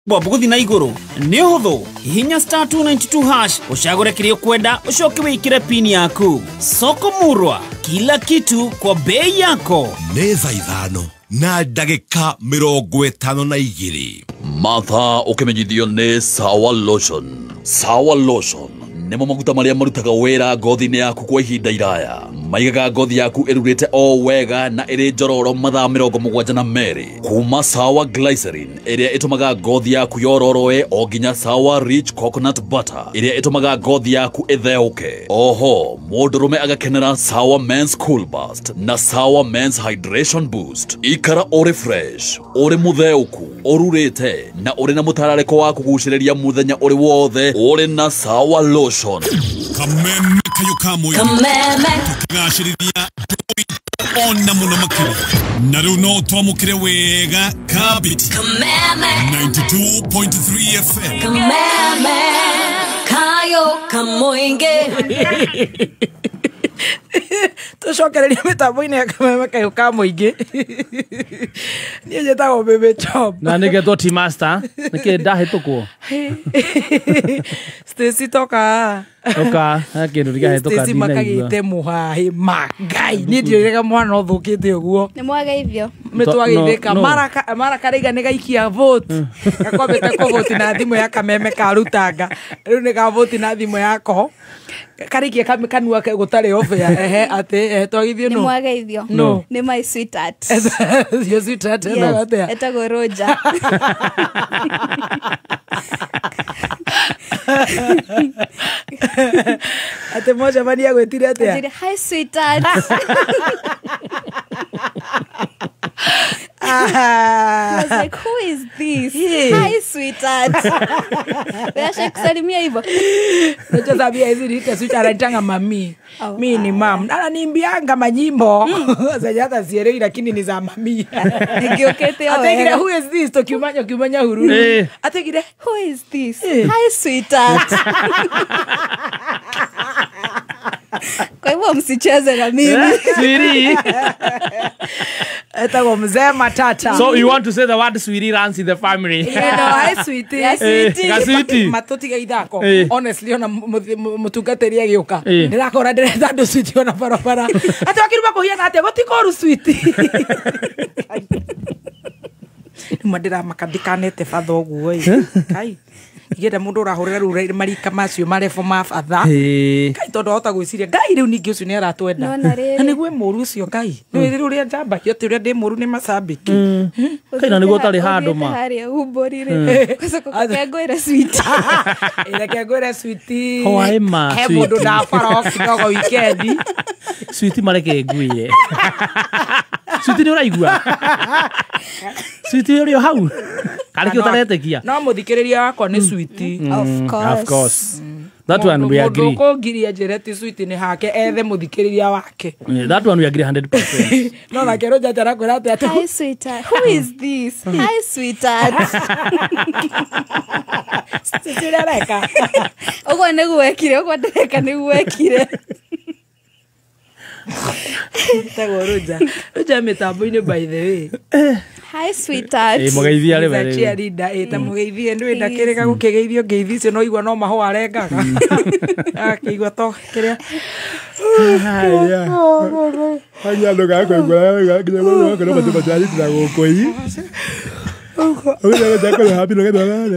Bob guthi na iguru ni huthu hihinya star 292 hash ucagure kiria ukwenda ucoke wikire pin yaku. Soko Murwa, kila kitu kwa bei yako. Nĩ thaa 5 na ndagĩka 52. Martha ũkĩmenyithio nĩ Sawa Lotion. Sawa Lotion nĩmo maguta marĩa marutaga wĩra ngothi-inĩ yaku kwa ihinda iraya. Maigaga ngothi yaku ĩrurĩte o wega na ĩrĩ njororo mathaa 72. Kuma Sawa Glycerin ĩrĩa ĩtũmaga ngothi yaku yororoe o nginya Sawa Rich Coconut Butter ĩrĩa ĩtũmaga ngothi yaku ĩtheũke. Oho mũndũrũme agakenera Sawa Men's Cool Burst na Sawa Men's Hydration Boost. Ikara ũrĩ fresh, ũrĩ mũtheũku, ũrurĩte na ũrĩ na mũtararĩko wa kũgucĩrĩria mũthenya ũrĩ wothe ũrĩ na Sawa Lotion. Kameme kayo Kameme tukigacĩrithia ona mũno makĩria na rĩu no twamũkĩre wega Kabiti Kameme 92.3 FM. Kameme kayo kamoinge. Tucokereria mĩtambo-inĩ ya Kameme kayo ka mũingĩ. Niĩ njĩtagwo Baby Chop. Na nĩgetwo T Master nĩkĩ ndahĩtũkwo. Stacy toka. Toka kĩndũ ndingahĩtũka. Stacy makagĩte mũhaĩ ma Ngai. Niĩ ndiũrĩga mwana ũthũkĩte ũguo. Nĩ mwageithio. Nĩtwageithĩka. Mara karaiga nĩ gaikia vote. Gakwambĩte kũvoti na thimũ ya Kameme karutanga. Rĩu nĩ gavoti na thimũ yako. Karikia kanua gũtarĩ obĩa. Ehe atĩ twageithio no. Nĩ mwageithio. No. Nĩ my sweetheart. Your sweetheart ĩno atĩa? Etagwo Roger. Ate moja mani agwĩtire atĩa? Anjĩrire, hi sweetheart. I was like, who is this? Yeah. Hi sweetheart. Wewe kusalimia hivyo. Unajua tabia hizi niite sweetheart anitanga mami. Oh, mi ni mam. Ananiimbianga manyimbo. Sasa hata sielewi lakini ni za mami. Nikiokete wewe. Ategire who is this tokiumanya kiumanya hururu. Ategire who is this? Hi sweetheart. Kwa hivyo msicheze na mimi. Sweetie. Etagwo mzee matata. So you want to say the word sweetie runs in the family. You know, hi sweetie. Yes, sweetie. Sweetie. Matotiga ithako. Honestly ona mutungatĩri agĩũka. Ndĩrakora ndĩreta andũ sweetie ona barabara. Ati wakiruma kũhiana atĩa gũtikoru sweetie. Nĩma ndĩramaka ndikanete batha ũguo ĩ. Kai. Igenda mundu urahurira rura marika macio marefo ma batha. Kai tondu ahota gwiciria Ngai riu ningi ucio ni aratwenda. Na niguo mũru ucio Ngai. Ni riu ria njambagio ati uria ndi mũru ni macambiki. Kai na niguo tari handu ma. Haria umborire. Kwaco kengwira sweet. Ire kengwira sweet. Hwaĩ ma sweet. He mundu ndabara off kidogo weekend. Sweet mareke ngwire. Sweet ni uraigua. Sweet uri o hau. Kariki utaretekia. No muthikiriria wakwa ni sweet. Of course. Of course. That one we agree. Mundu kungiria njire ti sweet ni hake ethe muthikiriria wake. That one we agree 100%. No na kero jaja rakwira atia. Hi sweetheart. Who is this? Hi sweetheart. Sitira reka. Uguo niguo ekire, uguo ndireka niguo ekire. Tagwo Roger. Roger mitambo-inĩ by the way. Hi sweetheart. Mũgeithia rĩ we. Cheerleader ta mũgeithie ndĩ ndakĩrĩga gũkĩgeithio ngeithi icio no igua no mahũa arengaga. Akĩigua to kĩrĩa. Haya. Haya ndo gakwa nginya gũkũ no matũ gũkũ ii. Oya ndakora happy no ngendo na.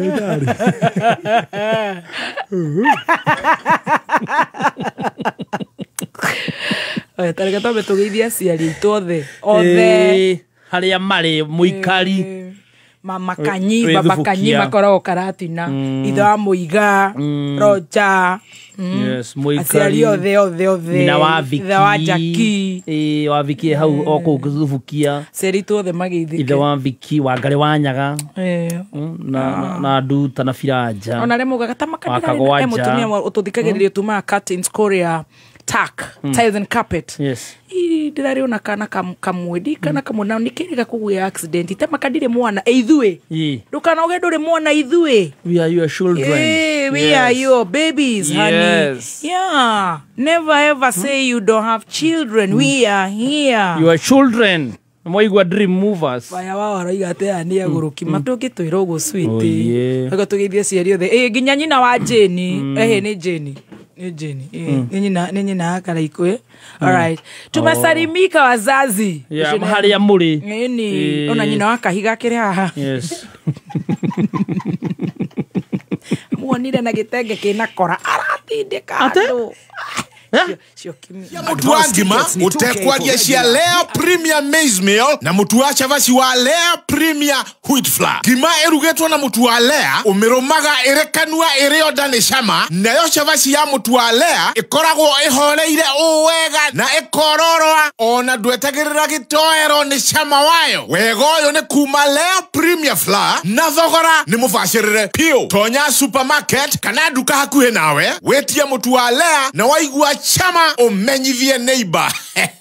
Oya tareke twambe tũgeithie aciari aitũ othe. Othe. Harĩa marĩ mũikari. Mama Kanyi, Baba Kanyi makoragwo Karatina. Ithe wa Mũiga, Roger. Yes, mũikari. Aciari othe othe othe. Nyina wa Viki. Ithe wa Jackie. Wa Viki hau o kũu Thubukia. Aciari aitũ othe mageithĩke. Ithe wa Viki, wa Ngarĩ wa Nyaga. Na Nduta na Biranja. Ona arĩa maugaga ta makanitha mũtumia ũtũthikagĩrĩria tumaga curtains kũrĩa tack, tiles and carpet. Yes. Ndĩrarĩ ona kana kamwe ndikana kamwe na nĩkĩrĩga kũgĩa accident te makandire mwana ithuĩ. Ndũkanauge ndũrĩ mwana ithuĩ. We are your children. We are your babies, honey. Yes. Yeah. Never ever say you don't have children. We are here. Your children. Mwaigua Dream Movers. Waya wao aroiga atĩ aya nĩ agũrũki matũngĩtwĩra ũguo sweet. Ũguo tũgeithie ciari othe. Ĩ nginya nyina wa Jane. Ehe nĩ Jane. Nĩ Jane. Nĩ nyina nĩ nyina wa Karaikũ. All right. Tumesalimika wazazi. Yeah, harĩa mũrĩ. Nĩ ona nyina wa Kahiga akĩrĩ haha. Yes. Muonire na gĩtenge kĩna kora aratindĩka andũ. Mutu wa ngima utekwaria cia Lea Premier Maize Meal na mutu wa chavaci wa Lea Premier Wheat Flour. Ngima ĩrugĩtwo na mutu wa Lea ũmĩrũmaga ĩrĩ kanua ĩrĩ onda nĩ cama, nayo chavaci ya mutu wa Lea ĩkoragwo ĩhoreire ũũ wega na ĩkororoa ona ndwetagĩrĩra gĩtoero nĩ cama wayo. Wega ũyũ nĩ kuma Lea Premier Flour na thogora nĩ mũbacĩrĩre piũ. Tonya supermarket kana nduka hakuhĩ nawe wĩtie mutu wa Lea na waigua chama umenyithie neighbor.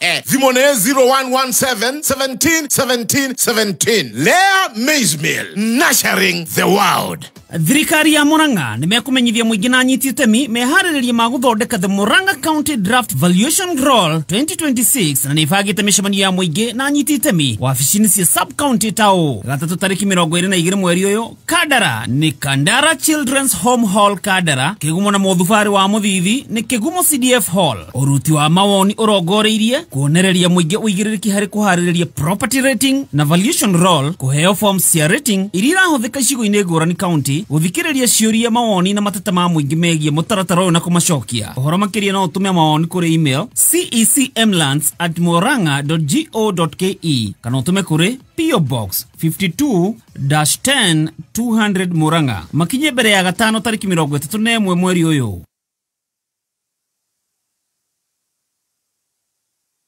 Thimũ nĩ 0117 17 17 17. Lea Maize Meal, nurturing the world. Thirikari ya Murang'a nĩmekũmenyithia mũingĩ na anyiti itemi meharĩrĩria ma gũthondeka the Murang'a County Draft Valuation Roll 2026 na nĩibangĩte mĩcemanio ya mũingĩ na anyiti itemi wabici-inĩ cia sub county ta ũũ: gatatũ tarĩki 22 mweri ũyũ Kandara nĩ Kandara Children's Home Hall Kandara, Kĩgumo na Mũthubarĩ wa Mũthithi nĩ Kĩgumo CDF Hall. Ũruti wa mawoni ũrongoreirie kuonereria mũingĩ ũigĩrĩrĩki harĩ kũharĩrĩria property rating na valuation roll, kũheo forms cia rating iria irahũthĩka icigo-inĩ ngũrani county, gũthikĩrĩria ciũria mawoni na mateta ma mũingĩ megiĩ mũtaratara ũyũ na kũmacokia. Ũhoro makĩria no ũtũme mawoni kũrĩ email cecmlands@murang'a.go.ke kana ũtũme kũrĩ PO Box 52-10 200 Murang'a. Makinye mbere ya gatano tarĩki 31 mweri ũyũ.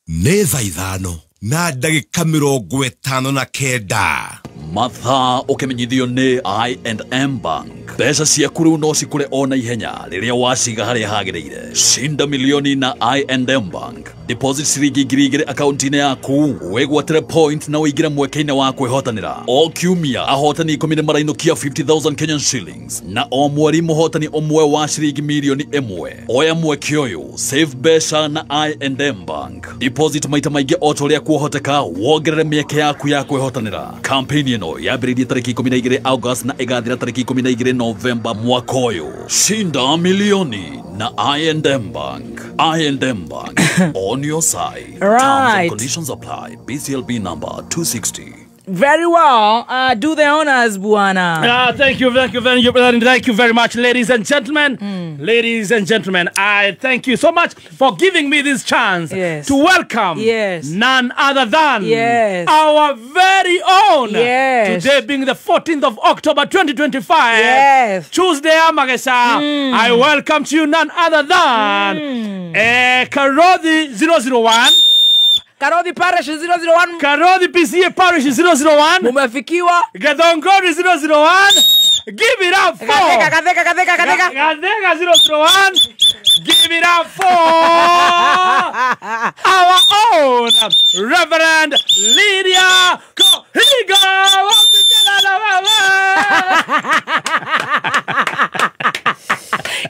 Nĩ thaa 5 na ndagĩka 59. Mathaa ũkĩmenyithio nĩ I&M Bank. Mbeca ciaku rĩu no cikũre o na ihenya rĩrĩa waciga harĩa hagĩrĩire. Shinda milioni na I&M Bank. Deposit ciringi 2,000 akaunti-inĩ yaku, wĩgwatĩre point na ũingĩre mweke-inĩ wa kwĩhotanĩra. O kiumia ahotani 10 nĩ marainũkia 50,000 Kenyan shillings na o mweri mũhotani ũmwe wa ciringi milioni 1. Oya mweke ũyũ, save mbeca na I&M Bank. Deposit maita maingĩ o ta ũrĩa kuohoteka, wongerere mĩeke yaku ya kwĩhotanĩra. Campaign ĩno yambĩrĩirie tarĩki 12 August na ĩgathira tarĩki 12 Novemba mwaka ũyũ. Shinda milioni na I&M Bank. I&M Bank on your side. Right. Terms and conditions apply. BCLB number 260. Very well. Do the honors, Bwana. Thank you, thank you, thank you, thank you very much, ladies and gentlemen. Ladies and gentlemen, I thank you so much for giving me this chance to welcome none other than our very own. Today being the 14th of October 2025, Tuesday Amagesa, I welcome to you none other than Karothi 001. Karothi Parish 001. Karothi PCA Parish 001. Mumefikiwa. Gathongori 001. Give it up for Gatheka, Gatheka, Gatheka, Gatheka 001. Give it up for our own Reverend Lydia Kohiga.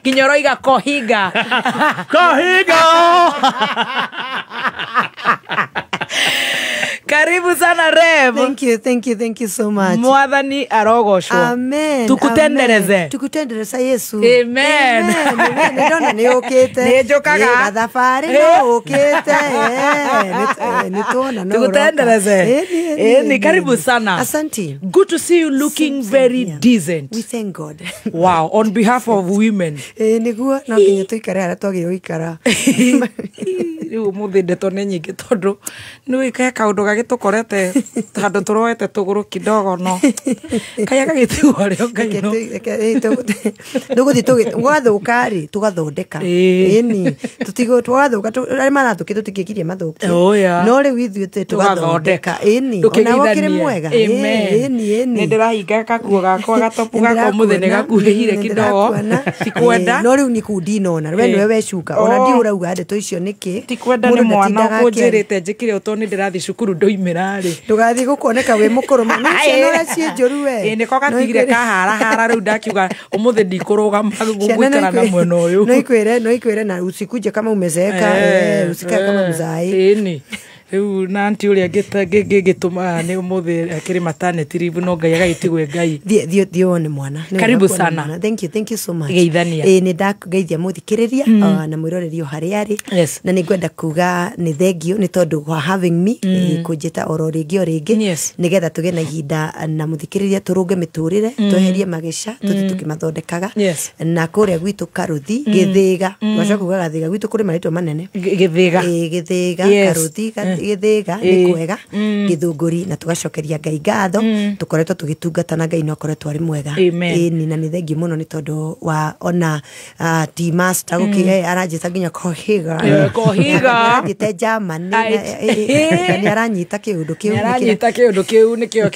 Kinyoroiga Kohiga. Kohiga. Karibu sana Rev. Thank you, thank you, thank you so much. Mwathani arogoshwo. Amen. Tukutendereze. Amen. Tukutendereza Yesu. Amen. Amen. Ndona ni ukite. Ni njukaga. Thabarĩ no ukite. Ni tuona no. Tukutendereze. Ni karibu sana. Asante. Good to see you looking very decent. We thank God. Wow, on behalf of women. Niguo no nginya tuikare haria twagĩrĩirwo gũikara. Rĩu ũmũthĩ ndeto nĩ nyingĩ tondũ nĩ wĩke kaũndũ gagĩtũkorete handũ tũroete tũgũrũ kidogo no kaya gagĩtigwo rĩo Ngai no nĩgũthiĩ gwathũka rĩ tũgathondeka ĩni tũtigo twathũka arĩa marathũkia tũtingĩkirie mathũkie no rĩu ithuĩ tũgathondeka ĩni ona ũkĩrĩ mwega ĩni ĩni nĩ ndĩrahinga gakuo gakwa gatopu gakwa ũmũthĩ nĩ gakuhĩhire kidogo tikwenda no rĩu nĩ kuu ndinona we nĩwe wecuka ona ndiũ ũrauga ndeto icio nĩkĩ tikwenda nĩ mwana ũkũnjĩrĩte njĩkire ũtondũ nĩ ndĩrathiĩ cukuru ndoimĩra rĩ ndũgathiĩ gũkuoneka wĩ mũkũrũ mũno ciana ũrĩa ciĩ njũru we ĩ nĩko gatigire kaharahara rĩu ndakiuga ũmũthĩ ndikũrũgama gũikara na mwena ũyũ no ikwĩre na usikuje kama umezeeka usikae kama mzai ĩni Rĩu na anti ũrĩa ngĩtũma nĩ ũmũthĩ akĩrĩ maternity leave no Ngai agagĩtigwe Ngai. Thiĩ wone mwana. Karibu sana. Thank you so much. Geithania. Nĩ ndageithia mũthikĩrĩria na mwĩroreri o harĩa arĩ. Na nĩ ngwenda kuga nĩ thengio nĩ tondũ wa having me kũnjĩta oro rĩngĩ o rĩngĩ nĩgetha tũgĩe na ihinda na mũthikĩrĩria tũrũnge mĩtũrĩre tweherie mageca tũthiĩ tũkĩmathondekaga. Na kũrĩa gwitũ Karuthi Gĩthĩga twacoka kuga Gathĩga gwitũ kũrĩ marĩtwa manene Gĩthĩga Gĩthĩga Karuthi Gĩthĩga nĩ kwega Gĩthũngũri na tũgacokeria Ngai ngatho tũkoretwo tũgĩtungata na Ngai no akoretwo arĩ mwega. Ĩni na nĩ thengiũ mũno nĩ tondũ wa ona tea master gũkĩ aranjĩta nginya Kohiga Kohiga arathiĩte Germany na nĩ aranyita kĩũndũ kĩu nĩ aranyita kĩũndũ kĩu nĩkĩo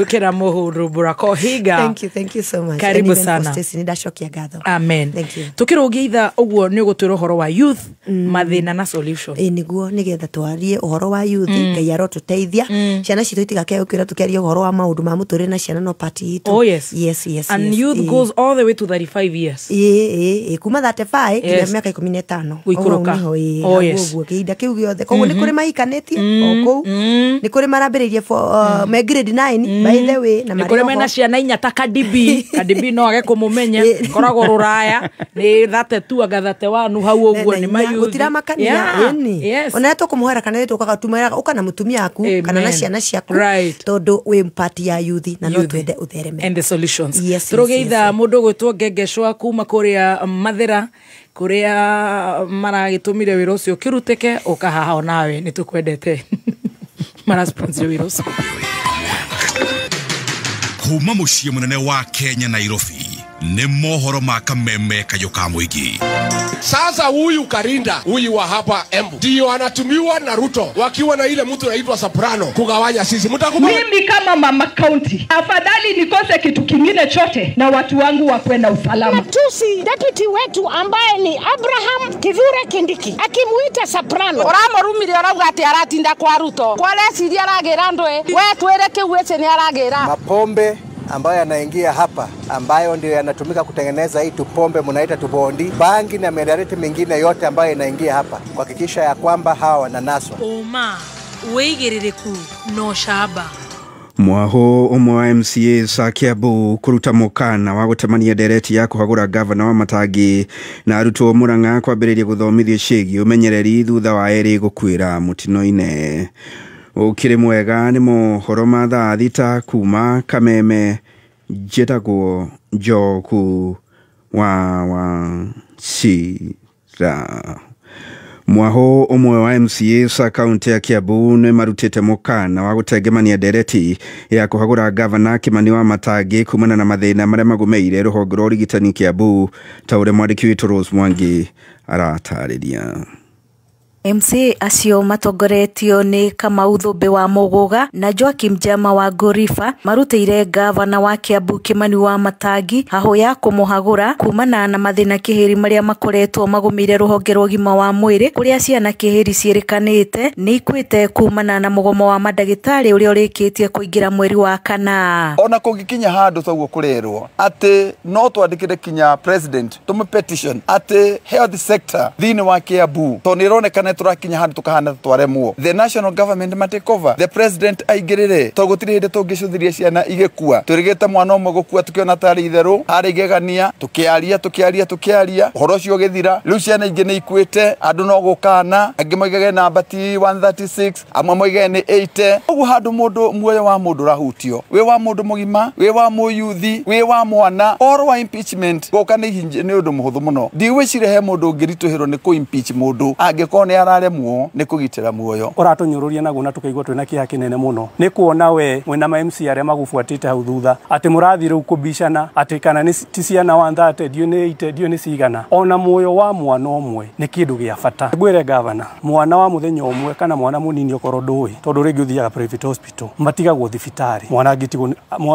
kĩramũhũrũmbũra Kohiga. Thank you so much. Karibu sana. Stacy nĩ ndacokia ngatho. Amen. Thank you. Tukĩrũgia ũguo nĩ ũgũtwĩra ũhoro wa youth mathĩna na solution. Nĩguo nĩgetha twarie ũhoro wa youth Ngai arotũteithia ciana citũ itigakĩae gũkĩra tũkĩaria ũhoro wa maũndũ ma mũtũrĩre na ciana no part itũ. Oh yes. Yes. And youth goes all the way to 35 years. Kuma 35 nginya mĩaka 15 gũikũrũka. Oh yes. Ũguo kĩhinda kĩu gĩothe koguo nĩ kũrĩ mahikanĩtie o kũu nĩ kũrĩ marambĩrĩirie me grade 9 by the way na nĩ kũrĩ mena ciana inya ta Cardi B. Cardi B no age kũmũmenya koragwo rũraya nĩ 32 anga 31 hau ũguo nĩ mayuthi gũtiramakania. Ĩni ona tũkũmũhera kana tũkaga tumera ũka na mũtumia aku kana na ciana ciaku tondũ wĩ part ya youth na no twende ũthereme and the solutions. Tũrũgeitha mũndũ gwĩtwo Ngengecwa kuma kũrĩa Mathĩra kũrĩa maragĩtũmire wĩra ũcio ũkĩrutĩke ũka haha onawe nĩ tũkwendete marasponsor wĩra ũcio. Kuma mũciĩ mũnene wa Kenya Nairobi nĩ mohoro ma kameme kayũ ka mũingĩ. Sasa huyu Karinda huyu wa hapa Embu ndio anatumiwa na Ruto wakiwa na ile mtu anaitwa Soprano kugawanya sisi. Mtakubali? Mimi kama mama county afadhali nikose kitu kingine chote na watu wangu wakuwe na usalama. Matusi deputy wetu ambaye ni Abraham Kithure Kindiki akimuita Soprano uramurumire arauga ati aratinda kwa Ruto kwa reciria aragira ndwe we twire kiu ece ni aragira mapombe ambayo yanaingia hapa ambayo ndio yanatumika kutengeneza hii tupombe mnaita tubondi, bangi na mihadarati mingine yote ambayo inaingia hapa, kuhakikisha ya kwamba hawa wananaswa. Uma wigiririku no shaba mwaho ũmwe wa MCA sa Kiambu kũruta mũkana wa gũtemania ndereti ya kũhagũra gavana wa Matangi na arutwo Murang'a kwambĩrĩria gũthomithio ciĩgiĩ ũmenyereri thutha wa erĩ gũkuĩra mũtino-inĩ. Ũkĩrĩ mwega nĩ mohoro ma thaa thita kuma Kameme. Njĩtagwo Njoku wa Wachira. Mwaho ũmwe wa MCA sa kaunti ya Kiambu nĩ marutĩte mũkana wa gũtengemania ndereti ya kũhagũra gavana Kimani wa Matangi kumana na mathĩna marĩa magũmĩire rũhonge rwa ũrigitani Kiambu ta ũrĩa mwandĩki witũ Rose Mwangi aratarĩria. MC acio matongoretio nĩ Kamau Thũmbĩ wa Mũgũga na Joakim Jama wa Ngoriba marutĩire gavana wa Kiambu Kimani wa Matangi hahũ ya kũmũhagũra kumana na mathĩna kĩhĩri marĩa makoretwo magũmĩire rũhonge rwa ũgima wa mwĩrĩ kũrĩa ciana kĩhĩri ciĩrĩkanĩte nĩ ikuĩte kumana na mũgomo wa mandagĩtarĩ ũrĩa ũrĩkĩtie kũingĩra mweri wa kana. Ona kũngĩkinya handũ toguo kũrerwo atĩ no twandĩkĩre kinya president tũmũ petition atĩ health sector thĩinĩ wa Kiambu tondũ nĩ ĩronekana turakinya handu tukahana twaremwo. The national government ma take over, the president aingirire to gutiri hindi tungicuthiria ciana igikua turigite mwana umwe gukua tukiona tari itheru hari igegania tukiaria tukiaria tukiaria uhoro ucio ugithira. Riu ciana ingi ni ikuite andu no gukana angi moigage namba ti 136 amwe moigage ni 80. Uguo handu mundu muoyo wa mundu rahutio wi wa mundu mugima wi wa muyuthi wi wa mwana oro wa impeachment goka ni undu muhuthu muno. Ndigwicire he mundu ungirituhirwo ni ku impeach mundu angikorwo ni araremwo ni kugitira muoyo. Uratunyururia naguo na tukaigua twina kieha kinene muno ni kuona we mwena ma MC aria magubuatite hau thutha ati murathi riu kubicana ati kana ni ti ciana 130 ndio ni 80 ndio ni cigana. Ona muoyo wa mwana umwe ni kindu gia bata. Ngwire gavana mwana wa muthenya umwe kana mwana munini okorwo ndui tondu ringi uthiaga private hospital matigagwo thibitari mwana angitigwo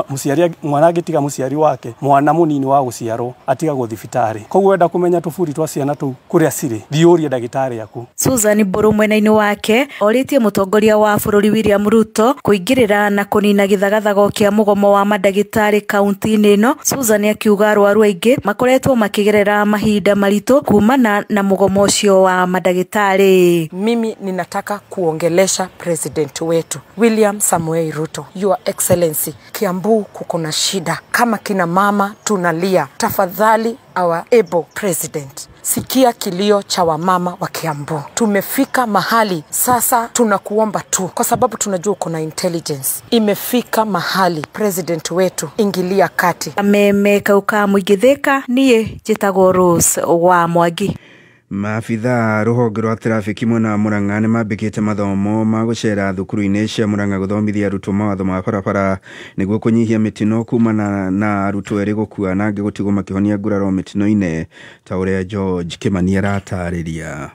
muciari mwana angitiga muciari wake mwana munini wa guciarwo atigagwo thibitari. Koguo wenda kumenya tuburi twa ciana tu kuria ciri thiurie ndagitari aku. Susan Susan Mburu mwena-inĩ wake orĩtie mũtongoria wa bũrũri William Ruto kũingĩrĩra na kũnina gĩthagathago kĩa mũgomo wa mandagĩtarĩ kaunti-inĩ ĩno. Susan akiuga arwaru aingĩ makoretwo makĩgerera mahinda maritũ kumana na mũgomo ũcio wa mandagĩtarĩ. Mimi ninataka kuongelesha president wetu William Samoei Ruto. Your Excellency, Kiambu kuko na shida. Kama kina mama tunalia. Tafadhali our able president, sikia kilio cha wamama wa Kiambu. Tumefika mahali sasa tunakuomba tu, kwa sababu tunajua uko na intelligence. Imefika mahali president wetu, ingilia kati. Meme kauka muigithika niĩ njĩtagwo Rose wa Mwangi. Maabithaa rũhonge rwa trafiki mwena wa Murang'a nĩmambĩkĩte mathomo ma gũcera thukuru-inĩ cia Murang'a gũthomithia arutwo mawatho ma barabara nĩguo kũnyihia mĩtino kumana na arutwo erĩ gũkua na angĩ gũtigwo makĩhonia nguraro mĩtino-inĩ ta ũrĩa George Kimani aratarĩria.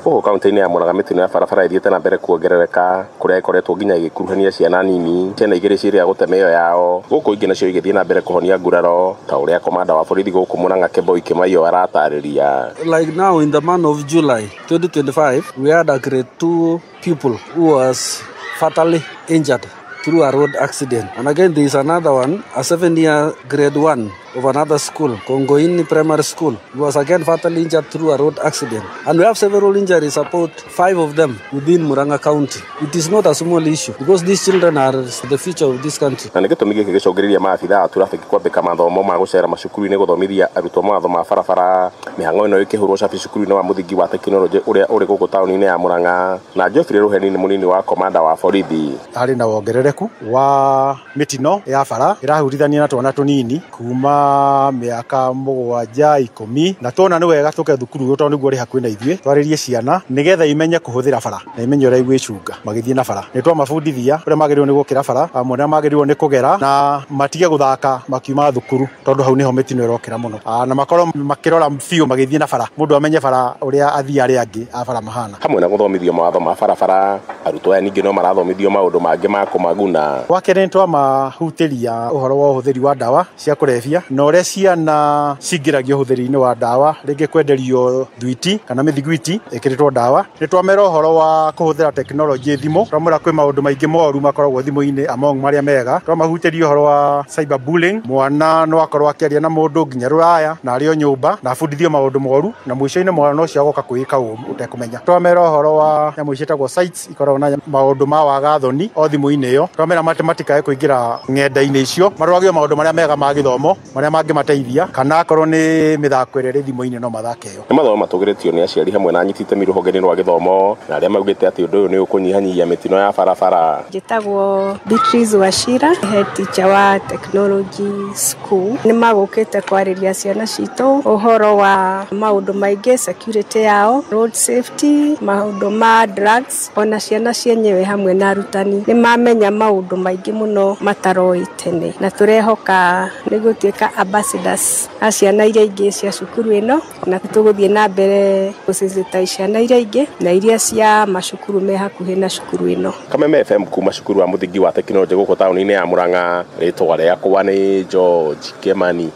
Gũkũ kaunti-inĩ ya Murang'a mĩtino ya barabara ĩthiĩte na mbere kuongerereka kũrĩa ĩkoretwo nginya ĩgĩkuruhania ciana nini, ciana igĩrĩ ciĩrĩga gũte mĩoyo yao, gũkũ ingĩ nacio igĩthiĩ na mbere kũhonia nguraro ta ũrĩa komanda wa borithi gũkũ Murang'a Kemboi Kimaiyo aratarĩria. Like now in the month of July 2025 we had a grade 2 pupil who was fatally injured through a road accident. And again there is another one, a 7-year grade 1 of another school, Kongoini Primary School, who was again fatally injured through a road accident. And we have several injuries, about 5 of them within Murang'a County. It is not a small issue because these children are the future of this country. Na nĩ gĩtũmi gĩkĩ gĩcũngĩrĩria maabithaa a traffic kwambĩka mathomo ma gũcera macukuru-inĩ gũthomithia arutwo mawatho ma barabara. Mĩhang'o ĩno ĩkĩhũrwo cabi cukuru-inĩ wa mũthingi wa tekinoronjĩ ũrĩa ũrĩ gũkũ taũni-inĩ ya Murang'a. Na Geoffrey Ruheni nĩ mũnini wa komanda wa borithi. Harĩ na wongerereku wa mĩtino ya bara ĩrahurithania na twana tũnini kuma mĩaka 7 10, na tuona nĩ wega tũke thukuru tondũ nĩguo ũrĩ hakuhĩ na ithuĩ twarĩrie ciana nĩgetha imenye kũhũthĩra bara na imenye ũrĩa igwĩcunga magĩthiĩ na bara. Nĩ twamabundithia ũrĩa magĩrĩirwo nĩ gũkĩra bara, amwe ũrĩa magĩrĩirwo nĩ kũgera na matige gũthaka makiuma thukuru tondũ hau nĩho mĩtino ĩrokĩra mũno, na makorwo makĩrora biũ magĩthiĩ na bara, mũndũ amenye bara ũrĩa athiĩ arĩa angĩ a bara mahana. Hamwe na gũthomithio mawatho ma barabara, arutwo aya ningĩ no marathomithio maũndũ mangĩ ma kũmaguna. Wa kerĩ nĩ twamahutĩria ũhoro wa ũhũthĩri wa ndawa cia kũrebia na ũrĩa ciana cingĩragio ũhũthĩri-inĩ wa ndawa, rĩngĩ kwenderio thwiti kana mĩthiguiti ĩkĩrĩtwo ndawa. Nĩ twamera ũhoro wa kũhũthĩra tekinoronjĩ thimũ, twamera kwĩ maũndũ maingĩ moru makoragwo thimũ-inĩ among marĩa mega. Twamahutĩria ũhoro wa cyber bullying, mwana no akorwo akĩaria na mũndũ nginya rũraya na arĩ o nyũmba na abundithio maũndũ moru na mũico-inĩ mwana ũcio agoka kwĩĩka ũru ũtekũmenya. Twamera ũhoro wa nyamũ ciĩtagwo sites ikoragwo na maũndũ ma wagathoni o thimũ-inĩ ĩyo, twamera matikae kũingĩra ng'enda-inĩ icio, maroragio maũndũ marĩa mega ma gĩthomo marĩa mangĩmateithia, kana akorwo nĩ mĩthako ĩrĩa ĩrĩ thimũ-inĩ no mathake ĩyo. Nĩ mathomo matũgĩrĩtio nĩ aciari hamwe na anyiti itemi rũhonge-inĩ rwa gĩthomo na arĩa maugĩte atĩ ũndũ ũyũ nĩ ũkũnyihanyihia mĩtino ya barabara. Njĩtagwo Beatrice Wachira, head teacher wa technology school. Nĩ magũkĩte kwarĩria ciana citũ ũhoro wa maũndũ maingĩ, security yao, road safety, maũndũ ma drugs, ona ciana cienyewe hamwe na arutani nĩ mamenya maũndũ maingĩ mũno mataroĩ tene, na tũrehoka nĩ gũtuĩka ambassadors a ciana iria ingĩ cia cukuru ĩno, na tũgũthiĩ na mbere gũsensitize ciana iria ingĩ na iria cia macukuru me hakuhĩ na cukuru ĩno. Kameme FM kuma cukuru wa mũthingi wa tekinoronjĩ gũkũ taũni-inĩ ya Murang'a, rĩtwa rĩakwa nĩ George Kimani.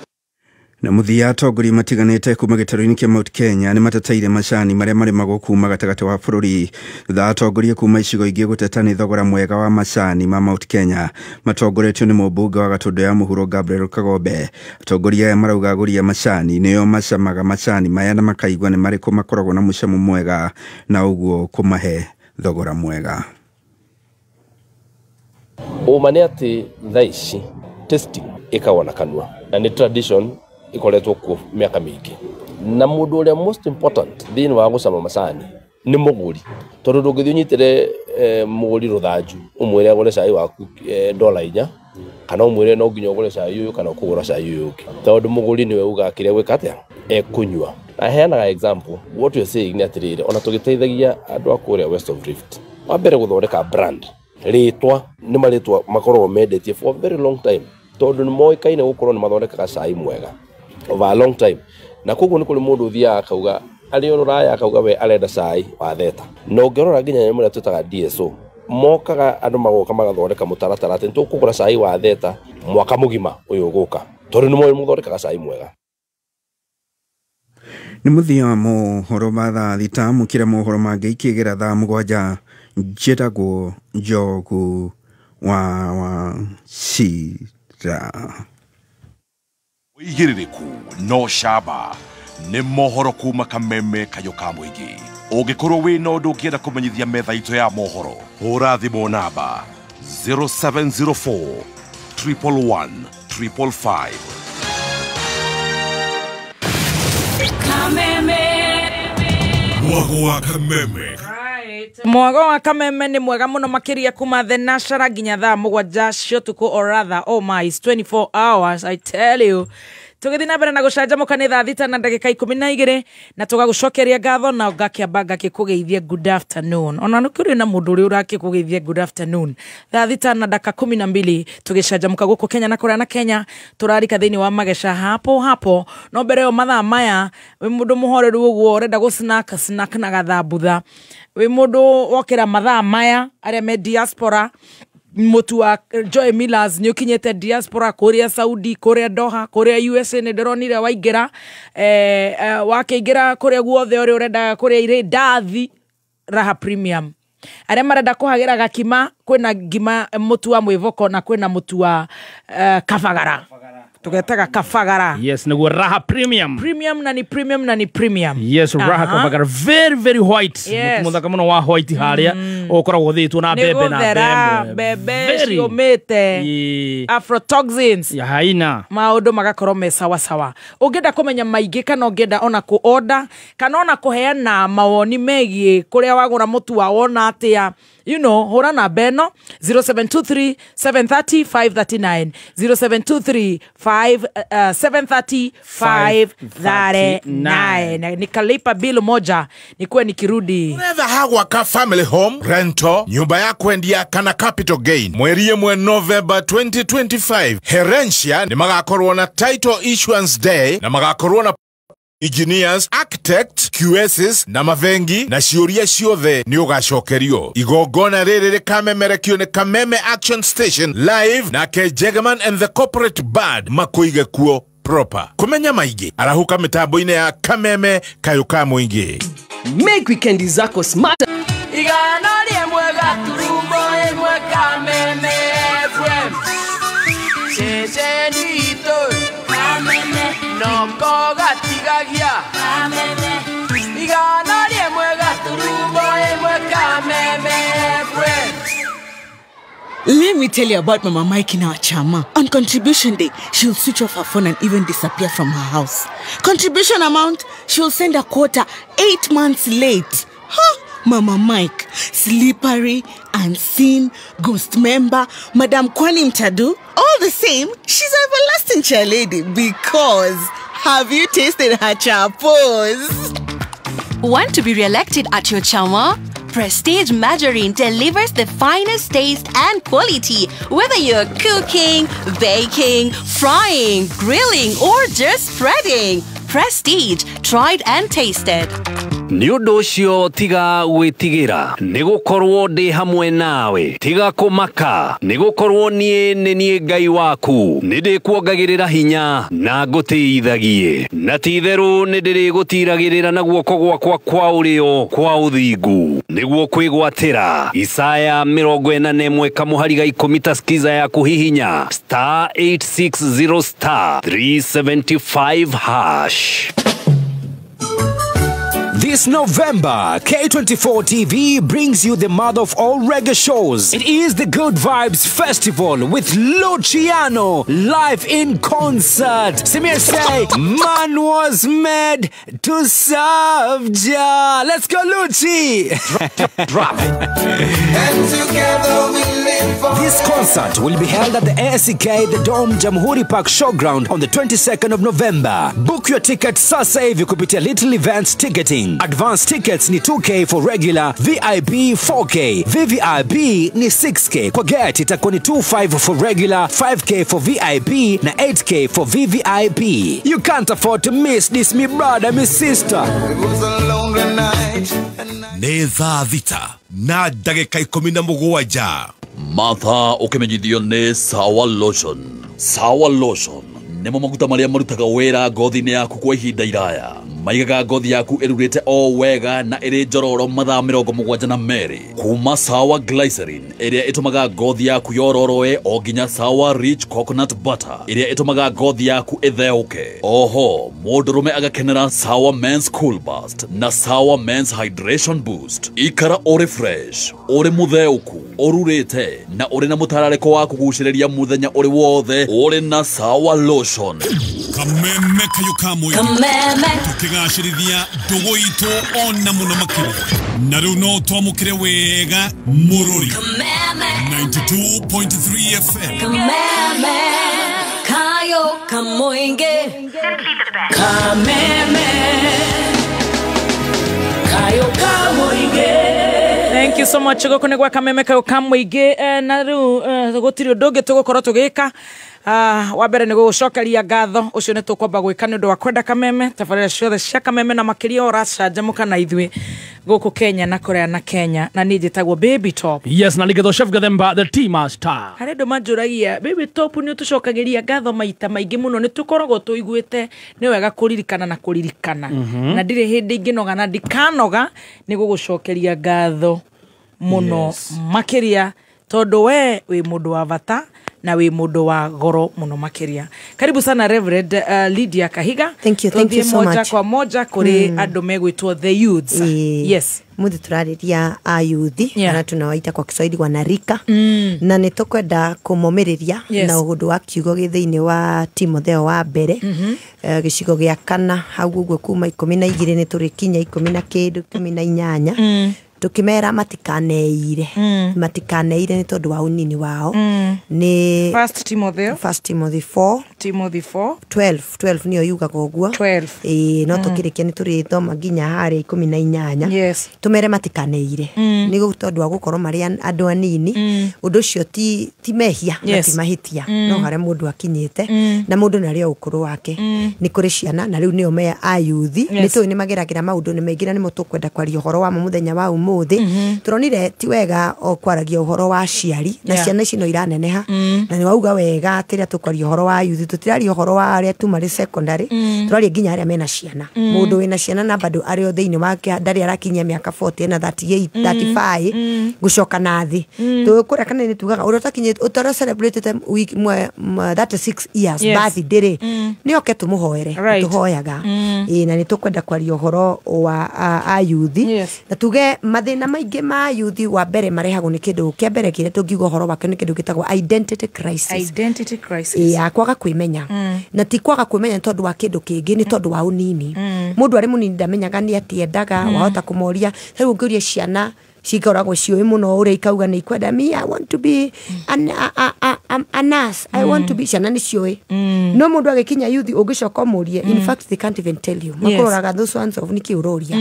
Na mũthia atongoria matiganĩte kuma gĩtarũ-inĩ kĩa Mount Kenya nĩ mateteire macani marĩa marĩmagwo kuma gatagatĩ wa bũrũri thutha atongoria kuma icigo ingĩ gũteta nĩ thogora mwega wa macani ma Mount Kenya matongoretio nĩ mũmbunge wa Gatũndũ ya Mũhuro Gabriel Kagombe. Atongoria aya marauga agũri a macani nĩo macamaga macani maya na makaigua nĩ marĩkũ makoragwo na mũcamo mwega na ũguo kũmahe thogora mwega. Ũma nĩ atĩ thaa ici testing ĩkagwo na kanua na nĩ tradition ikoretwo kuo mĩaka mĩingĩ, na mũndũ ũrĩa most important thĩinĩ wa gũcama macani nĩ mũgũri, tondũ ndũngĩthiĩ ũnyitĩre mũgũri rũthanju ũmwĩre agũre cai waku $4 kana ũmwĩre no nginya ũgũre cai ũyũ kana ũkũgũra cai ũyũ ũngĩ, tondũ mũgũri nĩwe ugaga kĩrĩa gwĩka atĩa ekũnyua. Na heanaga example, what we are saying nĩ atĩrĩrĩ, ona tũgĩteithagia andũ a kũrĩa West of Rift, wa mbere gũthondeka brand, rĩtwa nĩ marĩtwa makoragwo mendetie for a very long time, tondũ nĩ moĩkaine gũkorwo nĩ mathondekaga cai mwega over a long time, na koguo nĩ kũrĩ mũndũ ũthiaga akauga arĩ o rũraya akauga we arenda cai wa theta, na ũngĩrora nginya nyamũ ĩrĩa twĩtaga DSO mokaga andũ magoka magathondeka mũtaratara atĩ nĩtũkũgũra cai wa theta mwaka mũgima ũyũ ũgũka, tondũ nĩ moĩ mũthondekaga cai mwega. Nĩ mũthia wa mohoro ma thaa 6 mũkĩra mohoro mangĩ ikĩgera thaa 7. Njĩtagwo Njogu wa Wachira. Ũigĩrĩrĩku no camba nĩ mohoro kuma Kameme Kayũ ka Mũingĩ. Ũngĩkorwo wĩna ũndũ ũngĩenda kũmenyithia metha itũ ya mohoro, hũra thimũ namba 0704 111 555. Kameme. Mwago wa Kameme. Mwago wa Kameme ni mwega muno makiria kuma the nashara nginya thaa 7 cia ũtukũ, or rather, oh my, it's 24 hours, I tell you. Tũgĩthiĩ na mbere na gũcanjamũka nĩ thaa 6 na ndagĩka 12 na tũgagũcokeria ngatho na ngakĩamba ngakĩkũgeithia good afternoon. Ona nĩ kũrĩ na mũndũ ũrĩa ũrakĩkũgeithia good afternoon. Thaa 6 na ndagĩka 12 tũgĩcanjamũka gũkũ Kenya na kũrĩa na Kenya tũrarika thĩinĩ wa mageca hapo hapo. No mbere yo mathaa maya wĩ mũndũ mũhoreru ũguo ũrenda gũ snack snack na gathambutha, wĩ mũndũ wokĩra mathaa maya arĩa me diaspora, mutu wa Joy Millers nĩ ũkinyĩte diaspora kũrĩa Saudi, kũrĩa Doha, kũrĩa USA nĩ ndĩronire waingĩra, wakĩingĩra kũrĩa guothe ũrĩa ũrendaga kũrĩa irĩ ndathi Raha Premium. Arĩa marenda kũhagĩra gakima, kwĩna ngima mũtu wa mwĩvoko na kwĩna mũtu wa kabagara. Tugetaga kabagara. Yes, niguo Raha Premium. Premium na ni premium na ni premium. Yes, Raha kabagara very very white. Yes. Muthaka muno wa white haria ukoragwo thitwo na bebe na bebe ciumite aflatoxins ya haina maundu magakorwo me sawa sawa. Ungienda kumenya maingi kana ungienda ona ku order kana ona kuheana mawoni megie kuria wagura mutu wa wona atia, you know, hura namba ĩno 0723 730 539 0723 730 539. Nikalipa bill moja nikuwe nikirudi. Unetha hagwaka family home rento nyumba ya kwendia kana capital gain mweri ĩmwe November 2025 Herencia ni magakorwo na title issuance day na magakorwo na engineers, architect, QSs na mavengi na ciũria ciothe nĩ ũgacokerio. Igongona rĩrĩ rĩkamemerekio nĩ Kameme Action Station live nake Jagaman and the corporate band makuige kuo proper. Kumenya maingĩ arahuka mĩtambo-inĩ ya Kameme Kayũ ka Mũingĩ. Make weekend zako smart. Igana rĩmwe gaturumbo ĩmwe Kameme FM. Ceceni itũ Kameme noko gatigagia Kameme. Igana rĩmwe gaturumbo ĩmwe Kameme FM. Let me tell you about Mama Mike in our chama. On contribution day, she'll switch off her phone and even disappear from her house. Contribution amount, she'll send a quarter 8 months late. Huh? Mama Mike, slippery, unseen, ghost member, Madam Kwani Mtadu. All the same, she's an everlasting chair lady because have you tasted her chapos? Want to be re-elected at your chama? Prestige Margarine delivers the finest taste and quality, whether you're cooking, baking, frying, grilling, or just spreading. Prestige, tried and tasted. Nĩ ũndũ ũcio tiga gwĩtigĩra, nĩ gũkorwo ndĩ hamwe nawe. Tiga kũmaka, nĩ gũkorwo niĩ nĩ niĩ Ngai waku. Nĩ ndĩkuongagĩrĩra hinya na ngũtĩithagie, na ti-itherũ nĩ ndĩrĩgũtiragĩrĩra na guoko gwakwa kwa ũrĩo kwa ũthingu, nĩguo kwĩgwatĩra. Isaya 41 kamũhari ga 10 ta skiza ya kũhihinya star 860 star 375 hash. This November, K24 TV brings you the mother of all reggae shows. It is the Good Vibes Festival with Luciano live in concert. Samir say, man was made to serve Jah. Let's go, Lucci. Drop it. And together we live for. This concert will be held at the ASK The Dome Jamhuri Park Showground on the 22nd of November. Book your ticket sasa hivi kupitia Little Events Ticketing. Advance tickets ni 2K for regular, VIP 4K, VVIP ni 6K. Kwa gate itakuwa ni 25 for regular, 5K for VIP na 8K for VVIP. You can't afford to miss this, me brother, me sister. It was a lonely night. Nĩ thaa 6 na ndagĩka 17. Mathaa ũkĩmenyithio nĩ Sawa Lotion. Sawa Lotion nĩmo maguta marĩa marutaga wĩra ngothi-inĩ yaku kwa ihinda iraya. Maigaga ngothi yaku ĩrurĩte o wega na ĩrĩ njororo mathaa 72. Kuma Sawa Glycerin ĩrĩa ĩtũmaga ngothi yaku yororoe o nginya Sawa Rich Coconut Butter ĩrĩa ĩtũmaga ngothi yaku ĩtheũke. Oho mũndũrũme agakenera Sawa Men's Cool Burst na Sawa Men's Hydration Boost. Ikara ũrĩ fresh, ũrĩ mũtheũku, ũrurĩte na ũrĩ na mũtararĩko wa kũgucĩrĩria mũthenya ũrĩ wothe ũrĩ na Sawa Lotion. Kameme kayo kamwe Kameme. Tukigacĩrithia ndũgũ itũ ona mũno makĩria na rĩu no twamũkĩre wega mũrũri. Kameme. 92.3 FM. Kameme. Kayo kamoinge. Kameme. Kayo kamoinge. Thank you so much. Gũkũ nĩ gwa Kameme kayo kamũingĩ na rĩu gũtirĩ ũndũ ũngĩ tũgũkorwo tũgĩka. Wa mbere nĩ gũgũcokeria ngatho ũcio nĩ tũkwamba gwĩka nĩ ũndũ wa kwenda Kameme tabarĩra ciothe cia Kameme na makĩria ũracanjamũka na ithuĩ gũkũ Kenya na kũrĩa na Kenya na niĩ njĩtagwo Baby Top. Yes, na Ligedo Chef Gathemba the tea master. Harĩ andũ manjũragia Baby Top nĩ ũtũcokagĩria ngatho maita maingĩ mũno nĩ tũkoragwo tũiguĩte nĩ wega kũririkana na kũririkana. Na ndirĩ hĩndĩ ingĩnoga na ndikanoga nĩ gũgũcokeria ngatho mũno. Yes. Makĩria tondũ we wĩ mũndũ wa bata na wĩ mũndũ wa goro mũno makĩria. Karibu sana Reverend Lydia Kahiga. Thank you, thank you so moja much. Kwa moja kũrĩ andũ megwĩtwo the youths. Yes. Muthi turarĩria ayuthi Yeah. na tunawaita kwa Kiswahili wanarika na nĩ tũkwenda kũmomĩrĩria Yes. na ũndũ wa kiugo gĩ thĩinĩ wa Timotheo wa mbere gĩcigo gĩa kana hau ũguo kuma 12 nĩ tũrĩkinya 10 na kĩndũ 18 tukimera matikaneire matikaneire nĩ tondũ wa unini wao nĩ First Timotheo. First Timothy 4 Timothy 4 12 nĩyo yugaga ũguo 12 ĩĩ no tũkĩrĩkia nĩ tũrĩthoma nginya harĩa 18. Yes. Tumere matikaneire nĩ tondũ wa gũkorwo marĩ andũ anini ũndũ ũcio ti mehia na Yes. ti mahĩtia no harĩa mũndũ akinyĩte na mũndũ nĩ arĩ o ũkũrũ wake nĩ kũrĩ ciana na rĩu nĩo me ayuthi nĩ tũĩ nĩ mageragĩra maũndũ nĩ maingĩ na nĩmo tũkwenda kwaria ũhoro wamo mũthenya wa ũmũthĩ. Tũronire ti wega o kwaragia ũhoro wa aciari na Yeah. ciana ici no iraneneha na nĩ wauga wega atĩ rĩrĩa tũkwaria ũhoro wa ayuthi tũtiraria ũhoro wa arĩa tu marĩ secondary tũraria nginya arĩa mena ciana mũndũ wĩna ciana na bado arĩ o thĩinĩ wake ndarĩ arakinyia mĩaka 40 na 38 35 gũcoka na thĩ tũkũrĩa kana nĩ tugaga ũrĩa ũtakinyĩte ũtara celebrate week 36 years Yes. birthday rĩ nĩ oke tũmũhoere Right. tũhoyaga ĩĩ na nĩ tũkwenda kwaria ũhoro wa ayuthi Yes. na tuge mathĩna maingĩ ma ayuthi wa mbere marehagwo nĩ kĩndũ kĩa mbere kĩrĩa tũngiuga ũhoro wake nĩ kĩndũ gĩtagwo identity crisis. Identity crisis. Ya kwaga kwĩmenya na ti kwaga kwĩmenya nĩ tondũ wa kĩndũ kĩngĩ nĩ tondũ wa ũnini mũndũ arĩ mũnini ndamenyaga nĩ atĩ endaga wahota kũmoria rĩu ũngĩũria ciana cikoragwo ciũĩ mũno ũrĩa ikauga nĩ ikwenda me I want to be an, a, a, a, a, a nurse I want to be ciana nĩ ciũĩ no mũndũ agĩkinya youth ũngĩcoka ũmũrie in fact they can't even tell you makũroraga those ones of nĩkĩ ũroria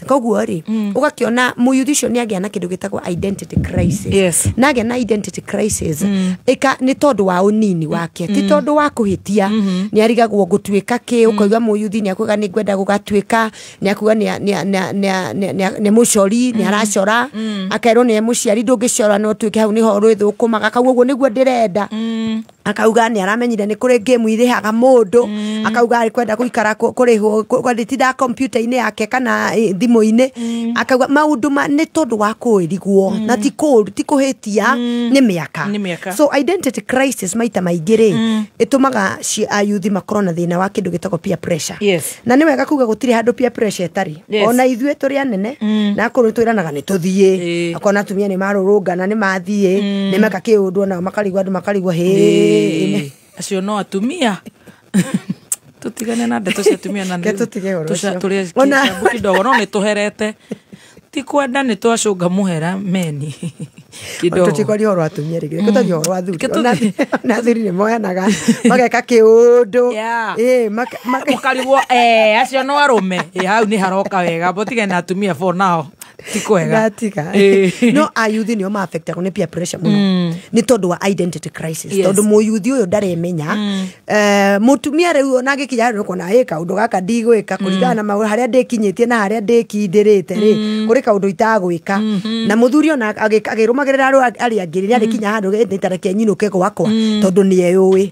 koguo rĩ ũgakĩona mũyuthi ũcio nĩ agĩa na kĩndũ gĩtagwo identity crisis. Yes. Na agĩa na identity crisis ĩka nĩ tondũ wa ũnini wake ti tondũ wa kũhĩtia nĩ arigagwo gũtuĩka kĩ ũkauga mũyuthi nĩ akuga nĩ ngwenda gũgatuĩka nĩ akuga nĩ mũcori nĩ aracora akerwo nĩ mũciari ndũngĩcora no tuĩke hau nĩho rwĩthũkũmaga akauga ũguo nĩguo ndĩrenda akauga nĩ aramenyire nĩ kũrĩ game irĩhaga mũndũ akauga arĩ kwenda gũikara kũrĩhwo kwandĩtinda kompiuta-inĩ yake kana thimũ-inĩ akauga maũndũ ma nĩ tondũ wa kũĩrigwo na ti kũhĩtia nĩ mĩaka. So identity crisis maita maingĩ rĩ ĩtũmaga ayuthi makorwo na thĩna wa kĩndũ gĩtagwo peer pressure. Yes. Na nĩ wega kuga gũtirĩ handũ peer pressure ĩtarĩ. Yes. Ona ithuĩ tũrĩ anene na akorwo twĩranaga nĩ tũthiĩ akona atumia nĩ marũrũngana nĩ mathiĩ nĩ meka kĩũndũ onao makarigwo andũ makarigwo hĩ acio no atumia tutigane na ndeto cia atumia na tũrĩa kidogo no nĩ tũherete ti kwenda nĩ twacũnga mũhera meni kidogo tũtikwaria ũhoro wa atumia rĩngĩ tũtaria ũhoro wa athuri ona athuri nĩ moyanaga mageka kĩũndũ mũkarigwo acio no arũme hau nĩ haroka wega mũtigane na atumia for now. Ti kwega. Ndatiga. No ayuthi nio ma-affectagwo nĩ peer pressure mũno nĩ tondũ wa identity crisis. Tondũ mũyuthi ũyũ ndaremenya mũtumia rĩu ona agĩkinya handũ nĩkuona ĩ kaũndũ gaka ndigwĩka kũringana na maũndũ harĩa ndĩkinyĩtie na harĩa ndĩkindĩrĩte rĩ kũrĩ kaũndũ itagwĩka na mũthuri ona akĩrũmagĩrĩra arĩa angĩ rĩrĩa arĩkinya handũ nĩtareke nyinũke gwakwa tondũ nĩeyũĩ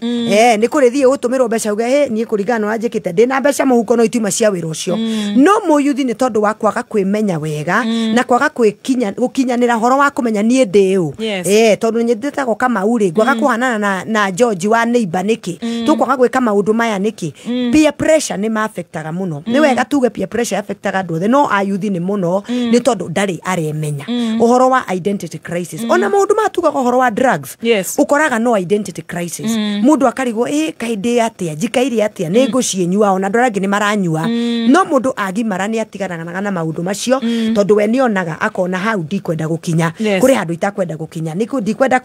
nĩ kũrĩthiĩ gũtũmĩrwo mbeca uge hĩ niĩ kũringana na ũrĩa njĩkĩte ndĩna mbeca mũhuko no itiuma cia wĩra ũcio no mũyuthi nĩ tondũ wa kwaga kwĩmenya wega na kwaga gũkinyanĩra horo wa kũmenya niĩ ndĩ ũ tondũ nyendete Kamau rĩ ngwaga kũhanana na George wa neighbor nĩkĩ tũkwaga gwĩka maũndũ maya nĩkĩ peer pressure nĩ ma-affectaga mũno nĩ wega tuge peer pressure affectaga andũ othe no ayuthi nĩ mũno nĩ tondũ ndarĩ aremenya ũhoro wa identity crisis ona maũndũ maya tugaga ũhoro wa drugs ũkoraga no identity crisis mũndũ akarigwo ĩ kaĩ ndĩ atĩa njikaire atĩa nĩ ngũciĩnyua ona andũ arĩa angĩ nĩ maranyua no mũndũ agimara nĩ atiganaga na maũndũ macio tondũ we nĩonaga akona hau ndikwenda gũkinya kũrĩ handũ itakwenda gũkinya nĩ ndikwenda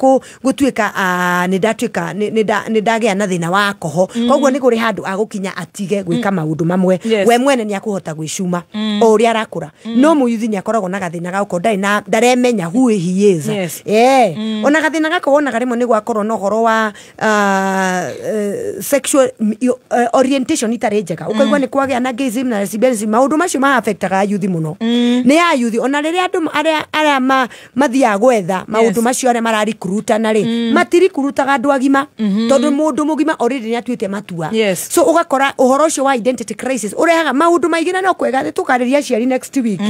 gũtuĩka nĩ ndatuĩka nĩ ndagĩa na thĩna wa alcohol koguo nĩ kũrĩ handũ agũkinya atige gwĩka maũndũ mamwe we mwene nĩ akũhota gwĩcuma o ũrĩa arakũra no mũyuthi nĩ akoragwo na gathĩna ga gũkorwo ndarĩ na ndaremenya who he is ona gathĩna gako wonaga rĩmwe nĩ gwakorwo na ũhoro wa sexual orientation itarĩ njega ũkaigua nĩ kwagĩa na gayism na lesbianism maũndũ macio ma-affectaga ayuthi mũno nĩ ayuthi ona rĩrĩa andũ arĩa mathiaga gwetha maũndũ macio arĩa mararikurutana rĩ matirikurutaga andũ agima tondũ mũndũ mũgima already nĩ atuĩte matua so ũgakora ũhoro ũcio wa identity crisis ũrehaga maũndũ maingĩ na no kwega tũkarĩria aciari next week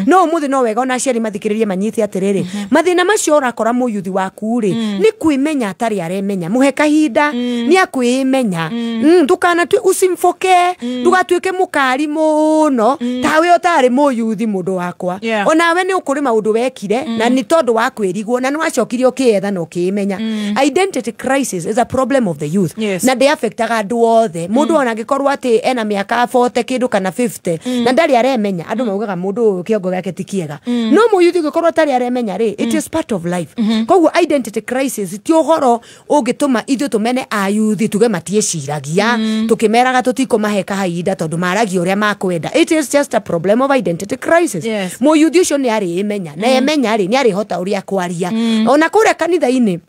no ũmũthĩ no wega ona aciari mathikĩrĩrie manyite atĩrĩrĩ mathĩna macio ũrakora mũyuthi waku rĩ nĩ kwĩmenya atarĩ aremenya mũhe kahinda nĩ akwĩmenya ndũkanatue usimfoke ndũgatuĩke mũkari mũno tawe ũtarĩ mũyuthi mũndũ wakwa onawe nĩ ũkũrĩ maũndũ wekire na nĩ tondũ wa kwĩrigwo na nĩ wacokire ũkĩetha na ũkĩmenya identity crisis is a problem of the youth na ndĩ affectaga andũ othe mũndũ ona angĩkorwo atĩ ena mĩaka 40 kĩndũ kana 50 na ndarĩ aremenya andũ maugaga mũndũ ũyũ kĩongo gĩake ti kĩega no mũyuthi ũngĩkorwo atarĩ aremenya rĩ it is part of life koguo identity crisis ti ũhoro ũngĩtũma ithuĩ tũmene ayuthi tuge matiĩciragia tũkĩmeraga tũtikũmahe kahinda tondũ maragia ũrĩa makwenda it is just a problem of identity crisis mũyuthi ũcio nĩ arĩmenya na emenya rĩ nĩ arĩhota ũrĩa kwaria ona kũrĩa kanitha-inĩ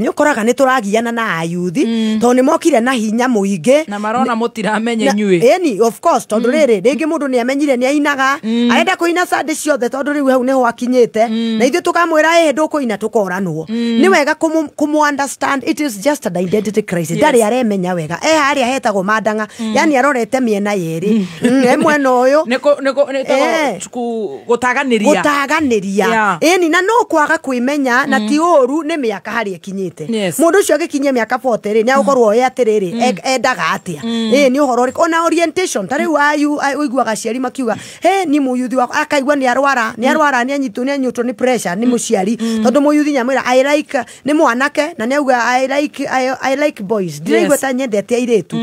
nĩ ũkoraga nĩ tũragiana na ayuthi tondũ nĩ mokire na hinya mũingĩ na marona mũtiramenya inyuĩ ĩni of course tondũ rĩrĩ rĩngĩ mũndũ nĩ amenyire nĩ ainaga arenda kũina Sunday ciothe tondũ rĩu hau nĩho akinyĩte na ithuĩ tũkamwĩra ĩhĩ ndũkũina tũkoranwo nĩ wega kũmũ understand it is just an identity crisis ndarĩ aremenya wega e harĩa hetagwo mandang'a yani arorete mĩena yerĩ e mwena ũyũ gũtaganĩria ĩni na no kwaga kwĩmenya na ti ũru nĩ mĩaka harĩa ĩkinyĩte mundu ucio agikinyia miaka 40 ri ni agukorwo oĩ atiriri endaga atia ni uhoro uriku ona orientation ta riu ayu uiguaga aciari makiuga he ni muyuthi wakwa akaigua ni arwara ni arwara ni anyitwo ni anyutwo ni pressure ni muciari tondu muyuthi nyamwira I like ni mwanake na ni auga I like boys ndiraigua ta nyendete airitu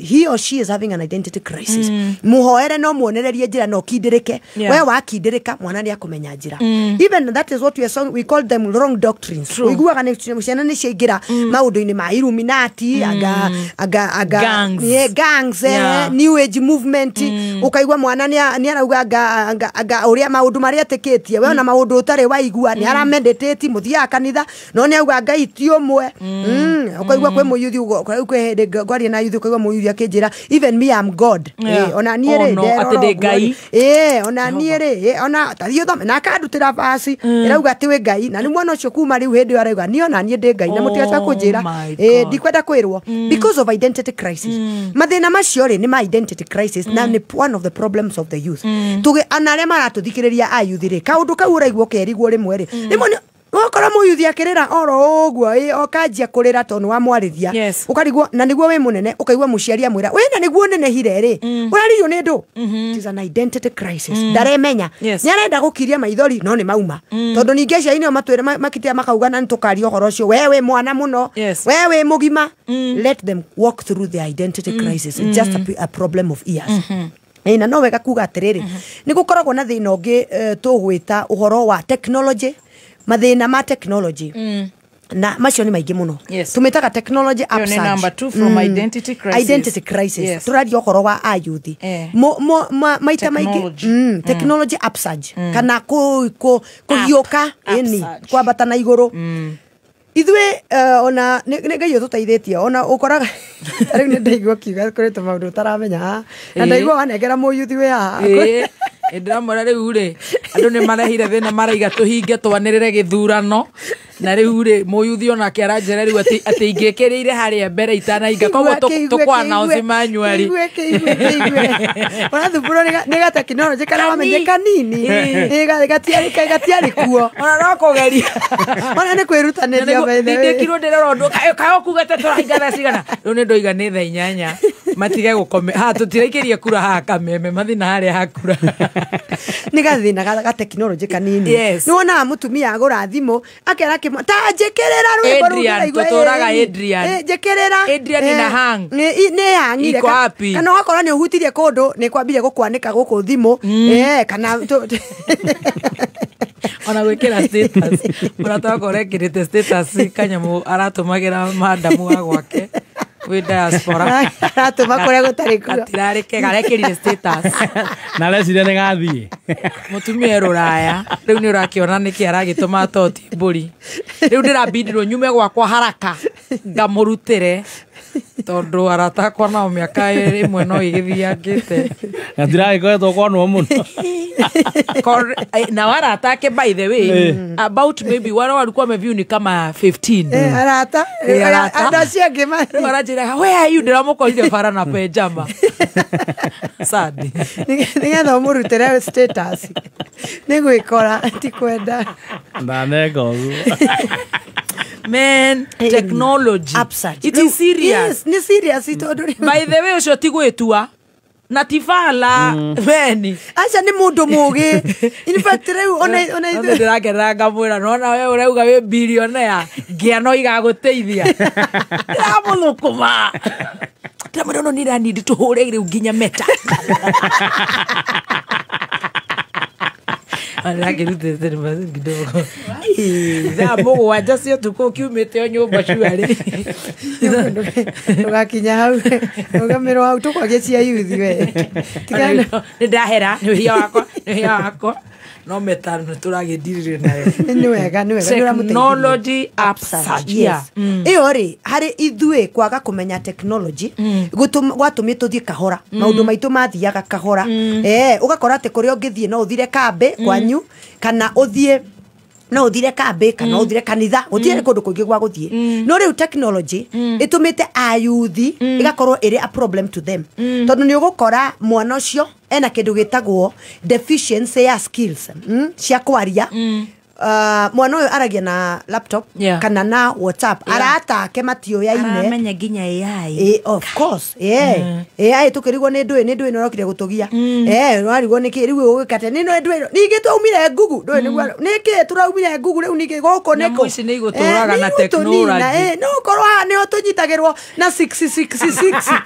he or she is having an identity crisis muhoere no muonererie njira no kindirike we wakindirika mwana ni akumenya njira even that is what we are saying, we call them wrong doctrines uiguaga ni ciana ni ciaingira maundu-ini ma Illuminati aga aga aga gangs, yeah, gangs new age movement ukaigua mwana ni arauga aga aga uria maundu maria etikitie we ona maundu utari waigua ni arameditate muthiaga kanitha no ni auga Ngai ti umwe ukaigua kwi muyuthi kwi hindi ngwaria na yuthi ukaigua muyuthi akinjira even me am God ona nie ri ati Ngai ona nie ri ona tathii uthome na akandutira basi irauga ati wi Ngai na ni mwana ucio kuma riu hindi arauga ni ona nie ndi Ngai na mutigacoka kunjira ndikwenda kwirwo because of identity crisis mathina macio ri ni ma identity crisis na ni one of the problems of the youth tuge ana aria maratuthikiriria a youth ri kaundu kau uraigua kerigwo rimwe ri rimwe wakora muyuthi akirira oro uguo okanjia kurira tondu wa mwarithia ukarigwo na niguo wi munene ukaigua muciari amwira we na niguo nenehire ri uraririo ni ndu it is an identity crisis ndaremenya ni arenda gukiria maithori no ni mauma tondu ningi aciari nio matwire makitia makauga na nitukaria uhoro ucio we wi mwana muno we wi mugima let them walk through the identity crisis it's just a problem of years na no wega kuga atiriri ni gukoragwo na thina ungi tugwita uhoro wa technology mathina ma technology Na macio nĩ maingĩ mũno. Tũmĩtaga technology upsurge. Nĩ number 2 from identity crisis. Identity crisis. Tũraria ũhoro wa ayuthi. Maita maingĩ technology upsurge kana kũhiũka ĩni kwambata na igũrũ. Ithuĩ ona nĩ Ngai ũtũteithĩtie ona ũkoraga rĩu nĩ ndaigua kiuga kũrĩ tũmaũndũ ũtaramenya haha na ndaigua wanengera mũyuthi wĩ haha. Ndĩramwĩra rĩu rĩ andũ nĩ marehire thĩna maraiga tũhinge twanĩrĩre gĩthurano na rĩu rĩ mũyuthi onake aranjĩra rĩu atĩ ingĩkĩrĩire harĩa mbere itanainga koguo tũkũ-announce manually. Ũrathumbũrwo nĩ ga tekinoronjĩ karĩa wamenye kanini gatiarĩ kuo ona no kũgeria ona nĩ kwĩrutanĩria by the way. Ndĩkirwo ndĩrora ũndũ kaĩ ũkuga ta tũrahinga thaa cigana rĩu nĩ ndoiga nĩ thaa 8 matige gũkome haha tũtiraikĩria kura haha kameme mathi na harĩa hakura nĩ gathĩna ga tekinoronjĩ kanini. Nĩ wonaga mũtumia agũra thimũ akera ta njĩkĩrĩra rwĩmbo rũu ndĩraigua tũtũraga Adrian njĩkĩrĩra Adrian na hang nĩ hangire kana ũgakora nĩ ũhutirie kũndũ nĩ kwambire gũkwanĩka gũkũ thimũ kana ona gwĩkĩra status mũrata wakwa ũrekĩrĩte status kanyamũ aratũmagĩra madamu wa gwake wĩ diaspora aratũma kũrĩa gũtarĩ kuo gatirarĩ kega arekĩrire status na areciria nĩ gathiĩ mũtumia e rũraya rĩu nĩ ũrakĩona nĩkĩ aragĩtũma toti mbũri rĩu ndĩrabindirwo nyume gwakwa haraka ngamũrutĩre tondũ arata akwa nao mĩaka ĩmwe no ĩgĩthiangĩte gatiragĩkoretwo kwanwo mũno na arata ake by the way about maybe wale walikuwa wameview ni kama 15 arata andũ acio angĩ rĩu aranjĩra where are you ndĩramũkorire bara na pejama sad nĩgetha ũmũrutĩre status nĩ gwĩkora ti kwenda ndaneka ũguo. Man, technology upsurge. It is serious. Yes, ni serious by the way ucio ti gwĩtua na ti bala meni aca nĩ mũndũ mũgĩ in fact rĩu ona ithuĩ ndĩrakerera ngamwĩra nona we ũrauga wĩ billionaire ngĩa no igagũteithia ndĩramũthũkũma ndĩramwĩra no nĩ nĩranindi tũhũre rĩu nginya meta Ndĩrakĩrutĩte kidogo thaa mũgwanja cia ũtukũ ũkiumĩte o nyũmba cuarĩ ndũgakinya hau rũgamĩrwo hau tũkwagia cia yuthi we nĩ ndahera nĩ ũhia wakwa nĩ ũhia wakwa no meta tũragĩndirire nayo nĩ wega nĩ wega technology upsurge. Yes ĩyo rĩ harĩ ithuĩ kwaga kũmenya technology gwatũmĩ tũthiĩ kahora maũndũ maitũ mathiaga kahora ũgakora atĩ kũrĩa ũngĩthiĩ no ũthire kambĩ kwanyu kana ũthiĩ no ũthire kambĩ kana ũthire kanitha gũtirĩ kũndũ kũingĩ gwa gũthiĩ no rĩu technology ĩtũmĩte ayuthi ĩgakorwo ĩrĩ a problem to them tondũ nĩ ũgũkora mwana ũcio ena kĩndũ gĩtagwo deficiency ya skills cia kwaria. Mwana ũyũ aragia na laptop kana na WhatsApp arata ake matioyaine aramenya nginya AI of course AI tũkĩrigwo nĩ ndũĩ nĩ ndũĩ nĩũrokire gũtũgia warigwo nĩkĩ rĩu ũgĩkate nĩ ndũĩ ningĩ twaumire Google ndũĩ nĩguo nĩkĩ tũraumire Google rĩu ningĩ gũkũ nĩkũ ici nĩ igũtũraga na technology no ũkorwo haha nĩho tũnyitagĩrwo na 666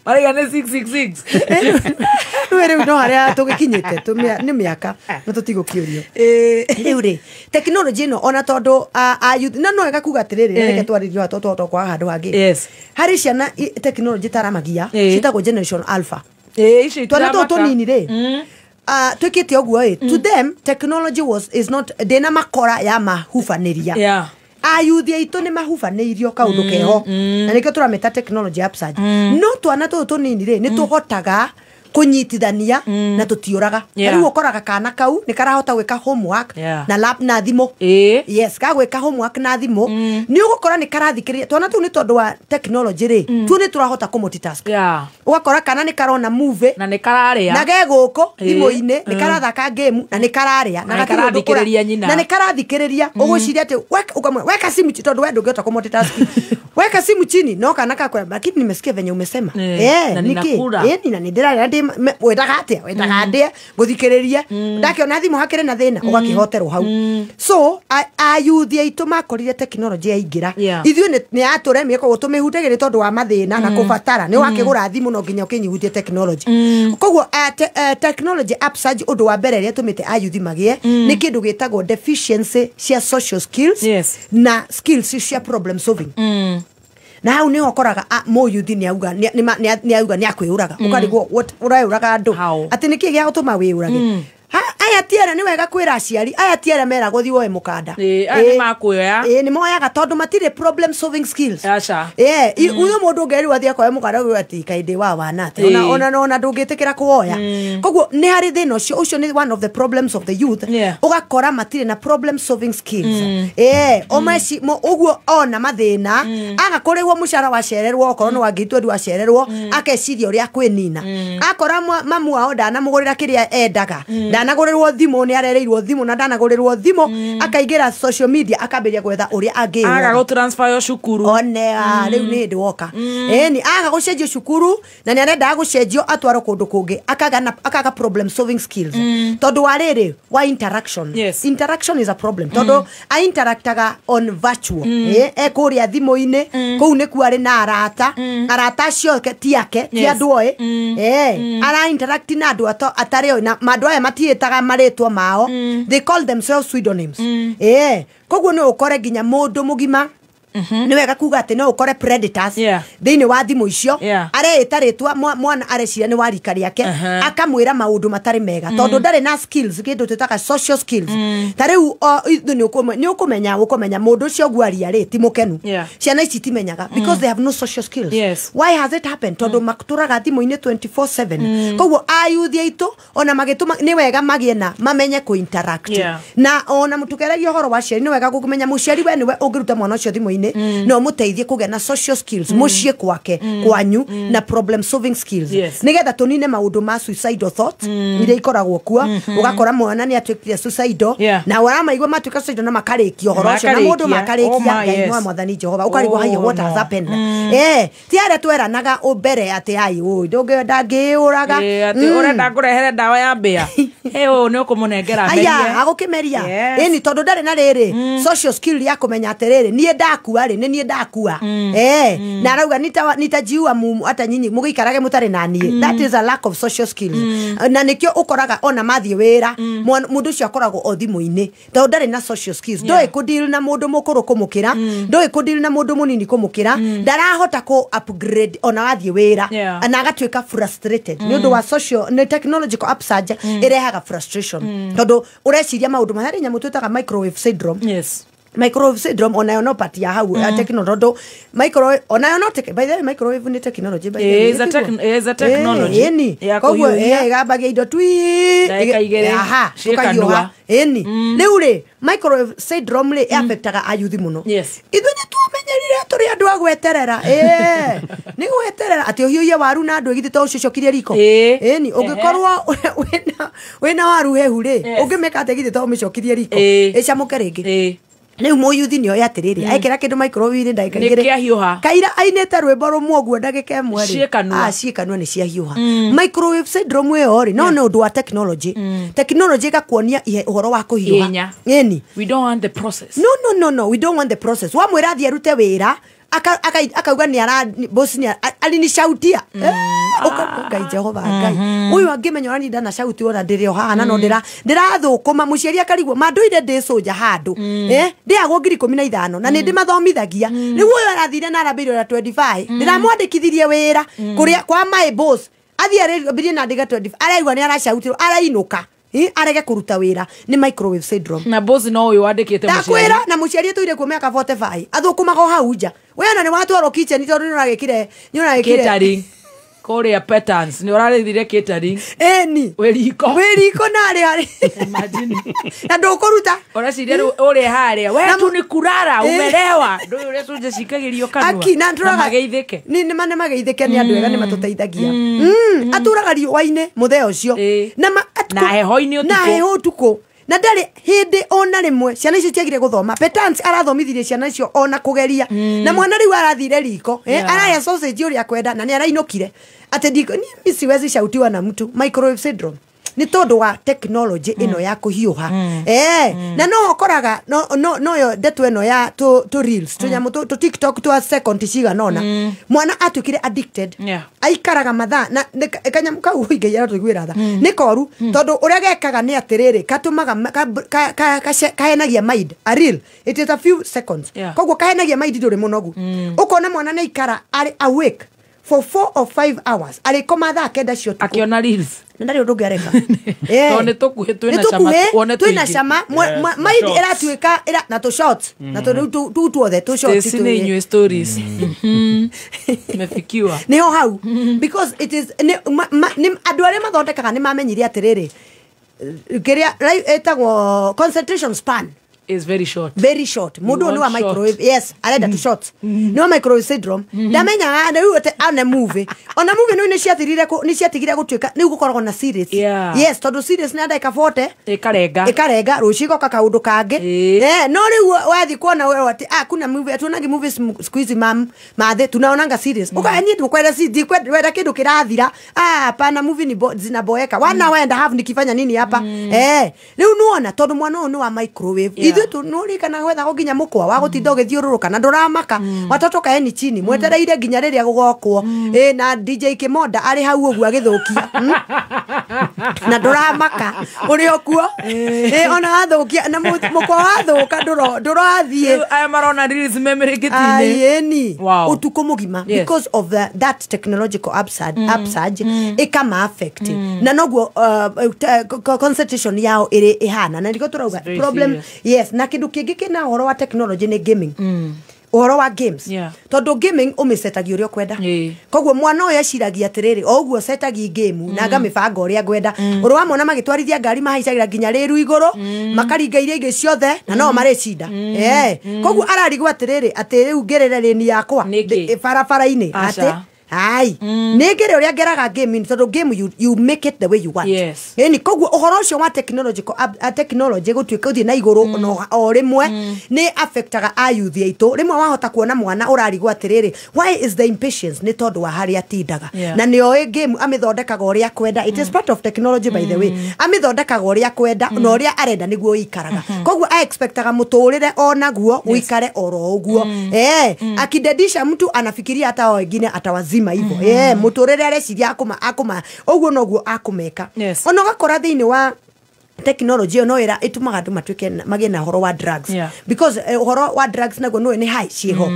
maraiga nĩ 666 rĩu no harĩa tũgĩkinyĩte nĩ mĩaka no tũtigũkĩũrio rĩu rĩ tekinoronjĩ ĩno ona tondũ na no wega kuga atĩrĩrĩ reke twarĩrio haha tondũ kwaga handũ hangĩ harĩ ciana tekinoronjĩ taramagia ciĩtagwo generation alpha twana tũtũ tũnini rĩ twĩkĩte ũguo ĩ to them technology is not ndĩna makora ya mahubanĩria ayuthi aitũ nĩ mahubanĩirio kaũndũ keho na nĩkĩo tũramĩta technology upsurge no twana tũtũ tũnini rĩ nĩ tũhotaga kunyitithania na tutiuraga riu ukoraga kana kau ni karahota gwika homework na lap na thimu. Yes, ka gwika homework na thimu ni ugukora ni karathikiriria twana tu ni tondu wa technology ri tu ni turahota ku multitask. Ugakora kana ni karona movie na ni kararia na ge guku thimu-ini ni karathaka game na ni kararia na karathikiriria nyina na ni karathikiriria uguciria ati weka simu tondu we ndungihota ku multitask weka simu chini no kana kakwa lakini nimesikia venye umesema na ninakula nina ndiraria ndi ndĩ wendaga atĩa wendaga ndĩe ngũthikĩrĩrie ndakiona thimũ hakĩrĩ na thĩna ũgakĩhoterwo hau. So ayuthi aitũ makorire tekinoronjĩ yaingĩra ithuĩ nĩ yatũremire koguo tũmĩhutagia nĩ tondũ wa mathĩna na kũbatara nĩ wakĩgũra thimũ no nginya ũkĩnyihutie tekinoronjĩ. Koguo technology upsurge ũndũ wa mbere ĩrĩa ĩtũmĩte ayuthi magĩe nĩ kĩndũ gĩtagwo deficiency cia social skills na skills cia problem solving. Na hau niho ũkoraga mũyuthi nĩ auga nĩ auga nĩ akwĩũraga ũkarigwo ũreũraga andũ atĩ nĩkĩ gĩa gũtũma wĩũrage. Aya tiara nĩ wega kwĩra aciari aya tiara meragwo thiĩ woe mũkanda aya nĩ makuoya nĩ moyaga tondũ matirĩ problem solving skills. Uyu mũndũ ũngerirwo athiĩ akoe mũkanda ũguo atĩ kaĩ ndĩ wa wana atĩ ona ndũngĩtĩkĩra kuoya. Koguo nĩ harĩ thĩna ũcio ũcio nĩ one of the problems of the youth. Ũgakora matirĩ na problem solving skills. Ũguo ona mathĩna aga kũrĩhwo mũcara wacererwo okorwo nĩ wa ngiri wacererwo akeciria ũrĩa akwĩnina akora mamu wao ndanamũgũrĩra kĩrĩa endaga ndanagũrĩrwo thimũ nĩ arereirwo thimũ na ndanagũrĩrwo thimũ akaingĩra social media akambĩrĩria gwetha ũrĩa angĩũraga aga gũtransfer yo cukuru one rĩu nĩ hĩndĩ woka ĩni aga gũcenjio cukuru na nĩ arendaga gũcenjio atwarwo kũndũ kũngĩ akaga problem solving skills tondũ wa rĩrĩ wa interaction. Interaction is a problem tondũ a interactaga on virtual ekũrĩa thimũ-inĩ kũu nĩkuo arĩ na arata arata acio ti ake ti andũ oĩ ara interact na andũ atarĩ oĩ na andũ aya matiĩtaga marĩtwa mao. They call themselves pseudonyms. Koguo nĩ ũkore nginya mũndũ mũgima nĩ wega kuga atĩ no ũkore predators thĩinĩ wa thimũ icio areĩta rĩtwa mwana areciria nĩ wa rika rĩake akamwĩra maũndũ matarĩ mega tondũ ndarĩ na skills kĩndũ twĩtaga social skills. Ta rĩu nĩ ũkũmenya ũkũmenya mũndũ ũcio ũguo aria rĩ ti mũkenu. Ciana ici timenyaga because they have no social skills. Why has it happened? Tondũ matũraga thimũ-inĩ 24/7. Koguo ayuthi aitũ ona magĩtũma nĩ wega magĩe na mamenye kũ interact na ona mũtũkeragia ũhoro wa aciari nĩ wega gũkũmenya mũciari we nĩwe ũngĩruta mwana ũcio thimũ-inĩ no muteithie kũgĩa na social skills muciĩ kwake kwanyu na problem solving skills nigetha tũnine maũndũ ma suicidal thoughts iria ikoragwo kuo. Ũgakora mwana nĩ atuĩkire suicidal na waramaigua matuĩka suicidal na makarĩkia ũhoro ũcio na mũndũ makarĩkia Ngai no Mwathani Jehova ũkarigwo haiya what has happened. Ti arĩa tweranaga mbere atĩ ai ũyũ ndangĩũraga atĩ ũrenda ngũrehere ndawa ya mbĩa ũyũ nĩ ũkũmũnengera aya agũkĩmeria ĩni tondũ ndarĩ na rĩrĩ social skill ya kũmenya atĩrĩrĩ niĩ ndakua rĩ nĩ niĩ ndakua na arauga nitajiua hata nyinyi mũgĩikarage mũtarĩ na niĩ. That is a lack of social skills. Na nĩkĩo ũkoraga ona mathiĩ wĩra mũndũ ũcio akoragwo o thimũ-inĩ tondũ ndarĩ na social skills. Ndoĩ kũdeal na mũndũ mũkũrũ kũmũkĩra ndoĩ kũdeal na mũndũ mũnini kũmũkĩra ndarahota kũ upgrade ona wathiĩ wĩra na agatuĩka frustrated nĩ ũndũ wa social nĩ technological upsurge ĩrehaga frustration tondũ ũreciria maũndũ harĩ nyamũ twĩtaga microwave syndrome. Microwave syndrome onayo no part ya hau technology microwave onayo no by the way microwave ni technology by the way is a technology eni koguo ĩgambagia indo twi aha tukahiũha eni rĩu rĩ microwave syndrome rĩ affectaga ayuthi mũno. Ithuĩ nĩ twamenyerire tũrĩ andũ a gweterera nĩ gweterera atĩ ũhiũhie waru na andũ ĩgithĩ to ũcicokirie riko eni ũngĩkorwo wĩna waru hehu rĩ ũngĩmĩka atĩ githĩ to ũmĩcokirie riko ĩcamũke rĩngĩ. Rĩu mũyuthi nĩ oĩ atĩrĩrĩ aikĩra kĩndũ microwave-inĩ ndagĩka igĩrĩ kaira ainĩte rwĩmbo rũmwe ũguo ndagĩka ĩmwe rĩ ciĩkanua nĩ ciahiũha. Microwave syndrome ĩyo rĩ no nĩ ũndũ wa technology. Technology ĩgakuonia ũhoro wa kũhiũha. Ĩni we don't want the process. No we don't want the process. Wamwĩra athiĩ arute wĩra akauga nĩ ara boss nĩ alinishautia Ngai Jehova Ngai uyu angĩmenya ũrĩa ndana shauti ona ndĩrĩ o haha na no ndĩrathũkũma mũciari akarigwo manduire ndĩ soja handũ ndĩagwo 15,000 na nĩ ndĩmathomithagia rĩu ũyũ arathire na arambĩrĩria na 25 ndĩramwandĩkithirie wĩra kũrĩa kwa my boss athiĩ arĩmbirie na ndĩga 25 araigua nĩ arashautirwo arainũka arege kuruta wira ni microwave syndrome na boss no uyu wandikite muciari ndakwira na muciari tuire kuo miaka 45 athukumaga hau nja we ona ni watwarwo kitchen tondu ni uragikire catering kuria patterns ni urarithire catering eni wi riko na ari imagine na ndukuruta ureciria uri haria we tu ni kurara umelewa ndu uria cunje cikagirio kanua aki na nduraga mageithike ni ni mane mageithike ni andu ega ni matuteithagia aturaga riũa-inĩ muthee ucio na heho-inĩ na heho utuku Na ndarĩ hĩndĩ ona rĩmwe ciana icio ciagire gũthoma. Petans arathomithirie ciana icio ona kũgeria. Na mwana rĩu arathire riko, araya sausage ũrĩa kwenda na nĩ arainũkire. Atĩ ndiko ni siwezi shautiwa na mtu, microwave syndrome. Nĩ tondũ wa technology ĩno ya kũhiũha. Na no ũkoraga no yo ndeto ĩno ya to reels, tũnyamũ to TikTok twa second cigana ũna. Mwana atuĩkire addicted. Aikaraga mathaa na kanyamũ kau Ngai aratũiguĩra tha. Nĩ koru tondũ ũrĩa gekaga nĩ atĩrĩrĩ, katũmaga kahenagia mind a reel, it is a few seconds. Koguo kahenagia mind ndũrĩ mũnogu. Ũkona mwana nĩ aikara arĩ awake for 4 or 5 hours. Arĩkoma thaa 9 cia ũtukũ. Akĩona reels. Na ndarĩ ũndũ ũngĩ areka. Tondũ nĩ tũkuhĩ twĩna cama, wone twĩna cama, mind ĩratuĩka na tũ shorts, na tũ rĩu tuothe tũ shorts. Stacy nĩ inyuĩ stories. Mefikiwa. Nĩho hau. Because it is andũ arĩa mathondekaga nĩ mamenyire atĩrĩrĩ, kĩrĩa ĩtagwo concentration span is very short. Very short. Mundu ni wa microwave. Yes, arenda to short. Ni wa microwave syndrome. Ndamenyaga riu ate ane movie. Ona movie no ni ciathirire ni ciatigire gutuika ni gukoragwo na series. Yes, tondu series ni ndagika 40 ikarenga. Ikarenga rucigo ka kaundu kangi. No riu wathi kuona we ati kuna movie tuonangi movies siku hizi mam mathe tunaonanga series. Uka ni tukwenda CD kwenda kindu kirathira. Hapana movie ni zinaboeka. Wana wenda have nikifanya nini hapa? Riu nuona tondu mwana uyu ni wa microwave. Ithuĩ nũririkana gwethagwo nginya mũkwa wa gũtinda ũgĩthiũrũrũka na ndũramaka. Watoto kaeni chini mwetereire nginya rĩrĩa gũgokwo. Na DJ Kĩmonda arĩ hau ũguo agĩthũkia. Na ndũramaka ũrĩ o kuo. Ona wathũkia na mũkwa wathũka ndũrathiĩ. Aya marona reels memerĩkĩtie-inĩ. Ĩni ũtukũ mũgima because of that technological upsurge ĩkama affect. Na noguo concentration yao ĩrĩ ĩhana. Na nĩkĩo tũrauga problem. Yes, na kindu kingi kina uhoro wa technology ni gaming. Uhoro wa games. Tondu gaming umisetagia uria ukwenda. Koguo mwana uyu eciragia atiriri, o uguo setagia game na ngamibanga uria ngwenda. Uri wa mona magitwarithia ngari mahaicagira nginya riru iguru, makaringa iria ingĩ ciothe na no marecinda. Koguo ararigwo atiriri ati riu ngerere rĩni yakwa barabara-inĩ ati ai nĩ ngere ũrĩa ngeraga game tondu game you make it the way you want. Ĩni koguo ũhoro ũcio wa technological technology gũtuĩka ũthiĩ na igũrũ no o rĩmwe nĩ affectaga ayuthi aitũ. Rĩmwe wahota kuona mwana ũrarigwo atĩrĩrĩ, why is the impatience? Nĩ tondũ wa harĩa atindaga na nĩ oĩ game amĩthondekaga ũrĩa kwenda. It is part of technology by the way. Amĩthondekaga ũrĩa kwenda na ũrĩa arenda nĩguo ũikaraga. Koguo a expectaga mũtũrĩre onaguo ũikare oro ũguo. Akidedisha mtu anafikiria hata wengine atawazima hivyo. Muturere areciria akuma uguo noguo akumeka. Ona ugakora thiini wa technology no ira itumaga andu matuike magie na horo wa drugs. Because horo wa drugs naguo no ni high ciho.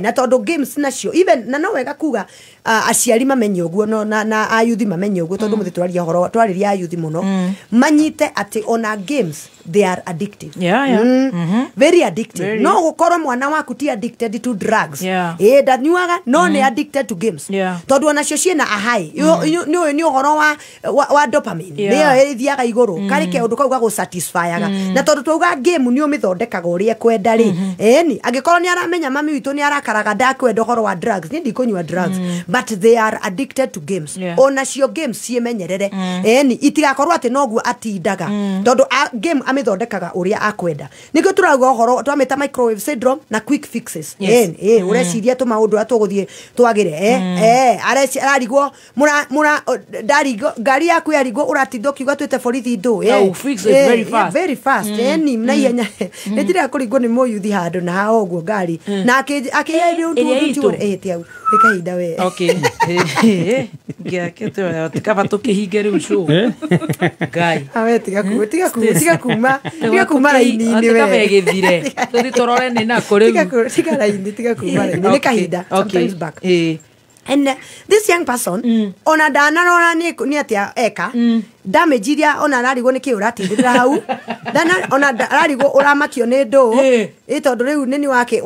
Na tondu games nacio even na no wega kuga aciari mamenye uguo no na ayuthi mamenye uguo tondu muthi twaria horo twariria ayuthi muno manyite ati ona games they are addictive. Very addictive. No gukorwo mwana waku ti addicted to drugs. Ndanyuaga no ni addicted to games. Tondu ona cio ciena a high ni uhoro wa dopamine niyo ithiaga iguru kari ke undu kau gagusatisfyaga. Na tondu twauga game ni umithondekaga uria kwenda ri. Eni angikorwo ni aramenya mami witu ni arakaraga ndakwenda uhoro wa drugs ni ndikunyua drugs but they are addicted to games. Ona cio games cimenyerere. Eni itigakorwo ati noguo atindaga tondu game amithondekaga uria akwenda. Nikio turauga uhoro twamita microwave syndrome na quick fixes. Ureciria tu maundu atuguthie twagire. Ararigwo mura ndarigwo ngari yaku yarigwo uratinda ukiuga twite borithi ndu. Fix it very fast. Very fast. Eni na ihenya. Nĩndĩrĩa kũringwo nĩ mũyuthi handũ na ha ũguo ngari. Na akĩgeria ũndũ ti hau. Nĩ kahinda we. Okay. Ngĩake kaba tũkĩhinge rĩu show. Ngai. Awe tiga kuma. Tiga kuma raini-inĩ we. Kaba ĩgĩthire. Tũthiĩ tũrore nĩ nakũ rĩu. Tiga raini, tiga kuma raini. Nĩ kahinda. Sometimes back. And this young person ona ndanarora ni atia eka damage iria ona ararigwo nĩ kĩ ũratindĩrĩra hau ndana ona ararigwo ũramakio nĩ ndũ ĩ tondũ rĩu nĩ wake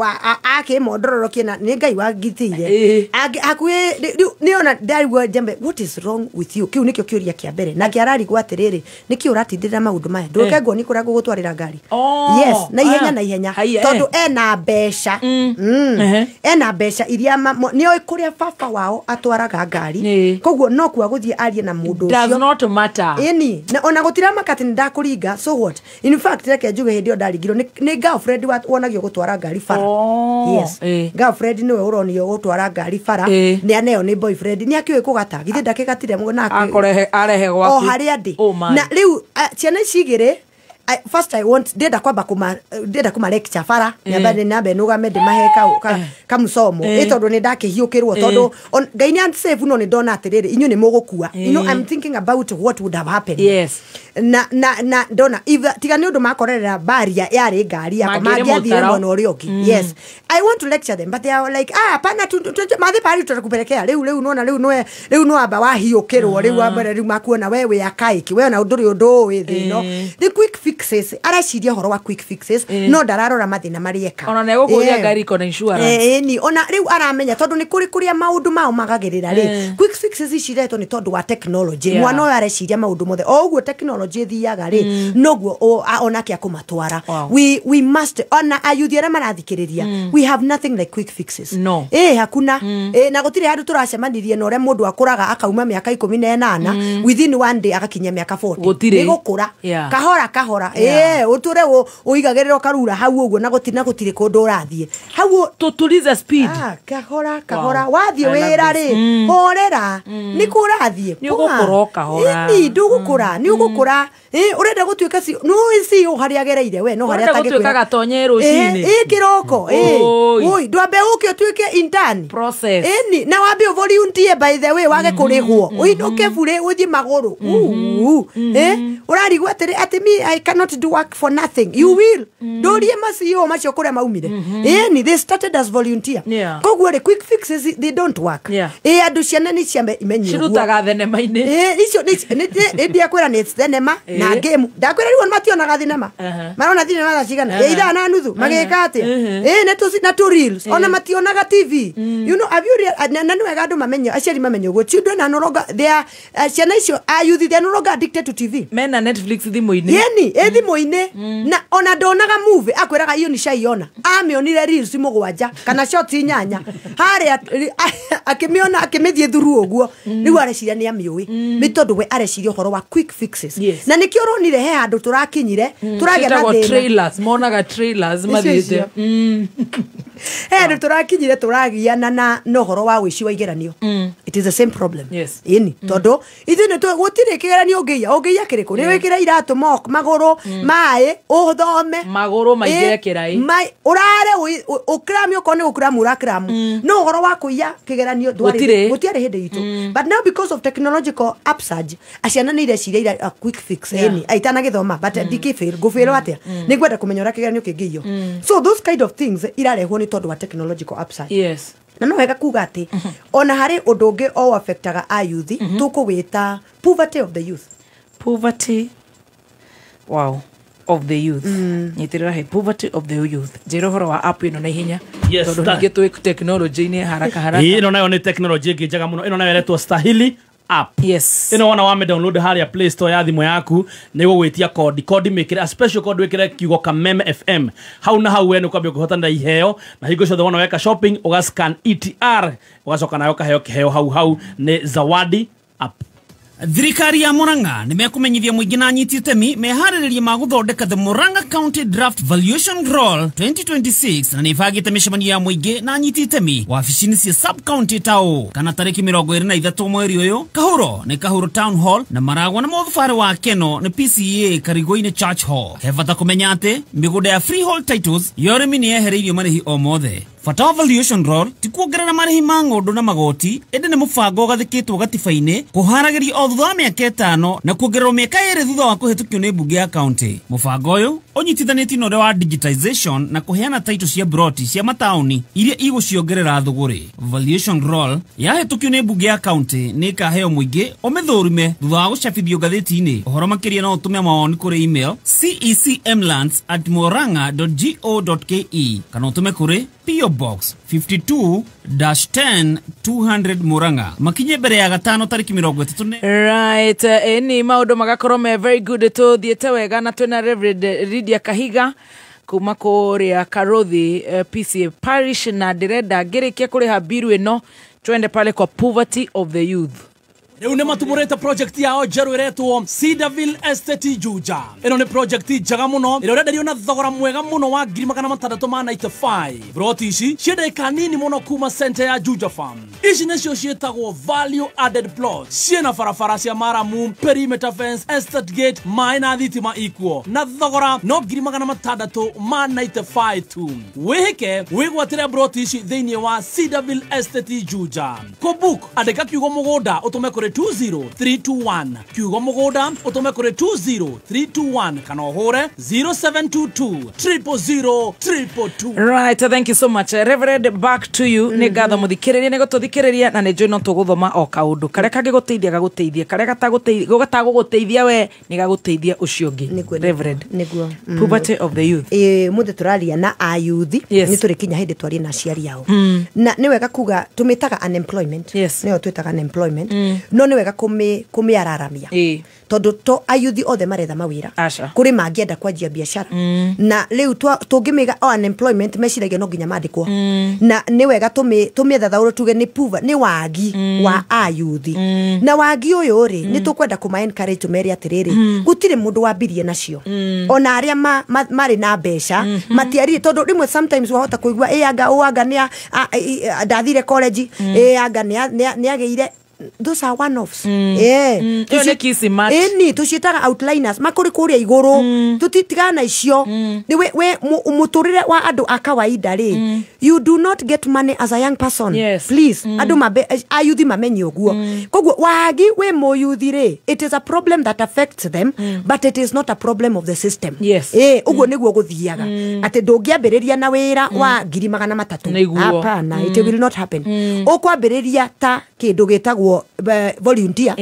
akĩmondororokie na nĩ Ngai wangitĩire hakuhĩ rĩu nĩ ona ndarigwo njambe what is wrong with you kĩu nĩkĩo kĩũria kĩa mbere nake ararigwo atĩrĩrĩ nĩkĩ ũratindĩrĩra maũndũ maya ndũke nguoni kũrĩa ngũgũtwarĩra ngari yes na ihenya na ihenya tondũ ena mbeca ena mbeca iria nĩ oĩ kũrĩa baba Baba wao atwaraga ngari koguo no kwa guthie arie na mundu ucio does not matter. Eni na ona gutira makati ndakuringa, so what? In fact reke njuge hindi yo ndarigirwo ni girlfriend wonagio gutwara ngari bara. Yes, girlfriend niwe uronio gutwara ngari bara, ni aneo ni boyfriend ni akiwe kugata githi ndakigatire na akorehe arehe gwaku o haria ndi. Na riu ciana ici igiri, first I want ndenda kwamba kuma ndenda kuma lecture bara nyamba ni nambe nugame ndimahe ka musomo ĩ tondu ni ndakihiukirwo tondu Ngai ni unsafe no ni ndona atiriri inyu ni mugukua. You know, I'm thinking about what would have happened. Yes. Na na na ndona tiga ni undu makorerera baria yari ngari yakwa mangiathire mwena uria ungi. Yes, I want to lecture them but they are like, ah pana mathi pari tutakupelekea riu riu nona riu noe riu no amba wahiukirwo riu ambere riu makuona we wi akaiki we ona nduri undu wi thino. The quick fixes araciria horo wa quick fixes no ndararora mathina marieka ona ne gukuria ngari kona insurance ni ona riu aramenya tondu ni kuri kuria maundu mao magagirira ri quick fixes ici retwo ni tondu wa technology. Mwana uyu areciria maundu mothe o uguo technology thiaga ri noguo onake akumatwara. We must ona ayuthi aria marathikiriria, we have nothing like quick fixes. No. Hakuna na gutiri handu turacemanirie na uria mundu akuraga akauma miaka 18 within one day agakinya miaka 40 ni gukura kahora kahora. Uture uigagirira ukarura hau uguo na gutina gutiri kundu urathie hau tutuliza speed. Kahora kahora wathie wira ri horera ni kurathie ni ugukura kahora ni ndugukura ni ugukura urenda gutuika si no si haria gereire we no haria atangikuira gutuika gatonye rucini kiroko oi ndwambe uke utuike intern process ni na wambe volunteer by the way wage kurihwo uinuke bure uthie maguru urarigwo atiri ati me I cannot do work for nothing. You will ndurie macio macio kuria maumire. Ni they started as volunteer. Koguo ri quick fixes they don't work. Andu ciana ni ciambe imenye cirutaga thenema-ini icio ni ndiakwira ni thenema na game ndakwira riu mationaga thinema marona thinema thaa cigana ithaa na nuthu magika atia na tu reels ona mationaga TV. You know, have you na ni wega andu mamenye aciari mamenye uguo children are no longer they are ciana icio ayuthi they are no longer addicted to TV. Mena Netflix thimu-ini yeni thimu-ini na ona ndonaga movie akwiraga iyo ni caiona amionire reels mugwanja kana shot inyanya haria akimiona akimithie thuru uguo riu areciria ni amiui ni tondu we areciria uhoro wa quick fixes. Na nikio uronire he handu turakinyire turagia na thina trailers monaga trailers mathiite he handu turakinyire turagiana na uhoro wa wici wa igeranio. It is the same problem. Yes. Ini tondu ithuĩ nĩ gũtirĩ kĩgeranio ũngĩiya ũngĩiya kĩrĩkũ nĩ wĩkĩre iratũ mok magũrũ maĩ ũthome magũrũ maingĩre kĩrai ũrare ũkrami okorwo nĩ gũkramu ũrakramu no ũhoro wa kũiya kĩgeranio gũtiarĩ hĩndĩ itũ. But now because of technological upsurge aciana nĩ ireciria a quick fix ĩni aitanagĩthoma but ndikĩfail ngũfail atĩa nĩ ngwenda kũmenya ũrĩa kĩgeranio kĩngĩiywo. So those kind of things irarehwo nĩ tondũ wa technological upsurge. Yes. Na no wega kuga ati ona hari undu ungi o affectaga ayuthi tukuwita poverty of the youth. Poverty wow of the youth. Nyitirira he poverty of the youth njira uhoro wa app ino na ihenya tondu ningi twi technology ni haraka haraka. Ino nayo ni technology ingi njega muno ino nayo iretwo Stahili app. Yes. Ino wona wame download haria Play Store ya thimu yaku ni gugwitia code code mekire a special code wikire kiugo Kameme FM hau na hau we ni kwambia kuhotana iheo na hingo ciothe wona weka shopping uga scan ETR ugacoka nayo kaheo kiheo hau hau ni Zawadi app. Thirikari ya Murang'a nĩ mekũmenyithia mũingĩ na anyiti itemi meharĩrĩria ma gũthondeka the Murang'a County Draft Valuation Roll 2026 na nĩ ĩbangĩte mĩcemanio ya mũingĩ na anyiti itemi wabici-inĩ cia sub county ta ũũ kana tarĩki 23 mweri ũyũ Kahuro nĩ Kahuro Town Hall na Maragwa na Mũthubarĩ wa Keno nĩ PCEA Karigoinĩ Church Hall. He bata kũmenya atĩ mĩgũnda ya freehold titles ya ũrĩmi nĩ yehereirio marĩhi o mothe. Bata wa valuation roll ti kuongerera marĩhi ma ng'ũndũ na magoti ĩndĩ nĩ mũbango ũgathĩkĩtwo gatiba-inĩ kũharagĩrio o thutha wa mĩaka 5 na kuongererwo mĩaka 2 thutha wa kũhĩtũkio nĩ mbunge ya county. Mũbango ũyũ ũnyitithanĩtio na ũrĩa wa digitization na kũheana title cia broti cia mataũni iria igũciongerera thũgũrĩ. Valuation roll yahĩtũkio nĩ mbunge ya county nĩ ĩkaheo mũingĩ ũmĩthũrime thutha wa gũcabithio ngathĩti-inĩ. Ũhoro makĩria no ũtũme mawoni kũrĩ email cecmlands@murang'a.go.ke kana ũtũme kũrĩ P.O. Box 52-10 200 Murang'a makinye mbere ya gatano tariki 34. Right, eni maundu magakorwo me very good tuthiete wega na twina Reverend Lydia Kahiga kuma kuria Karothi PCA Parish na ndirenda ngirikia kuriha biru ino Twende pale kwa poverty of the youth. Rĩu nĩ matumũrĩte project yao njerũ ĩretwo Cedarville Estate Juja. Ĩno nĩ project njega mũno ĩrĩa ũrenderio na thogora mwega mũno wa 695. Broti ici ciĩ ndagĩka nini mũno kuma center ya Juja Farm. Ici nĩcio ciĩtagwo value added plots. Ciĩna barabara cia maramu, perimeter fence, estate gate, maĩ na thitima ikuo. Na thogora no 695 tu. Wĩhĩke wĩgwatĩre broti ici thĩinĩ wa Cedarville Estate Juja. Kũbook andĩka kiugo mũgũnda ũtũme kũrĩ 20321, kiugo mũgũnda ũtũme kũrĩ 20321 kana ũhũre 0722 000 222. Right, thank you so much. Reverend, back to you. Nĩ ngatho mũthikĩrĩria nĩ gũtũthikĩrĩria na nĩ njũĩ no tũgũthoma o kaũndũ karĩa kangĩgũteithia gagũteithie, karĩa gatagũgũteithia we nĩ gagũteithia ũcio ũngĩ. Reverend, nĩguo poverty of the youth. Mũthĩ tũraria na ayuthi, nĩ tũrĩkinya hĩndĩ twarie na aciari ao. Na nĩ wega kuga tũmĩtaga unemployment. Nĩyo twĩtaga unemployment. No nĩ wega kũmĩararamia tondũ to ayuthi othe maretha mawĩra, kũrĩ mangĩenda kwanjia biacara. Na rĩu tũngĩmĩga unemployment meciragia no nginya mandĩkwo. Na nĩ wega tũmĩthathaũre tuge nĩ puva, nĩ wagi wa ayuthi. Na wagi ũyũ rĩ, nĩ tũkwenda kũma encourage tũmere atĩrĩrĩ, gũtirĩ mũndũ wambirie nacio. Ona arĩa marĩ na mbeca matiarire, tondũ rĩmwe sometimes wahota kũigua ĩ anga ũ anga nĩ ndathire college, ĩ anga nĩ agĩire. Those are one-offs. Ĩni tũciĩtaga outliners, makũrĩ kũrĩa igũrũ, tũtitigana icio. We mũtũrĩre wa andũ a kawaida rĩ, you do not get money as a young person. Please, andũ ayuthi mamenye ũguo. Koguo wagi wĩ mũyuthi rĩ, it is a problem that affects them, but it is not a problem of the system. Ũguo nĩguo gũthiaga. Atĩ ndũngĩambĩrĩria na wĩra wa 300,000. Hapana, it will not happen. Ũkwambĩrĩria ta kĩndũ gĩtagwo volunteer,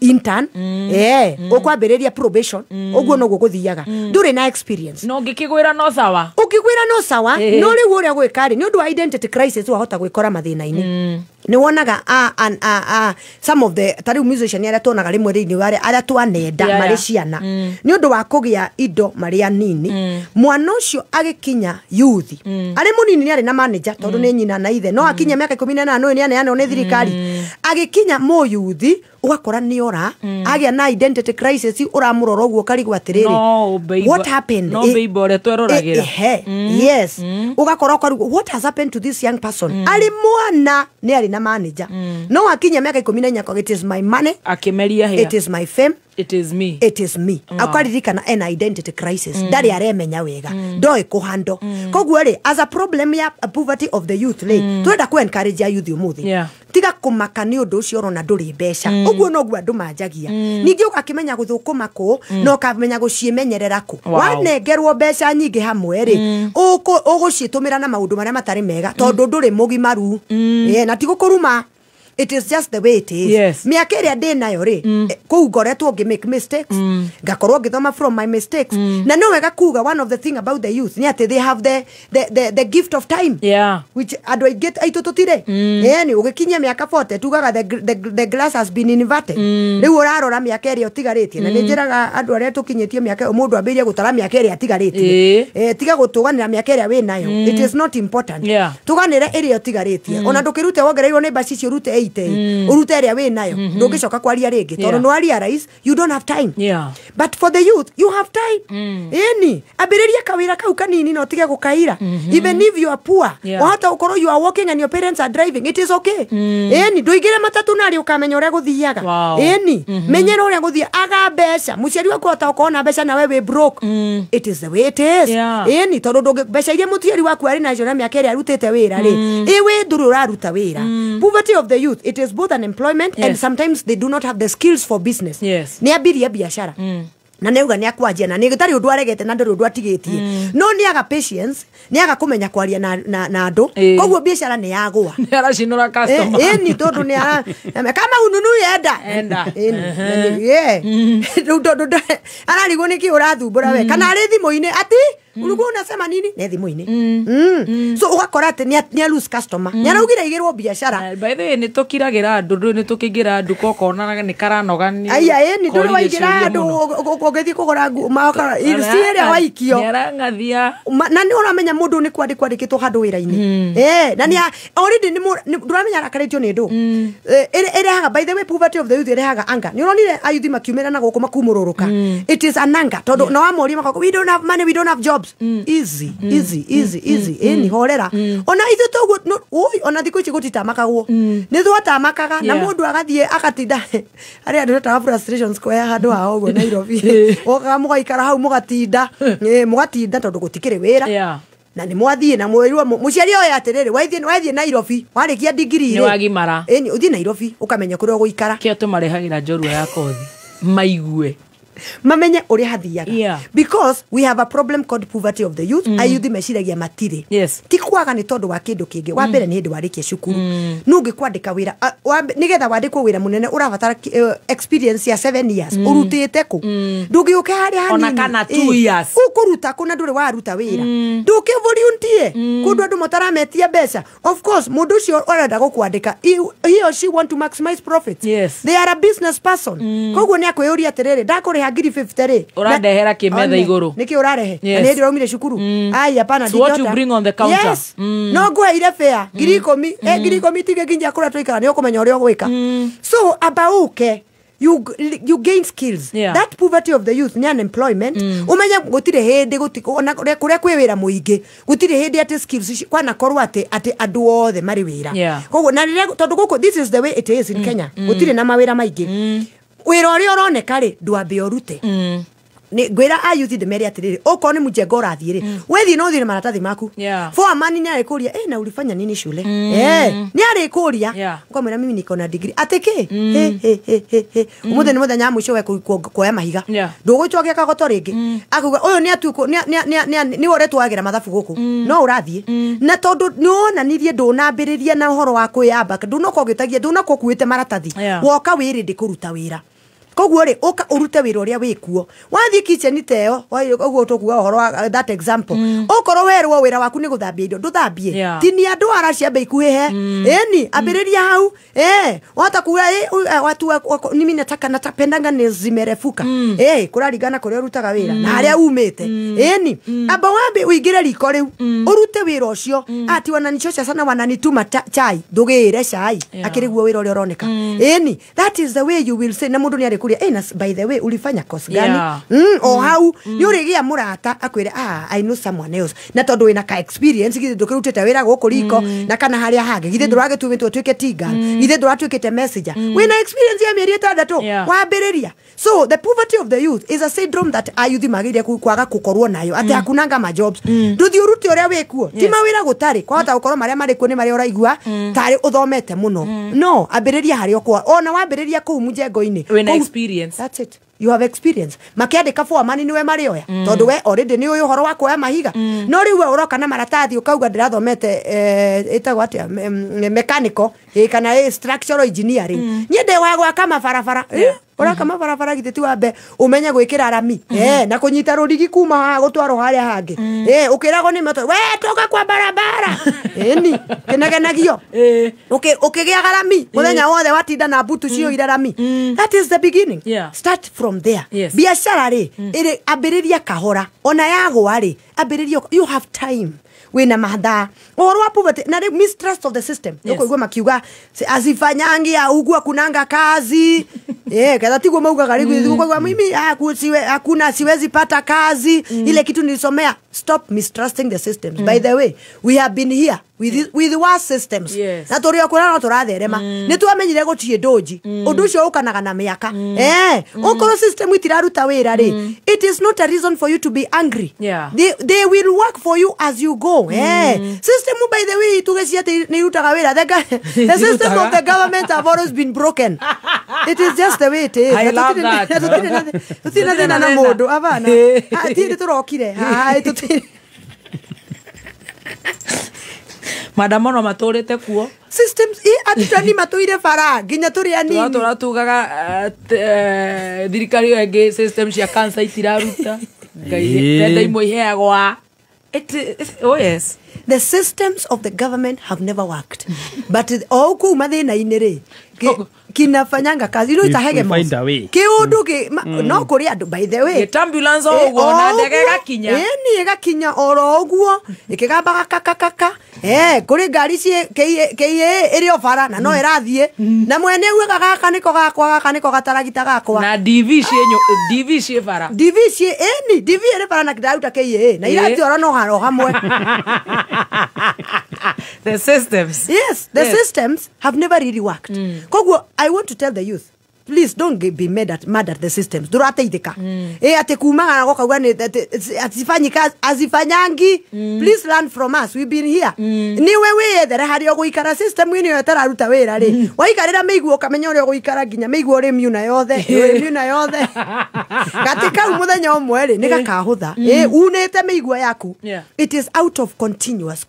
intern, ũkwambĩrĩria probation, ũguo noguo gũthiaga. Ndũrĩ na experience. No ũngĩkĩgwĩra no sawa. Ũngĩgwĩra no sawa, no rĩu ũrĩa gwĩka rĩ, nĩ ũndũ wa identity crisis wahota gwĩkora mathĩna-inĩ. Nĩ wonaga some of the ta rĩu musician arĩa tuonaga rĩmwe rĩinĩ wa arĩa twanenda marĩ ciana, nĩ ũndũ wa kũgĩa indo marĩ anini. Mwana ũcio agĩkinya youth, arĩ mũnini nĩ arĩ na manager tondũ nĩ nyina na ithe, no akinya mĩaka 18 ũyũ nĩ aneanwo nĩ thirikari. Agĩkinya mũyuthi ũgakora nĩ ora, agĩa na identity crisis, ũramũrora ũguo ũkarigwo atĩrĩrĩ, what happened? No babe ũrĩa tweroragĩra. Yes. Ũgakora ũkarigwo what has happened to this young person? Arĩ mwana nĩ arĩ na manager, no akinya mĩaka 14 it is my money, akĩmeria hĩa, it is my fame, it is me, it is me. Akaririkana ena identity crisis, ndarĩ aremenya wega, ndoĩ kũhandle. Koguo rĩ, as a problem ya poverty of the youth rĩ, twenda ku encourage youth ũmũthĩ, tiga kũmaka nĩ ũndũ ũcio ũrona ndũrĩ mbeca. Ũguo noguo andũ manjagia. Ningĩ ũgakĩmenya gũthũkũma kũ, na ũkamenya gũciĩmenyerera kũ. Wanengerwo mbeca nyingĩ hamwe rĩ, ũgũciĩtũmĩra na maũndũ marĩa matarĩ mega, tondũ ndũrĩ mũgimaru. Na ti gũkũruma. It is just the way it is. Mĩaka ĩrĩa ndĩ nayo rĩ, kũu ngoretwo ngĩ make mistakes, ngakorwo ngĩthoma from my mistakes. Na no wega kuga one of the thing about the youth nĩ atĩ they have the gift of time. Which andũ aingĩ aitũ tũtirĩ. Nĩ ũgĩkinyia mĩaka 40 tugaga the glass has been inverted. Rĩu ũrarora mĩaka ĩrĩa ũtigarĩtie. Na nĩ njĩraga andũ arĩa tũkinyĩtie mĩaka ĩyo, mũndũ ambĩrĩrie gũtara mĩaka ĩrĩa atigarĩtie. Tiga gũtũganĩra mĩaka ĩrĩa wĩ nayo. It is not important. Tũganĩre ĩrĩa ũtigarĩtie. Ona ndũkĩrute wongereirwo nĩ mbaci icio ũrute 8, urute ĩrĩa wĩ nayo, ndũngĩcoka kwaria rĩngĩ tondũ nĩ wa realize you don't have time. But for the youth you have time. Ĩni ambĩrĩria kawĩra kau kanini na ũtige gũkaira. Even if you are poor, wahota gũkorwo you are walking and your parents are driving, it is okay. Ĩni ndũingĩre matatũ narĩ ũkamenya ũrĩa gũthiaga. Ĩni menyera ũrĩa gũthiaga, aga mbeca, mũciari waku ahota gũkorwo na mbeca nawe wĩ broke. It is the way it is. Ĩni tondũ mbeca iria mũciari waku arĩ nacio na mĩaka ĩrĩa arutĩte wĩra rĩ, ĩ wĩ ndũrĩ ũraruta wĩra. Poverty of the youth, it is both unemployment and sometimes they do not have the skills for business. Nĩ ambirie biacara na nĩ auga nĩ akwanjia na nĩ gũtarĩ ũndũ aregete na ndũrĩ ũndũ atigĩtie, no nĩ aga patience, nĩ aga kũmenya kwaria na andũ, koguo biacara nĩ yagũa, nĩ aracinũra customer. Ĩni tondũ nĩ ara kama ununui enda rĩu tondũ ararigwo nĩkĩ ũrathumbũra we, kana arĩ thimũ-inĩ ati Ulikuwa unasema nini? Ne thimũ-inĩ. So ũgakora atĩ nĩ lose customer. Nĩ araugire igĩrwo biacara. By the way, nĩ tũkiragĩra andũ, ndũĩ nĩ tũkĩingĩra nduka ũkona nĩ karanoga nĩ. Aya ĩ nĩ ndũrĩ waingĩra andũ ũgĩthiĩ kũgũra nguo makara si ĩrĩa waikio. Nĩ arang'athia. Na nĩ ũramenya mũndũ nĩ kwandĩkwo andĩkĩtwo handũ wĩra-inĩ. Na nĩ already nĩ ndũramenya arakarĩtio nĩ ndũ. Ĩrehaga by the way poverty of the youth ĩrehaga anger. Nĩ ũronire ayuthi makiumĩra na gũkũ makumũrũrũka. It is an anger tondũ na wamoria makoka we don't have money, we don't have jobs. Easy easy easy easy. Ĩni horera. Ona ithuĩ toguo ona thikũ ici gũtitamakagwo. Nĩ twatamakaga na mũndũ agathiĩ agatinda arĩa andũ tetaga frustration square handũ ha ũguo Nairobi. Wokaga mũgaikara hau mũgatinda. Mũgatinda tondũ gũtikĩrĩ wĩra. Na nĩ mwathiĩ na mwĩrwo mũciari oya atĩrĩrĩ wathiĩ Nairobi warĩkia degree nĩ wagimara. Ĩni ũthiĩ Nairobi ũkamenya kũrĩa ũgũikara. Kĩo tũmarehagĩra njorua ya kothi maigue mamenye ũrĩa hathiaga. Because we have a problem called poverty of the youth. Ayuthi meciragia matirĩ. Ti kwaga nĩ tondũ wa kĩndũ kĩngĩ. Wa mbere nĩ hĩndĩ warĩkia cukuru nũ ũngĩkwandĩka wĩra nĩgetha wandĩkwo wĩra mũnene ũrabatara experience ya 7 years. Ũrutĩte kũ? Ndũngĩũke harĩa hanini ona kana 2 years. Ũkũruta kũ na ndũrĩ waruta wĩra? Ndũke volunteer kũndũ andũ matarametia mbeca. Of course mũndũ ũcio ũrenda gũkwandĩka he or she want to maximize profits. They are a business person. Koguo nĩ akwĩyũria atĩrĩrĩ ndakũrĩha ngiri 50 rĩ ũrandehera kĩmetha igũrũ nĩkĩ ũrarehe? Na nĩ hĩndĩ ũraumire cukuru. Ai hapana. So what you bring on the counter. Yes. No ngũheire fare ngiri 10. Ngiri 10 tigĩkinyia kũrĩa tũikara nĩ ũkũmenya ũrĩa ũgwĩka. So amba ũke you gain skills. That poverty of the youth ni unemployment. Umenye gũtirĩ hĩndĩ ona kũrĩa kwĩ wĩra mũingĩ gũtirĩ hĩndĩ atĩ skills kwanakorwo atĩ andũ othe marĩ wĩra. Koguo na rĩrĩa tondũ gũkũ this is the way it is in Kenya. Gũtirĩ na mawĩra maingĩ. Wĩra ũrĩa ũroneka rĩ ndwambe ũrute. Ngwĩra ayuthi ndĩmere atĩrĩrĩ okorwo nĩ mũjengo ũrathiĩ rĩ wethiĩ no ũthiĩ na maratathi maku. Foreman nĩ arĩkũria na ulifanya nini shule? Nĩ arĩkũria ũkamwĩra mimi niko na degree. Atĩ kĩ? He ũmũthĩ nĩ mũthenya wa mũico we kuoya mahiga. Ndũgũcokia kagoto rĩngĩ. Akauga ũyũ nĩ atuĩkwo nĩwe ũretwagĩra mathabu gũkũ no ũrathiĩ. Na tondũ nĩ wonanirie ndũnambĩrĩria na ũhoro wa kwĩyamba ndũnoka ũgĩtagia ndũnoka ũkuĩte maratathi woka wĩrĩ ndĩkũruta wĩra. Koguo rĩ ũka ũrute wĩra ũrĩa wĩkuo. Wathiĩ kitchen ta ĩyo ũguo tũkuga ũhoro wa that example. Ũkorwo werwo wĩra waku nĩ gũthambia indo ndũthambie. Tinia ndwara ciambe ikuhĩhe. Ĩni ambĩrĩria hau. Wahota kuga watu mimi nataka natapendanga nĩ zimerefuka. Kũraringana kũrĩa ũrutaga wĩra na harĩa umĩte. Ĩni amba wambe ũingĩre riko rĩu ũrute wĩra ũcio. Ati wananichocha sana wananituma chai ndũgĩre cai akĩrĩ guo wĩra ũrĩa ũroneka. Ĩni that is the way you will say na mũndũ nĩ arĩ by the way ulifanya course gani? O hau nĩ ũrĩgĩa mũrata akwĩre I know someone else. Na tondũ wĩna ka experience githĩ ndũkĩrutĩte wĩra gũkũ riko na kana harĩa hangĩ githĩ ndũragĩtuĩtwo ũtuĩke tinga githĩ ndũratuĩkĩte messenger wĩna experience ya mĩeri 6 wambĩrĩria. So the poverty of the youth is a syndrome that ayuthi magĩrĩire kwaga gũkorwo nayo atĩ hakunanga ma jobs. Ndũthiĩ ũrute ũrĩa wĩkuo ti mawĩra gũtarĩ kwahota gũkorwo marĩa marĩ kuo nĩ marĩa ũraigua tarĩ ũthomete mũno. No ambĩrĩria harĩa ũkwa ona wambĩrĩria kũu mũjengo-inĩ wĩna experience. That's it. You have experience. Makiandĩka foreman nĩwe marĩoya tondũ we already nĩ ũĩ ũhoro wa kuoya mahiga. No rĩu we ũroka na maratathi ũkauga ndĩrathomete ĩtagwo atĩa mechanical kana structural engineering. Niĩ ndĩ wa gwaka mabarabara. Ũraka mabarabara githĩ ti wambe ũmenye gwĩkĩra rami na kũnyita rũrigi kuma haha gũtwarwo harĩa hangĩ. Ũkĩragwo nĩ moto we toka kwa barabara. Ĩni kĩnegenagio ũkĩgĩaga rami mũthenya wothe watinda na mbutu ciyũire rami. That is the beginning. Start from there. Biacara rĩ ĩrĩ ambĩrĩria kahora ona yagwa rĩ ambĩrĩria you have time wĩna mathaa. Ũhoro wa poverty na mistrust of the system. Ũkũigua makiuga azifanyangi huku hakunanga kazi. Ketha tiguo maugaga rĩu ũkũigua mimi hakuna siwezi pata kazi ile kitu nilisomea. Stop mistrusting the systems. By the way, we have been here with worse systems. Na tũrĩ o kũrĩa no tũratherema. Nĩ twamenyire gũtirĩ ndũnji. Ũndũ ũcio ũkanaga na mĩaka. Okorwo system itiraruta wĩra rĩ, it is not a reason for you to be angry. They will work for you as you go. System by the way tuge ciatĩ nĩ irutaga wĩra. The system of the government have always been broken. It is just the way it is. I love that. Tũtirĩ na thĩna na mũndũ abana. Ti tũrokire. Maandamano matũrĩte kuo systems atutani matũire bara nginya tũrĩ anini tũratũra tugaga thirikari ĩyo ĩngĩ system cia cancer itiraruta ngai tenda imwe iheagwo. Oh yes. The systems of the government have never worked. But o kuu mathĩna-inĩ rĩ, kinafanyanga kazi ino itahege We find a way. Kiundu ki no kuri andu, by the way. Ambulance o ũguo na ndege ĩgakinya. Ĩni ĩgakinya oro ũguo ĩkĩgambaga kakakaka. Kuri ngari ci KA ĩrĩ o bara na no ĩrathiĩ na mwene ugaga gaka nĩko gakwa, gaka nĩko gataragita gakwa. Na DV ciĩ DV ciĩ bara. DV ciĩ ĩni DV ĩrĩ bara na ndaruta KA na irathiĩ oro no haro hamwe. The systems. Yes, the systems have never really worked. Koguo, I want to tell the youth, please don't be mad at the systems. Ndũrateithĩka. Atĩ kumaga na gũkauga nĩ atifanyi kazi, azifanyangi. Please learn from us. We've been here. Niwe wĩyethere harĩa ũgũikara, system ĩno ĩtararuta wĩra rĩ. Waikarĩra mĩiguo ũkamenya ũrĩa ũgũikara nginya mĩiguo ũrĩ miuna yothe, ũrĩ miuna yothe. Gatĩ kau mũthenya ũmwe rĩ, nĩ gakahũtha. Unĩte mĩiguo yaku. It is out of continuous.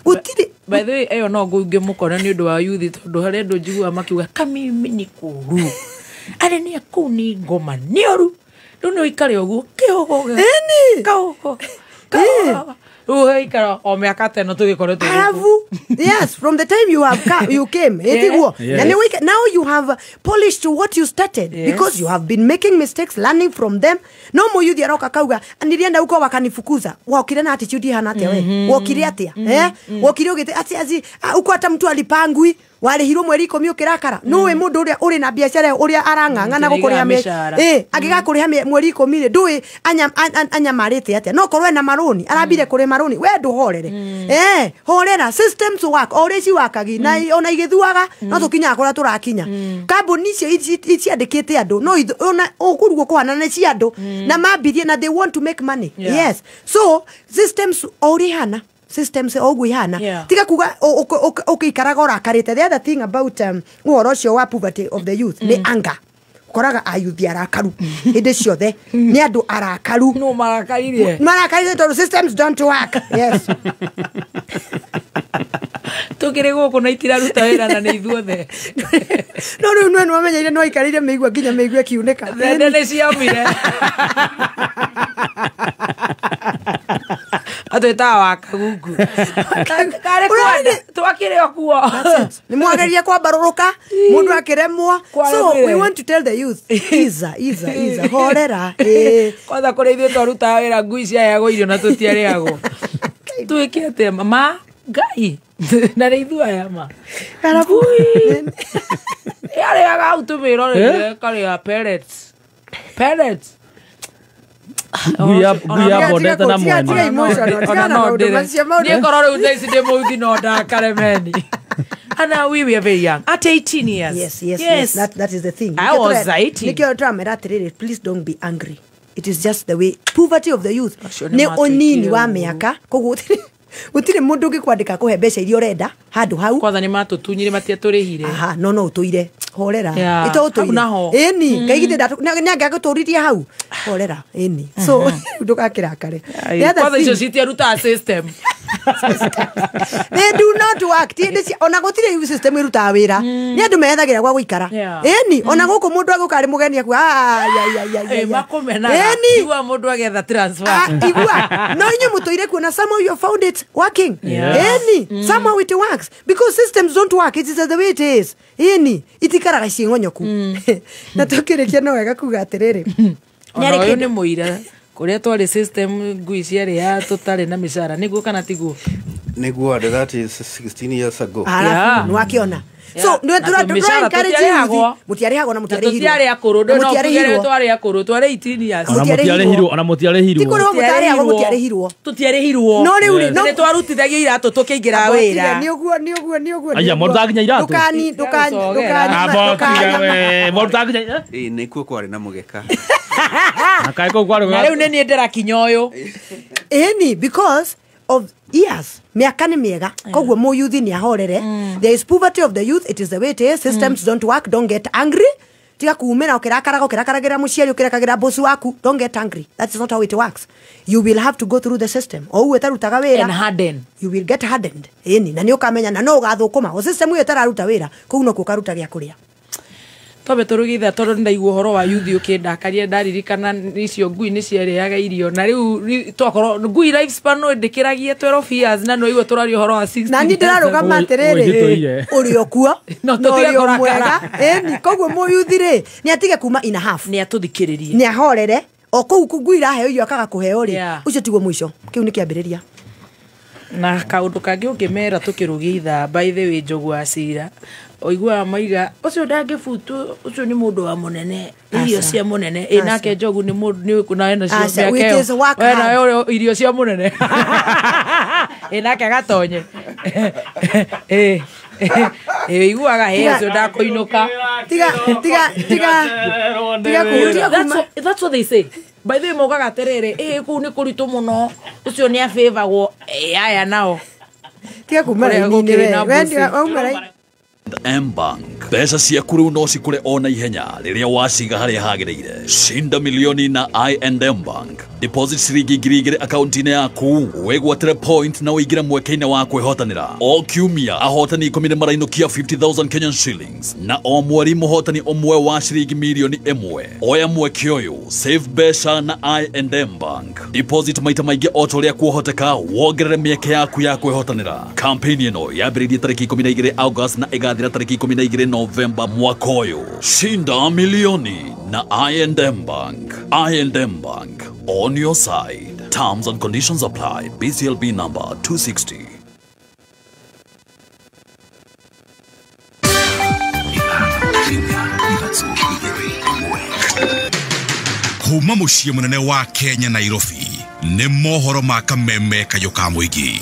Gũtirĩ. By the way, ĩyo no ngũinge mũkona nĩ ũndũ wa youth tondũ harĩ andũ njiguaga makiuga kamimi nĩ kũru. Arĩ nĩ kũu nĩ ngoma nĩ ũru. Rĩu nĩ ũikare ũguo kĩhũgũ. Ĩni. Kaũgũ. Kaũgũ. Rĩu ũgaikara o mĩaka ta ĩno tũgĩkoretwo gũkũ. Alafu, yes, from the time you have you came, ĩtiguo. Na nĩ now you have polished what you started because you have been making mistakes, learning from them. No mũyuthi aroka kauga nilienda huko wakanifukuza. Wokire na attitude ihana atĩa we? Wokire atĩa? Wokire ũgĩte ati azi huko hata mtu alipangwi warĩhirwo mweri 10 ũkĩrakara. Nũĩ mũndũ ũrĩa ũrĩ na biacara ũrĩa arang'ang'ana gũkũrĩha angĩgakũrĩha mweri 10 rĩ, ndũĩ anyamarĩte atĩa. No korwo ena marũni, arambire kũrĩ marũni, we ndũhorere. Horera, systems work, o ũrĩa ciwakagi na ona igĩthuaga no tũkinyaga kũrĩa tũrakinya. Kambuni icio ciandĩkĩte andũ no ona ũkũrugwo kũhana nĩ cia andũ na mambirie na they want to make money. Yes. So systems o ũrĩa ihana, systems oguo ihana. Tiga kuga ũkĩikaraga ũrakarĩte. The other thing about ũhoro ũcio wa poverty of the youth nĩ anger. Ũkoraga ayuthi arakaru hĩndĩ ciothe, nĩ andũ arakaru. No marakarire. Marakarire tondũ systems don't work. Yes. Tũkĩrĩ gũkũ na itiraruta wĩra na nĩ ithuothe. No rĩu nĩ wamenyeire no waikarire mĩigua nginya mĩigua ĩkiunĩka. Thende nĩ ciomire. Atwĩtaga wa kagungu. Karĩ kwenda twakĩrĩ o kuo. Nĩ mwageria kwambarũrũka mũndũ akĩremwo. So we want to tell the youth, iza iza horera. Kwanza kũrĩ ithuĩ twarutaga wĩra ngui ciaheagwo irio na tũtiarĩagwo. Twĩke atĩa ma Ngai na rĩ ithuĩ aya ma ngui yarĩaga hau tũmĩrorere ĩkarĩa pellets. Ngui bondete na mwene. Niĩ korwo rĩu thaa ici ndĩ mũithi no ndakare meni. And now we were very young. At 18 years. Yes. That is the thing. I was 18. Nikio tũramera atĩrĩrĩ, please don't be angry. It is just the way poverty of the youth. Nĩ ũnini wa mĩaka koguo gũtirĩ mũndũ ũngĩkwandĩka kũhe mbeca iria ũrenda handũ hau. Kwanza nĩ matũtunyire matiatũrĩhire. Aha, no ũtũire. Horera. Ĩtũtũire. Ĩni, Ngai githĩ nĩ angĩagũtũririe hau. Horera, ĩni. So ndũgakĩrakare. Kwanza icio citiarutaga system. They do not work. Ona gũtirĩ system ĩrutaga wĩra. Nĩ andũ methagĩra gwa gũikara. Ĩni, ona gũkũ mũndũ agũka arĩ mũgeni akuga makũmenaga. Igua mũndũ agetha transfer. Igua. No inyuĩ mũtũire kuona somehow you found it working. Ĩni, somehow it works because systems don't work. It is the way it is. Ĩni, itikaraga ciĩng'onyoku. Na tũkĩrĩkia no wega kuga atĩrĩrĩ. Ona ũyũ nĩ mũira kũrĩa twarĩ system ngui ciarĩ tũtarĩ na mĩcara nĩguo kana tiguo? Nĩguo, and that is 16 years ago. Arabu nĩwakĩona. So encourage mũtiarĩhagwo na mũtiarĩhirwo. Tũtiarĩ akũrũ, no twarĩ akũrũ, twarĩ 18 years. Ona mũtiarĩhirwo, ona mũtiarĩhirwo. Ti kũrĩhwo mũtarĩhagwo, mũtiarĩhirwo. Tũtiarĩhirwo. No rĩu rĩ, nĩ twarutithagia iratũ tũkĩingĩra wĩra. Nĩ ũguo, nĩ ũguo, nĩ ũguo. Aya, mũrutaga nginya iratũ. Ndũkani, ndũkani, ndũkani. Ĩĩ, nĩkuo kwarĩ na mũgeka. Na rĩu nĩ niĩ ndĩrakinya ũyũ. Ĩni, because of years, miaka ni miega koguo muyuthi ni ahorere. There is poverty of the youth, it is the way it is. Systems don't work, don't get angry. Tiga kuumira ukirakaraga ukirakaragira muciari ukirakagira boss waku, don't get angry. That is not how it works. You will have to go through the system. O uwe tarutaga wira and harden, you will get hardened. Eni na ni ukamenya na no ugathukuma o system iyo tararuta wira kuu no kukaruta gya kuria. Twambe tũrugitha tondũ nĩndaigua ũhoro wa yuthi ũkĩndakaria ndaririkana icio ngui nĩ ciarĩaga irio na rĩu twakorwo ngui lifespan no ndĩkĩragie 12 years na no igua tũraria ũhoro wa 60. Na niĩ ndĩrarũgama atĩrĩrĩ ũrĩ o kuo no na ũrĩ o mwega ĩni koguo mũyuthi rĩ nĩ atige kuma in a half nĩ atũthikĩrĩrie nĩ ahorere o kũu ngui iraheo irio akaga kũheo rĩ ũcio tiguo mũico kĩu nĩ kĩambĩrĩria. Na kaũndũ kangĩ ũngĩmera tũkĩrugitha by the way Njogu wa Cira oiguaga maiga ũcio ndangĩbutwo ũcio nĩ mũndũ wa mũnene irio cia mũnene ĩ nake Njogu nĩ mũndũ nĩ na ena cio mĩaka ĩyo irio cia mũnene ĩ nake agatonye ĩ iguaga he ũcio ndakũinũka tiga tiga tiga tiga kũhutia. That's what they say. By the way mogaga atĩrĩrĩ ĩ kũu nĩ kũritũ mũno ũcio nĩ abĩvagwo ĩ aya nao tiga kuma raini-inĩ we wauma raini. M-Bank mbeca ciaku rĩu no cikũre o na ihenya rĩrĩa waciga harĩa hagĩrĩire. Shinda milioni na I&M Bank. Deposit ciringi 2,000 akaunti-inĩ yaku wĩgwatĩre point na ũingĩre mweke-inĩ wa kwĩhotanĩra. O kiumia ahotani 10 nĩ marainũkia 50,000 Kenyan shillings na o mweri mũhotani ũmwe wa ciringi milioni 1. Oya mweke ũyũ, save mbeca na I&M Bank. Deposit maita maingĩ o ta ũrĩa kuohoteka wongerere mĩeke yaku ya kwĩhotanĩra. Campaign ĩno yambĩrĩirie tarĩki 12 August na ĩgathira tarĩki 12 Novemba mwaka ũyũ. Shinda milioni na I&M Bank. I&M Bank, on your side. Terms and conditions apply. BCLB number 260. Kuma muciĩ mũnene wa Kenya Nairobi nĩ mohoro ma kameme kayũ ka mũingĩ.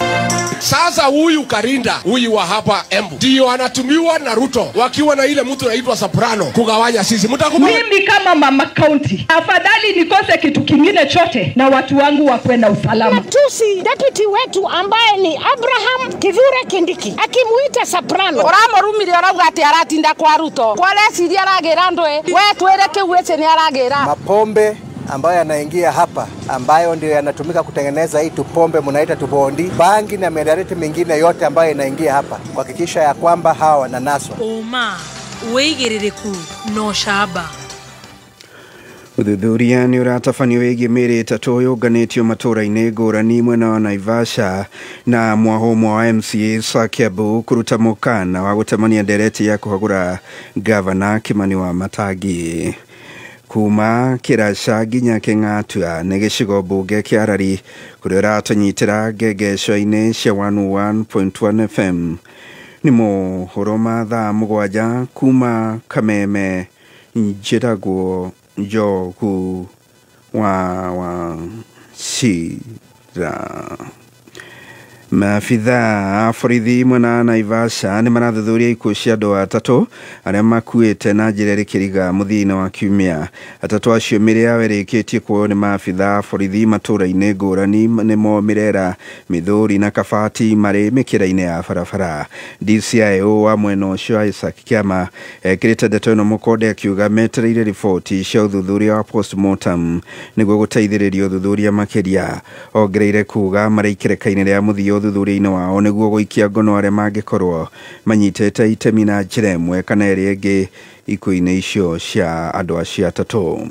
Sasa huyu Karinda huyu wa hapa Embu ndio anatumiwa na Ruto wakiwa na ile mtu anaitwa Soprano kugawanya sisi. Mtakubali? Mimi kama mama county afadhali nikose kitu kingine chote na watu wangu wakuwe na usalama. Tusi deputy wetu ambaye ni Abraham Kithure Kindiki akimuita Soprano uramurumire arauga ati aratinda kwa Ruto kwa reciria aragira ndwe we twire kiu ece ni aragira mapombe ambayo yanaingia hapa ambayo ndio yanatumika kutengeneza hii tupombe mnaita tubondi, bangi na mihadarati mingine yote ambayo inaingia hapa, kuhakikisha ya kwamba hawa wananaswa. Uma wĩigĩrĩrĩku no shaba. Ũthuthuria nĩ ũratabanio wĩgiĩ mĩĩrĩ ĩtatũ yũnganĩtio matũũra-inĩ ngũrani mwena wa Naivasha na mwaho ũmwe wa MCA Kiambu kũruta mũkana wa gũtemania ndereti ya kũhagũra gavana Kimani wa Matangi. Kuma Kĩraca nginya Kĩng'atua nĩ gĩcigo mbunge kĩa Arari kũrĩa ũratũnyitĩra ngengeco-inĩ cia 101.1 FM. Nĩ mohoro ma thaa 7 kuma Kameme. Njĩtagwo Njogu wa Wachira. Maabithaa a borithi mwena Naivasha nĩ marathuthuria ikuũ cia andũ atatũ arĩa makuĩte na njĩra ĩrĩ kĩriga mũthia-inĩ wa kiumia. Atatũ acio mĩĩrĩ yao ĩrĩkĩtie kuoywo nĩ maabithaa a borithi matũũra-inĩ ngũrani nĩmo Mĩrera, Mĩthũri na Kabati marĩ mĩkĩra-inĩ ya barabara. DCIO wa mwena ũcio Isaac Kĩama ekĩrĩte ndeto ĩno mũkonde akiuga metereire riboti cia ũthuthuria wa postmortem nĩguo gũteithĩrĩria ũthuthuria makĩria. Ongereire kuga marĩ ikereka-inĩ rĩa mũthia ũthuthuria-inĩ wao nĩguo gũikia ngono arĩa mangĩkorwo manyitĩte itemi na njĩra ĩmwe kana ĩrĩa ĩngĩ ikuũ-inĩ icio cia andũ acio atatũ.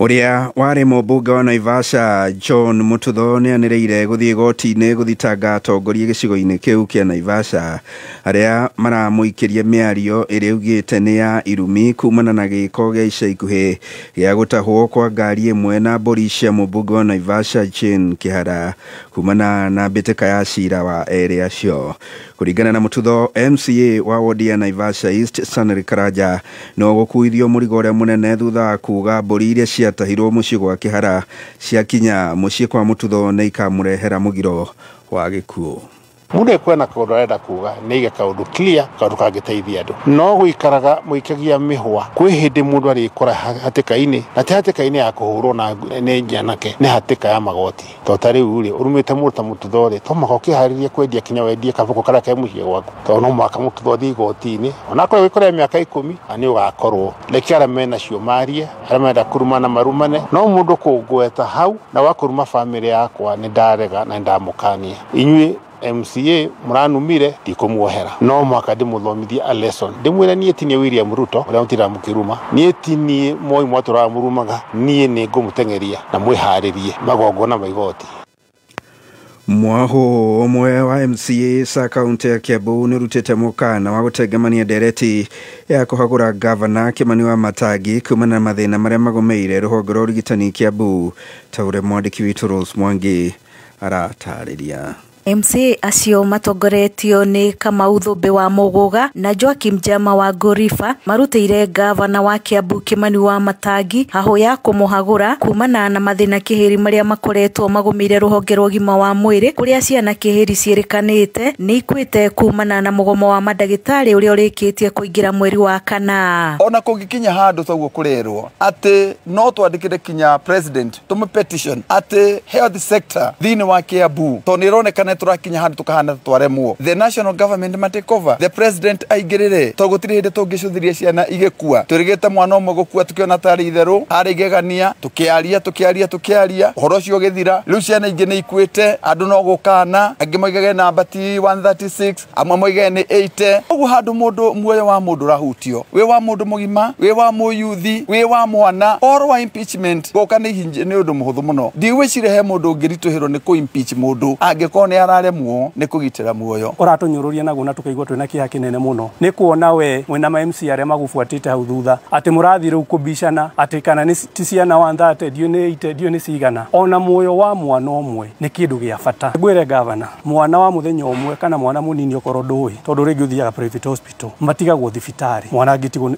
Ũrĩa warĩ mũmbunge wa Naivasha John Mututho nĩanĩrĩire gũthiĩ igoti-inĩ gũthitanga atongoria gĩcigo-inĩ kĩu kĩa Naivasha arĩa maramũikĩria mĩario ĩrĩa ĩugĩte nĩ ya irumi kumana na gĩko gĩa ica ikuhĩ gĩa gũtahwo kwa ngari ĩmwe na mbũri cia mũmbunge wa Naivasha Jane Kĩhara kumana na mbĩtĩka ya cira wa erĩ acio. Kũringana na Mututho, MCA wa wodi ya Naivasha East Stanley Karanja no gũkuithio mũrigo ũrĩa mũnene thutha wa kuga mbũri iria ciatahirwo mũciĩ gwa Kĩhara ciakinya mũciĩ kwa Mututho nĩ ikamũrehera mũgiro wa gĩkuũ. Mundu ekwena kaundu arenda kuga nĩ aige kaundu clear kaundu kangĩteithia andũ no gũikaraga mũikagia mĩhwa kwĩ hĩndĩ mũndũ arĩkora hatĩka-inĩ na ti hatĩka-inĩ ya kũhũrwo na nĩ njanake nĩ hatĩka ya magoti to ta rĩu rĩ ũrumĩte mũndũ ta Mũtutho rĩ to mũhaka ũkĩharĩrie kwendia kinya wendie kabũkũ karĩa ke mũciĩ gwaku tondũ no mũhaka Mũtutho athiĩ igoti-inĩ onakorwo wĩkore mĩaka 10 na nĩ ũgakorwo reke arĩa menacio marie arĩa marenda kũrumana marumane no mũndũ kũngweta hau na wa kũruma bamĩrĩ yakwa nĩ ndarega na nĩ ndamũkania inyuĩ MCA mũranumire ndikũmuohera no mwaka ndĩmũthomithie a lesson ndĩmwĩre niĩ ti niĩ William Ruto ũrĩa mũtindaga mũkĩruma niĩ ti niĩ Moi mwatũraga mũrumaga niĩ nĩ ngũmũteng'eria na mwĩharĩrie magongona ma igoti. Mwaho ũmwe wa MCA sa kaunti ya Kiambu nĩũrutĩte mũkana wa gũtengemania ndereti ya kũhagũra gavana Kimani wa Matangi kumana na mathĩna marĩa magũmĩire rũhonge rwa ũrigitani Kiambu ta ũrĩa mwandĩki witũ Rose Mwangi aratarĩria. MCA acio matongoretio nĩ Kamau Thumbi wa Muguga na Joakim Jama wa Ngoriba marutĩire gavana wa Kiambu Kimani wa Matangi hahũ ya kũmũhagũra kumana na mathĩna kĩhĩri marĩa makoretwo magũmĩire rũhonge rwa ũgima wa mwĩrĩ kũrĩa ciana kĩhĩri ciĩrĩkanĩte nĩ ikuĩte kumana na mũgomo wa mandagĩtarĩ ũrĩa ũrĩkĩtie kũingĩra mweri wa kana. Ona kũngĩkinya handũ ta ũguo kũrerwo atĩ no twandĩkĩre kinya president tũmũ petition atĩ health sector thĩinĩ wa Kiambu tondũ nĩ ĩronekana turakinya handu tukahana twaremwo the national government ma take over the president aingirire to gutiri hindi tungicuthiria ciana igikua turigite mwana umwe gukua tukiona tari itheru ari igegania tukiaria tukiaria tukiaria uhoro ucio ugithira riu ciana ingi ni ikuite andu no gukana angi moigage namba ti 136 amwe moigage ni 80 uguo handu mundu muoyo wa mundu rahutio wi wa mundu mugima wi wa muyuthi wi wa mwana oro wa impeachment guka ni undu muhuthu muno ndigwicire he mundu ungirituhirwo ni ku impeach mundu angikorwo ni araremwo ni kugitira muoyo uratunyururia naguo na tukaigua twina kĩeha kĩnene mũno nĩ kuona we mwĩna ma MC arĩa magubuatĩte hau thutha atĩ mũrathiĩ rĩu kũbicana atĩ kana nĩ ti ciana 130 ndiũ nĩ 80 ndiũ nĩ cigana ona muoyo wa mwana ũmwe nĩ kĩndũ gĩa bata. Ngwĩre gavana mwana wa mũthenya ũmwe kana mwana mũnini okorwo ndũĩ tondũ rĩngĩ ũthiaga private hospital matigagwo thibitarĩ mwana angĩtigwo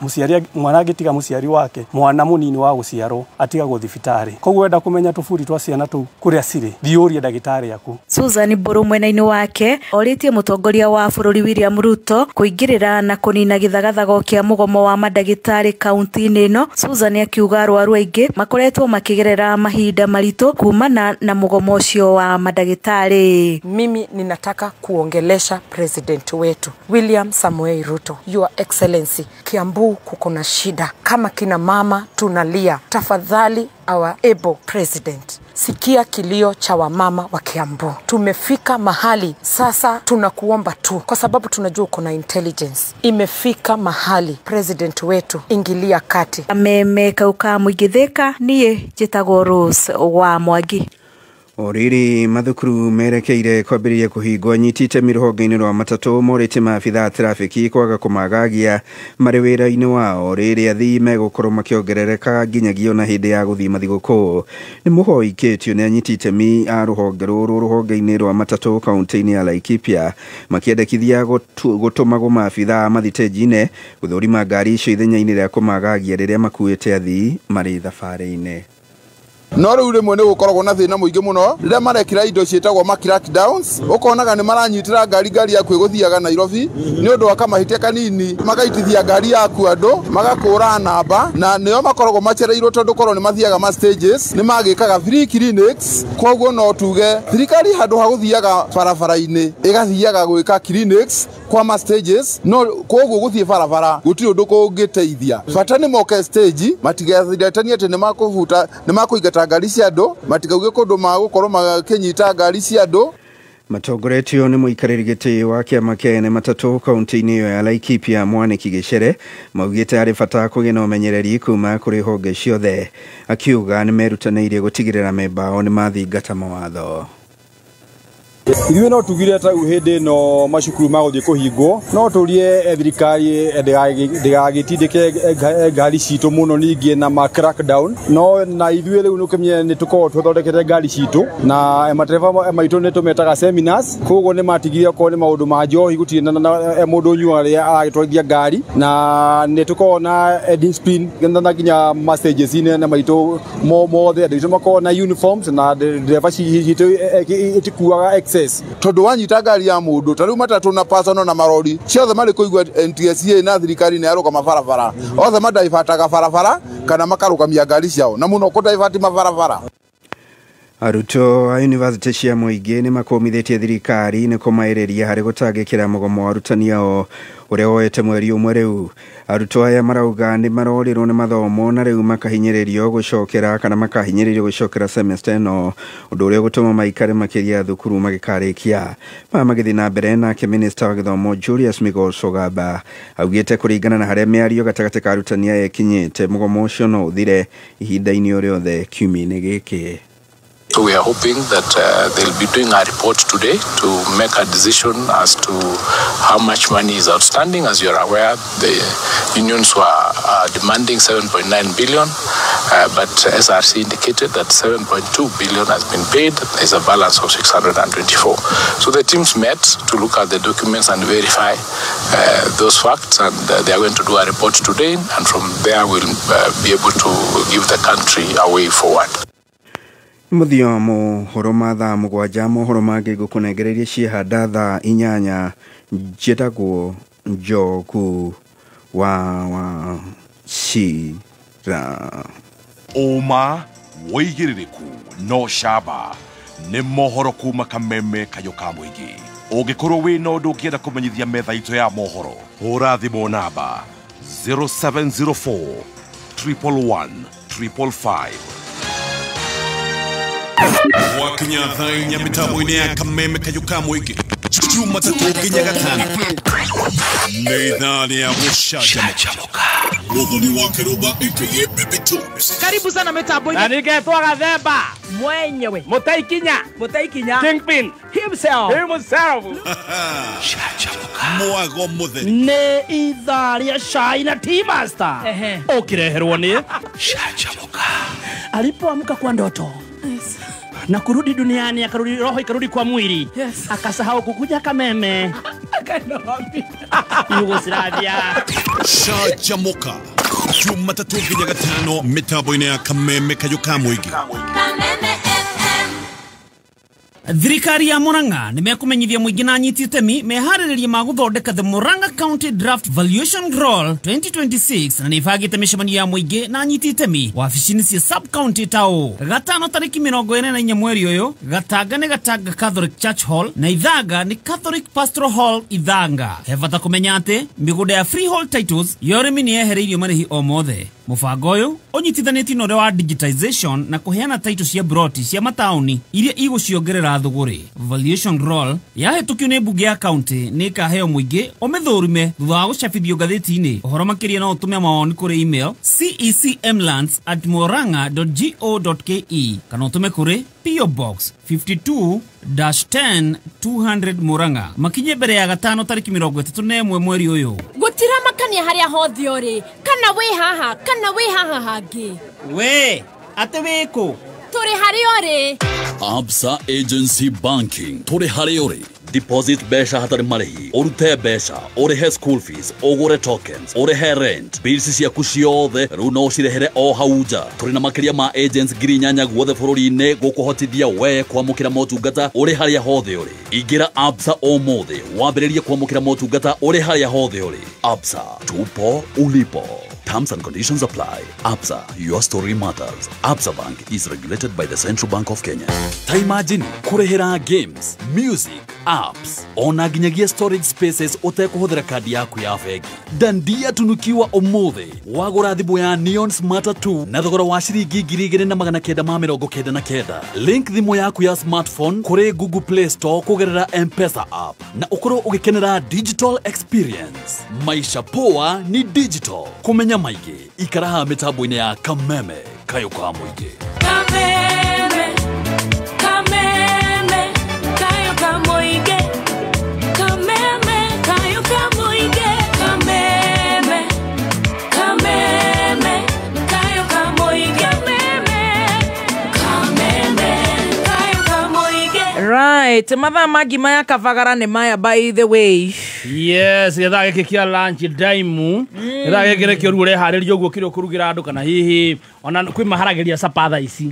mũciari mwana angĩtiga mũciari wake mwana mũnini wa gũciarwo atigagwo thibitarĩ koguo wenda kũmenya tũburi twa ciana tũu kũrĩa cirĩ thiĩ ũrie ndagĩtarĩ aku. Susan Mburu mwena-inĩ wake orĩtie mũtongoria wa bũrũri William Ruto kũingĩrĩra na kũnina gĩthagathago kĩa mũgomo wa mandagĩtarĩ kaunti-inĩ ĩno. Susan akiuga arwaru aingĩ makoretwo makĩgerera mahinda maritũ kumana na mũgomo ũcio wa mandagĩtarĩ. Mimi ninataka kuongelesha president wetu William Samoei Ruto, Your Excellency, Kiambu kuko na shida kama kina mama tunalia, tafadhali our able president, sikia kilio cha wamama wa Kiambu. Tumefika mahali sasa tunakuomba tu kwa sababu tunajua uko na intelligence. Imefika mahali president wetu ingilia kati. Meme kauka muigithika niĩ njĩtagwo Rose wa Mwangi. O rĩrĩ mathukuru merekeire kwambĩrĩria kũhingwo anyiti itemi rũhonge-inĩ rwa matatũ morĩtie maabitha a trafiki kwaga kũmagagia marĩ wĩra-inĩ wao rĩrĩa athii megũkorwo makĩongerereka nginyagia ona hĩndĩ ya gũthiĩ mathigũkũ. Nĩ mũhoi ikĩtio nĩ anyiti itemi a rũhonge rũrũ rũhonge-inĩ rwa matatũ kaunti-inĩ ya Laikipia makĩendekithia gũtũmagwo maabitha a mathitĩnji-inĩ gũthũrima ngari icio ithenya-inĩ rĩa kũmagagia rĩrĩa makuĩte athii marĩ thabarĩ-inĩ. No rĩu rĩmwe nĩ gũkoragwo na thĩna mũingĩ mũno rĩrĩa marekĩra indo ciĩtagwo ma crackdowns ũkonaga nĩ maranyitĩra ngari yaku ĩgũthiaga Nairobi nĩ ũndũ wa kamahĩtia kanini magaitithia ngari yaku andũ magakũra namba na nĩo makoragwo macereirwo tondũ korwo nĩ mathiaga ma stages nĩ magĩkaga free clinics. Koguo no tuge thirikari handũ ha gũthiaga barabara-inĩ ĩgathiaga gwĩka clinics kwa ma stages no koguo gũthiĩ barabara gũtirĩ ũndũ kũngĩteithia. Bata nĩ moke stage matigathiratanie atĩ nĩ makũbuta nĩ makũingata ngari cia andũ matikauge kũndũ magũkorwo makĩnyita ngari cia andũ. Matongoretio nĩ mũikarĩri gĩtĩ wa kĩama kĩa ene matatũ kaunti-inĩ ĩyo ya Laikipia Mwaniki Gĩcere maugĩte harĩ bata kũgĩa na ũmenyereri kuma kũrĩ honge ciothe akiuga nĩ merutanĩirie gũtigĩrĩra memba ao nĩ mathingata mawatho. Ithuĩ no tugire ta rĩu hĩndĩ ĩno macukuru magũthiĩ kũhingwo no tũrie thirikari ndĩgagĩtindĩke ngari citũ mũno ningĩ na ma crackdown no na ithuĩ rĩu nĩũkĩmenye nĩ tũkoragwo tũthondekete ngari citũ na matereba maitũ nĩ tũmetaga seminars koguo nĩ matigire okorwo nĩ maũndũ ma njohi gũtirĩ na mũndũ ũnyuaga rĩrĩa aragĩtwarithia ngari na nĩ tũkoragwo na discipline na nginya ma stages-inĩ na maitũ mothe andũ aitũ makoragwo na uniforms na ndereba citũ itikuaga excess tondu wanyita ngari ya mundu ta riu matatu na personal na marori ciothe mari kuigua NTSA na thirikari ni arugama barabara othe madaibataga barabara kana makarugamia ngari ciao na muno kudaibati mabarabara. Arutwo a yunivasĩtĩ cia mũingĩ nĩ makũmithĩtie thirikari nĩ kũmaĩrĩria harĩ gũtangĩkĩra mũgomo wa arutani ao ũrĩa woete mweri ũmwe rĩu. Arutwo aya marauga nĩ marorirwo nĩ mathomo na rĩu makahinyĩrĩrio gũcokera kana makahinyĩrĩrio gũcokera semester ĩno, ũndũ ũrĩa ũgũtũma maikare makĩria thukuru magĩkarĩkia. Maya magĩthiĩ na mbere, nake minista wa gĩthomo Julius Migos Ogamba augĩte kũringana na harĩa mĩario gatagatĩ ka arutani aya ĩkinyĩte, mũgomo ũcio no ũthire ihinda-inĩ o rĩothe kiumia-inĩ gĩkĩ. So we are hoping that they'll be doing a report today to make a decision as to how much money is outstanding. As you are aware, the unions were demanding 7.9 billion, but SRC indicated that 7.2 billion has been paid. There's a balance of 624. So the teams met to look at the documents and verify those facts, and they are going to do a report today, and from there we'll be able to give the country a way forward. Mũthia wa mohoro ma thaa 7, mohoro mangĩ ngũkũnengereria ciehanda thaa 8. Njĩtagwo Njogu wa Wachira. Ũma wĩigĩrĩrĩku no camba nĩ mohoro kuma Kameme kayũ ka mũingĩ. Ũngĩkorwo wĩna ũndũ ũngĩenda kũmenyithia metha itũ ya mohoro, hũra thimũ namba 0704 111 555. Wakinya thaa 4 mĩtambo-inĩ ya Kameme kayũ ka mũingĩ, Jumatatũ nginya Gatano, nĩ ithaa rĩa gũcanjamũka. Muthoni wa Kĩrũmba aka Baby Tops. Karibu sana mitambo-inĩ. Na ningetwo Gathemba mwenyewe, Mũtaikinya, Mũtaikinya Kingpin himself. Mwago mũtheri nĩ ithaa rĩa cai na tea master ũkĩreherwo nĩ Canjamũka. Alipoamka kwa ndoto na kurudi duniani, akarudi roho ikarudi kwa mwili. Yes. Akasahau kukuja Kameme. Yugoslavia. Canjamũka Jumatatũ nginya Gatano mĩtambo-inĩ ya Kameme kayũ ka mũingĩ. Kameme FM. Thirikari ya Murang'a nĩ mekũmenyithia mũingĩ na anyiti itemi meharĩrĩria ma gũthondeka the Murang'a County Draft Valuation Roll 2026 na nĩ ĩbangĩte mĩcemanio ya mũingĩ na anyiti itemi wabici-inĩ cia sub county ta ũũ: Gatano tarĩki 24 mweri ũyũ, Gatanga nĩ Gatanga Catholic Church Hall na Ithanga nĩ Catholic Pastoral Hall Ithanga. He bata kũmenya atĩ mĩgũnda ya freehold titles ya ũrĩmi nĩ yehereirio marĩhi o mothe. Mũbango ũyũ ũnyitithanĩtio na ũrĩa wa digitization na kũheana title cia broti cia mataũni iria igũciongerera thũgũrĩ. Valuation roll yahĩtũkio nĩ mbunge ya county nĩ ĩkaheo mũingĩ ũmĩthũrime thutha wa gũcabithio ngathĩti-inĩ. Ũhoro makĩria no ũtũme mawoni kũrĩ email cecmlands@murang'a.go.ke kana ũtũme kũrĩ PO Box 52-10 200 Murang'a. Makinye mbere ya Gatano tarĩki 31 mweri ũyũ. Gũtiramakania harĩa hothe ũrĩ, kana wĩ haha kana wĩ haha hangĩ. We atĩ wĩkũ? Tũrĩ harĩa ũrĩ. Absa Agency Banking tũrĩ harĩa ũrĩ. Deposit mbeca hatarĩ marĩhi, ũrute mbeca, ũrĩhe school fees, ũgũre tokens, ũrĩhe rent, bills ciaku ciothe rĩu no ũcirehere o hau nja. Tũrĩ na makĩria ma agents 8,000 guothe bũrũri-inĩ gũkũhotithia we kwamũkĩra motungata ũrĩ harĩa hothe ũrĩ. Ingĩra Absa ũmũthĩ wambĩrĩrie kwamũkĩra motungata ũrĩ harĩa hothe ũrĩ. Absa, tupo ulipo. Terms and conditions apply. Absa, your story matters. Absa Bank is regulated by the Central Bank of Kenya. Ta imagine kũrĩhĩra games, music, apps, ona nginyagia storage spaces ũtekũhũthĩra kandi yaku ya bengi. Dandia tunukiwa ũmũthĩ wagũra thimũ ya Neon Smarter 2 na thogora wa ciringi 2999. Link thimũ yaku ya smartphone kũrĩ Google Play Store kũgerera M-Pesa app na ũkorwo ũgĩkenera digital experience. Maisha poa ni digital. Kũmenya maingĩ ikara haha mĩtambo-inĩ ya Kameme kayũ ka mũingĩ. Kameme, Kameme, kayũ ka mũingĩ. Kameme, kayũ ka mũingĩ. Kameme, Kameme, kayũ ka mũingĩ. Kameme, Kameme, kayũ ka mũingĩ. Right, mathaa ma ngima ya Kavagara nĩ maya by the way. Yes, gĩthaa gĩkĩ kĩa lunch time. Gĩthaa gĩkĩ nĩkĩo rĩu ũreharĩria ũguo kĩrĩa ũkũrugĩra andũ kana hihi ona kwĩ maharagĩria capa thaa ici.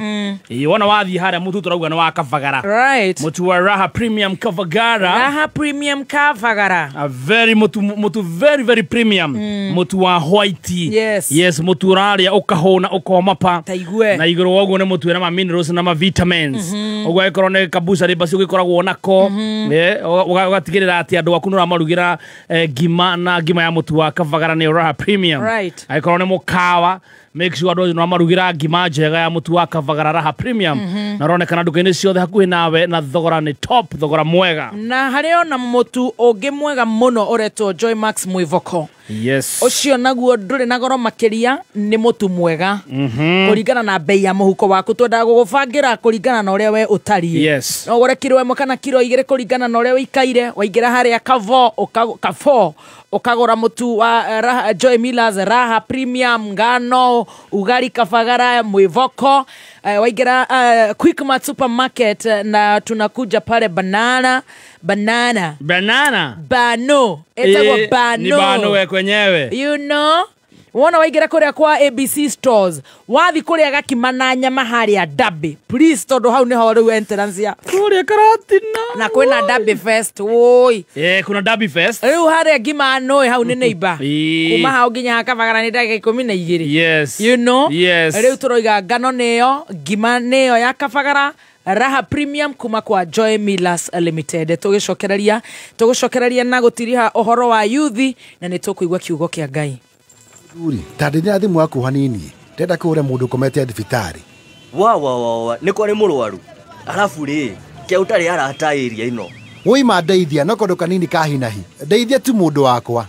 Ĩĩ wona wathiĩ harĩa mũtu tũrauga nĩ wa Kavagara. Right. Mũtu wa Raha Premium Kavagara. Raha Premium Kavagara. A very mutu very very premium. Mutu wa white. Yes. Yes, mutu ũrarĩa ũkahũna ũkoma pa. Taigue. Na igũrũ wa ũguo nĩ mũtu wĩna ma minerals na ma vitamins. Ũguo angĩkorwo nĩ kabuca rĩ basi ũgĩkoragwo nako. Ũgatigĩrĩra atĩ andũ aku nĩ ũramarugĩra ngima na ngima ya mũtu wa Kavagara nĩ Raha Premium. Right. Angĩkorwo nĩ mũkawa, make sure andũ nĩ marugĩra ngima njega ya mũtu wa Kavagara Raha Premium. Na ũronekana nduka-inĩ ciothe hakuhĩ nawe na thogora nĩ top, thogora mwega. Na harĩ ona mũtu ũngĩ mwega mũno ũretwo Joy Max Mwĩvoko. Yes. Ũcio naguo ndũrĩ na goro makĩria, nĩ mũtu mwega. Kũringana na bei ya mũhuko waku, twendaga gũgũbangĩra kũringana na ũrĩa we ũtariĩ. Yes. No ũgũre kiro 1 kana kiro 2 kũringana na ũrĩa ũikaire. Waingĩra harĩa Kavo ũkagũra mũtu wa Raha, Joy Millers Raha Premium ngano ugali Kavagara Mwĩvoko. Waingĩra Quickmart supermarket na tunakuja pale banana bano etagwo bano ni bano we kwenyewe, you know. Wona waingĩra kũrĩa kwa ABC stores, wathi kũrĩa gakima na nyama harĩa Derby, please, tondũ hau nĩho rĩu entrance ya kũrĩa Karatina na kwĩna Derby Fest. Woi, kuna Derby Fest rĩu harĩa ngima nũĩ hau nĩ neighbor kuma hau nginya Kavagara nĩ ndagĩka 12. Yes. You know. Yes. Rĩu tũroiga ngano nĩyo ngima nĩyo ya Kavagara Raha Premium kuma kwa Joy Millers Limited. Tũgũcokereria na gũtiriha ũhoro wa yuthi na nĩ tũkũigua kiugo kĩa Ngai. Thuri, ta ndĩ thimũ yaku hanini, ndenda kũũra mũndũ ũkomete thibitarĩ. Wa wa wa, nĩ kwarĩ mũrwaru. Arabu rĩ, kĩa ũtarĩ arata area ĩno. Woi ndeithia no kaũndũ kanini ka hinahi. Ndeithia tu mũndũ wakwa.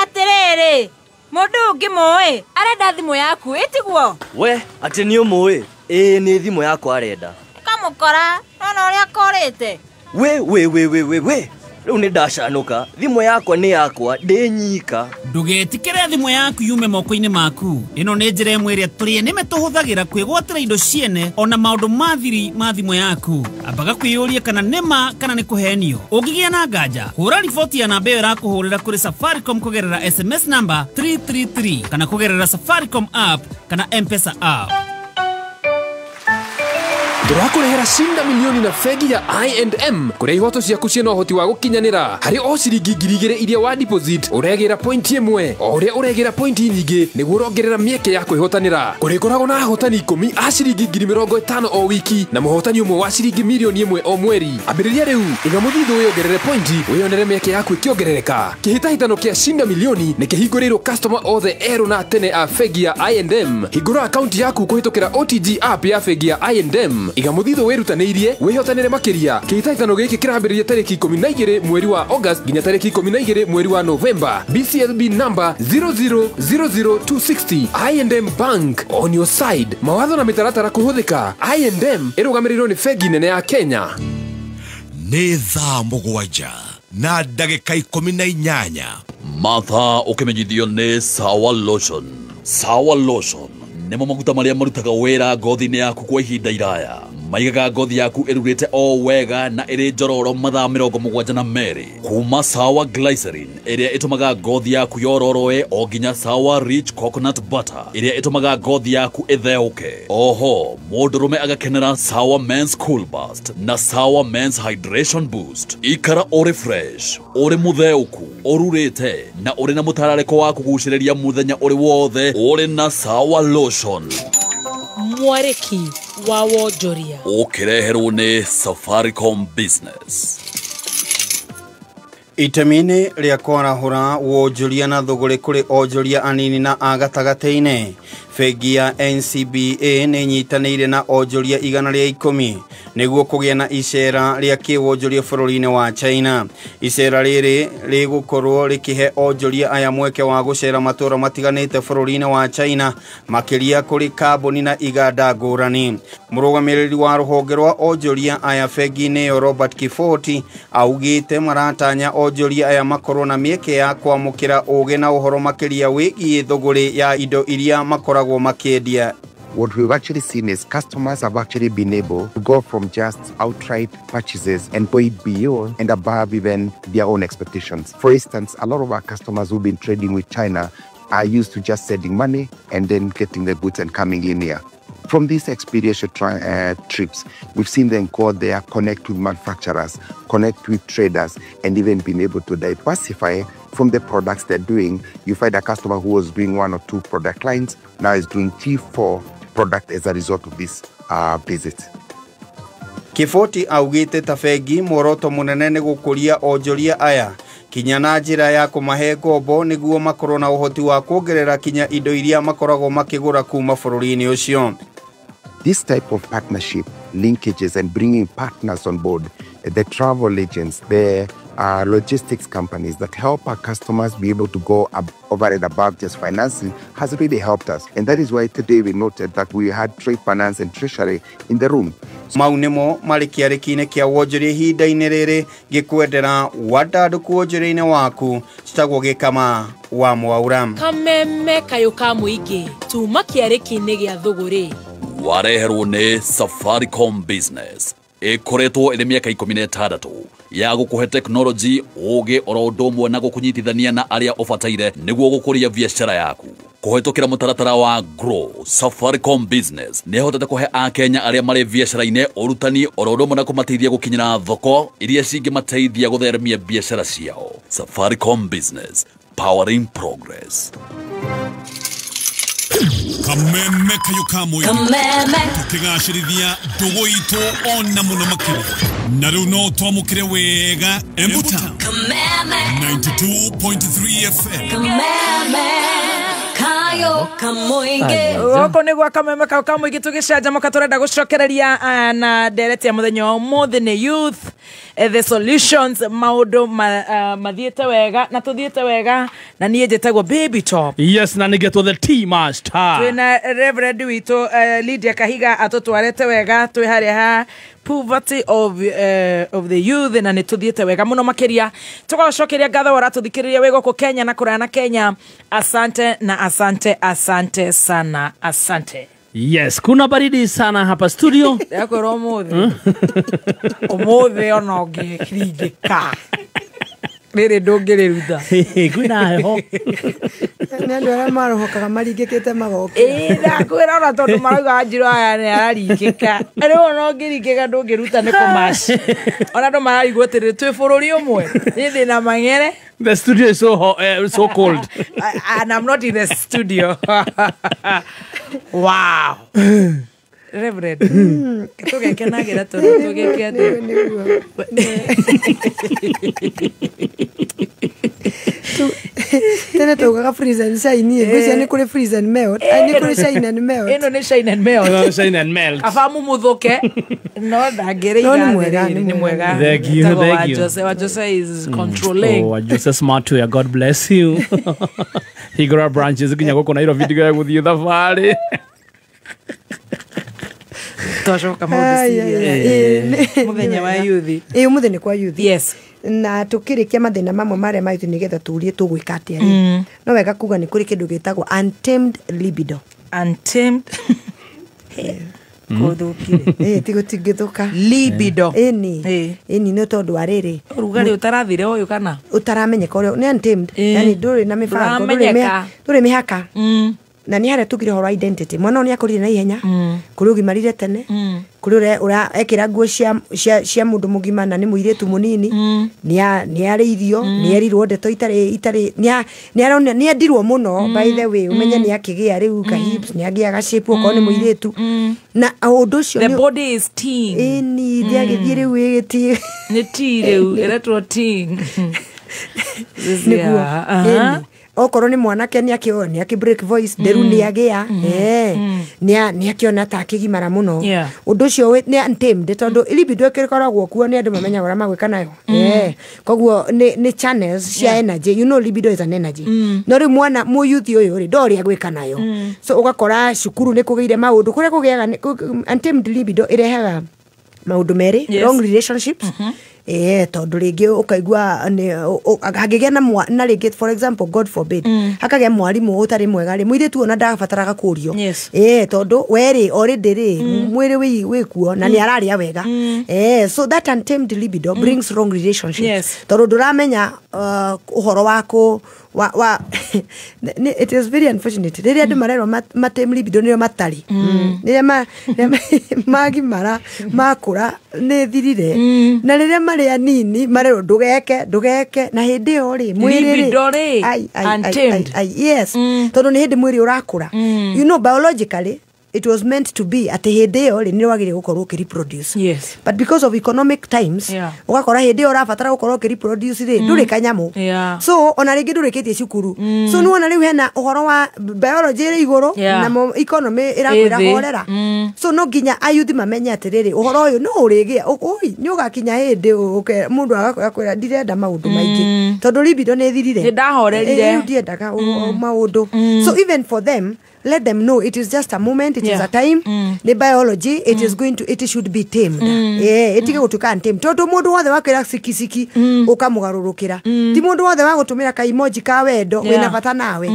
Atĩrĩrĩ, mũndũ ũngĩmũĩ arenda thimũ yaku ĩtiguo? We, atĩ nĩ ũmũĩ? Ĩĩ nĩ thimũ yakwa arenda. Kamũkora, nona ũrĩa korĩte. We we we we we we. Rĩu nĩ ndacanũka, thimũ yakwa nĩ yakwa, ndĩ nyika. Ndũgetĩkĩre thimũ yaku yume moko-inĩ maku. Ĩno nĩ njĩra ĩmwe ĩrĩa tũrĩ nĩme tũhũthagĩra kwĩgwatĩra indo ciene ona maũndũ ma thiri ma thimũ yaku. Ambaga kwĩyũria kana nĩma kana nĩ kũhenio. Ũngĩgĩa na nganja, hũra riboti ya namba ĩyo ĩrakũhũrĩra kũrĩ Safaricom kũgerera SMS namba 333 kana kũgerera Safaricom app kana M-Pesa app. Tũrakũrehera Shinda Milioni na bengi ya I&M kũrĩa ihoto ciaku ciĩna ũhoti wa gũkinyanĩra harĩ o ciringi 2,000 iria wa deposit ũregĩra point 1 o ũrĩa ũregĩra point nyingĩ nĩguo ũrongerera mĩeke ya kwĩhotanĩra. Kũrĩkoragwo na ahotani 10 a ciringi 50,000 o wiki na mũhotani ũmwe wa ciringi mirioni 1 o mweri. Ambĩrĩria rĩu, iga mũthithũ wĩongerere point wĩyonere mĩeke yaku ĩkĩongerereka. Kĩhĩtahĩtano kĩa Shinda Milioni nĩ kĩhingũrĩirwo customer othe erũ na tene a bengi ya I&M. Hingũra akaunti yaku kũhĩtũkĩra OTG app ya bengi ya I&M. Iga mũthithũ wĩrutanĩirie wĩhotanĩre makĩria. Kĩhĩtahĩtano gĩkĩ kĩrambĩrĩria tarĩki 12 mweri wa August nginya tarĩki 12 mweri wa November. BCLB number 0000260. I&M Bank on your side. Mawatho na mĩtaratara kũhũthĩka. I&M ĩrũgamĩrĩirwo nĩ bengi nene ya Kenya. Nĩ thaa 7 na ndagĩka 18. Mathaa ũkĩmenyithio nĩ Sawa Lotion. Sawa Lotion nĩmo maguta marĩa marutaga wĩra ngothi-inĩ yaku kwa ihinda iraya. Maigaga ngothi yaku ĩrurĩte o wega na ĩrĩ njororo mathaa 72. Kuma Sawa Glycerin ĩrĩa ĩtũmaga ngothi yaku yororoe o nginya Sawa Rich Coconut Butter ĩrĩa ĩtũmaga ngothi yaku ĩtheũke. Oho, mũndũrũme agakenera Sawa Men's Cool Burst na Sawa Men's Hydration Boost. Ikara ũrĩ fresh, ũrĩ mũtheũku, ũrurĩte na ũrĩ na mũtararĩko wa kũgucĩrĩria mũthenya ũrĩ wothe ũrĩ na Sawa Lotion. Mwarĩki wa wonjoria ũkĩreherwo nĩ Safaricom Business. Itemi-inĩ rĩa kwarahũra wonjoria na thũgũrĩ kũrĩ onjoria anini na a gatagatĩ-inĩ, bengi ya NCBA nĩ ĩnyitanĩire na onjoria 110 nĩguo kũgĩa na icera rĩa kĩwonjoria bũrũri-inĩ wa China. Icera rĩrĩ rĩgũkorwo rĩkĩhe onjoria aya mweke wa gũcera matũũra matiganĩte bũrũri-inĩ wa China, makĩria kũrĩ kambuni na iganda ngũrani. Mũrũgamĩrĩri wa rũhonge rwa onjoria aya bengi-inĩ ĩyo Robert Kifoti augĩte maratanya onjoria aya makorwo na mĩeke ya kwamũkĩra ũgĩ na ũhoro makĩria wĩgiĩ thũgũrĩ ya indo iria makoragwo makĩendia. What we've actually seen is customers have actually been able to go from just outright purchases and go beyond and above even their own expectations. For instance, a lot of our customers who've been trading with China are used to just sending money and then getting the goods and coming in here. From these experiential trips, we've seen them go there, connect with manufacturers, connect with traders, and even been able to diversify from the products they're doing. You find a customer who was doing 1 or 2 product lines, now is doing 3, 4 products as a result of this visit. Kiboti augite ta bengi muoroto munene ni gukuria onjoria aya kinya na njira ya kumahe ngombo niguo makorwo na uhoti wa kuongerera kinya indo iria makoragwo makigura kuma bururi-ini ucio. This type of partnership, linkages and bringing partners on board, the travel agents, the logistics companies that help our customers be able to go up, over and above just financing has really helped us. And that is why today we noted that we had trade finance and treasury in the room. Mau nĩmo marĩ kĩarĩki-inĩ kĩa wonjoria ihinda-inĩ rĩrĩ ngĩkwendera wandandũku wonjoria-inĩ waku citagwo Gĩkama wa Mwaura. Kameme kayũ ka mũingĩ tuma kĩarĩki-inĩ gĩa thũgũrĩ wareherwo nĩ Safaricom Business ĩkoretwo ĩrĩ mĩaka 16 ya gũkũhe teknoloji ũgĩ oro ũndũ ũmwe na gũkũnyitithania na arĩa ũbataire nĩguo gũkũria biacara yaku kũhetũkĩra mũtaratara wa Grow. Safaricom Business nĩhotete kũhe akenya arĩa marĩ biacara-inĩ ũrutani oro ũndũ ũmwe na kũmateithia gũkinyĩra thoko iria cingĩmateithia gũtheremia biacara ciao. Safaricom Business, powering progress. Kameme kayo kamwe tukigacirithia ndugu itu ona muno makiria na riu no twamukire wega Embu Town 92.3 FM. Kameme kayo kamoinge goko nä gwa kameme kayo kamoinge tũgĩcanjamũka tũrenda gũcokereria na ndereti ya mũthenya wa ũmũthĩ nĩ youth the solutions maũndũ mathiĩte wega na tũthiĩte wega na niĩ njĩtagwo Baby Top. Yes, na nĩgetwo the tea master. Twĩna Reverend witũ Lydia Kahiga atũtwarĩte wega twĩ harĩa ha poverty of the youth na nĩ tũthiĩte wega mũno makĩria tũgacokeria ngatho ũratũthikĩrĩria wĩ gũkũ Kenya na kũraya na Kenya. Asante na asante, asante sana, asante. Yes, kuna baridi sana hapa studio. Yakwĩra ũmũthĩ ũmũthĩ ona ũngĩringĩka rĩrĩ ndũngĩrĩruta kwĩna heho nĩ andũ arĩa marohokaga maringĩkĩte magoka. Ĩĩ ndakwĩra ona tondũ marauga Wanjirũ aya nĩ araringĩka rĩu ona ũngĩringĩka ndũngĩruta nĩ kũmaci ona andũ mararigwo atĩrĩrĩ twĩ bũrũri ũmwe niĩ ndĩna mang'ere. The studio is so hot, so cold. And I'm not in the studio. Wow. Reverend. Tũgekenagira tondũ tũgĩke atĩa? Tene taugaga freeze and shine. Ngwĩciria nĩ kũrĩ freeze and melt. Nĩ kũrĩ shine and melt. Ĩno nĩ shine and melt. Shine and melt. Kaba mumuthũke no ndangĩrĩ igathĩrĩria nĩ mwega. Thank you, thank you. Wa Jose is controlling. Oh, Jose smart to God bless you. Higura branches nginya gũkũ Nairobi ndigae gũthiĩ thabarĩ. Twacoka maũndũ mũthenya wa youth. Ĩĩ ũmũthĩ nĩ kwa youth. Yes. Na tukirikia mathina mamwe maria ma youth nigetha tuurie tugwika atia ri. No wega kuga ni kuri kindu gitagwo untamed libido. Untamed kuthukire ti gutingithuka libido. Ĩni ĩni nĩ tondu wa riri urugari utarathire uyu kana utaramenyeka uria ni untamed, yani nduri na mibango nduri mihaka. Na nĩ harĩa tugire horo identity mwana nĩ akorire na ihenya kuri ugimarire tene kuri ura ekira nguo cia mundu mugima na nĩ mũirĩtu mũnini nĩ arĩithio nĩ erirwo ndeto itarĩ nĩ endirwo mũno. By the way umenye nĩ akĩgĩa rĩu ka hips nĩ agĩaga shape okorwo nĩ mũirĩtu na ũndũ ũcio the body is teen. Ĩni ndĩagĩthiĩ rĩu ĩgĩti nĩ tea rĩu ĩretwo teen nĩguo. Okorwo nĩ mwanake nĩ akĩona nĩ akĩ break voice nderu nĩ agĩa nĩ akĩona ta akĩgimara mũno. Ũndũ ũcio nĩ untamed tondũ libido ĩkoragwo kuo nĩ andũ mamenyaga ũrĩa magwĩka nayo. Koguo nĩ channels cia energy, you know libido is an energy. No rĩu mwana mũyuthi ũyũ rĩ ndorĩ agwĩka nayo. So ũgakora cukuru nĩ kũgĩire maũndũ kũrĩa kũgĩaga untamed libido ĩrehaga maũndũ merĩ, wrong relationships. Tondu ringi ukaigua hangĩgĩa na rĩngĩ, for example, God forbid, hakagĩa mwarimũ ũtarĩ mwega rĩ, mũirĩtu ona ndabataraga kũrio. Tondu we rĩ already rĩ mwĩrĩ wĩ kuo na nĩ ararĩa wega. So that untamed libido brings wrong relationships. Tondu ndũramenya ũhoro wako wa it is very unfortunate rĩrĩa andũ marerwo matame libido nĩo matarĩ. Rĩrĩa magimara makũra nĩ thirire, na rĩrĩa marĩ anini marerwo ndũgeke na hĩndĩ ĩyo rĩ mwĩrĩ rĩ yes, tondũ nĩ hĩndĩ mwĩrĩ ũrakũra. You know, biologically it was meant to be atĩ hĩndĩ ĩyo rĩ nĩ wagĩrĩire gũkorwo ũkĩreproduce. But because of economic times, ũgakora hĩndĩ ĩyo ũrabatara gũkorwo ũkĩreproduce rĩ ndũrĩ kanyamũ. So ona rĩngĩ ndũrĩkĩtie cukuru. So nĩwona rĩu hena ũhoro wa biology ĩrĩ igũrũ na economy ĩrakwĩra horera. So no nginya ayuthi mamenye atĩrĩrĩ ũhoro ũyũ no ũrĩgĩa ũi nĩ ũgakinya hĩndĩ mũndũ agakwĩra ndirenda maũndũ maingĩ tondũ libido nĩ ĩthirire. Nĩ ndahorerire. Rĩu ndiendaga maũndũ. So even for them, let them know it is just a moment, it is a time. The biology, it is going to, it should be tamed. Itige gutuka untamed. Tondu mundu wothe wakwira sikisiki ukamugarurukira. Ti mundu wothe wa gutumira ka emoji ka wendo wina bata nawe.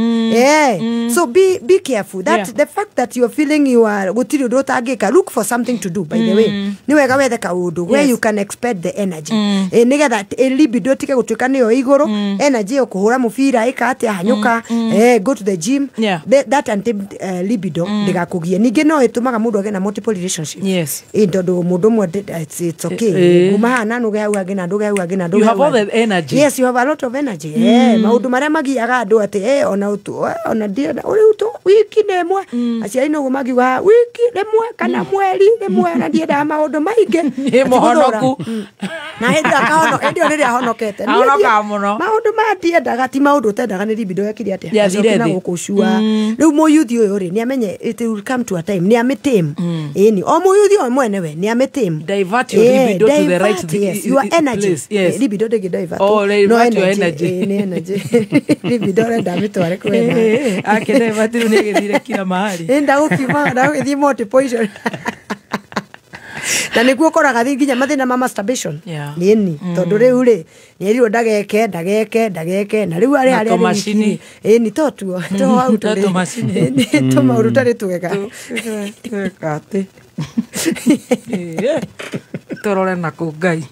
So be careful that the fact that you are feeling you are gutiri undu utangika, look for something to do. By the way, ni wega wethe kaundu where you can expend the energy. Nigetha libido tige gutuka niyo iguru, energy yo kuhura mubira ika atia hanyuka, go to the gym. That untamed libido ndigakugie. Ningĩ no ĩtũmaga mũndũ agĩe na multiple relationships. Tondu mũndũ ũmwe it's okay kuma haha na nũge hau hangĩ na ndũge hau hangĩ na ndũge. You have all the energy. Yes, you have a lot of energy. Maũndũ marĩa magiaga andũ atĩ ona ndienda ũrĩu wiki nĩ ĩmwe, aciari noguo magiuga wiki rĩmwe kana mweri rĩmwe, na ndiendaga maũndũ maingĩ. Nĩ mũhonoku. Na hĩndĩ ĩyo rĩrĩa ahonokete maũndũ ma ndiendaga ti maũndũ ũtendaga, nĩ libido yekire atĩa na gũkũcua. Rĩu mũyuthi ũyũ rĩ nĩ amenye it will come to a time nĩ amĩtame. Ĩni o mũyuthi o mwene we nĩ amĩtame. Divert your libido to the right your energy. Yes. Libido ndĩngĩ divert. Oh, divert your energy. Nĩ energy. Libido renda mĩtware kwena. Ake divert rĩu nĩ ĩgĩthire kila mahali. Ndagũkiuma ndagũgĩthiĩ multiple poison. Na nĩguo ũkoraga thiĩ nginya mathĩna ma masturbation. Nĩni tondũ rĩu rĩ nĩerirwo ndageke na rĩu arĩ harĩa tũmacini. Ĩni to tuo to hau tũrĩ tũmaũndũ tarĩ twega tweka atĩ tũrore nakũ Ngai.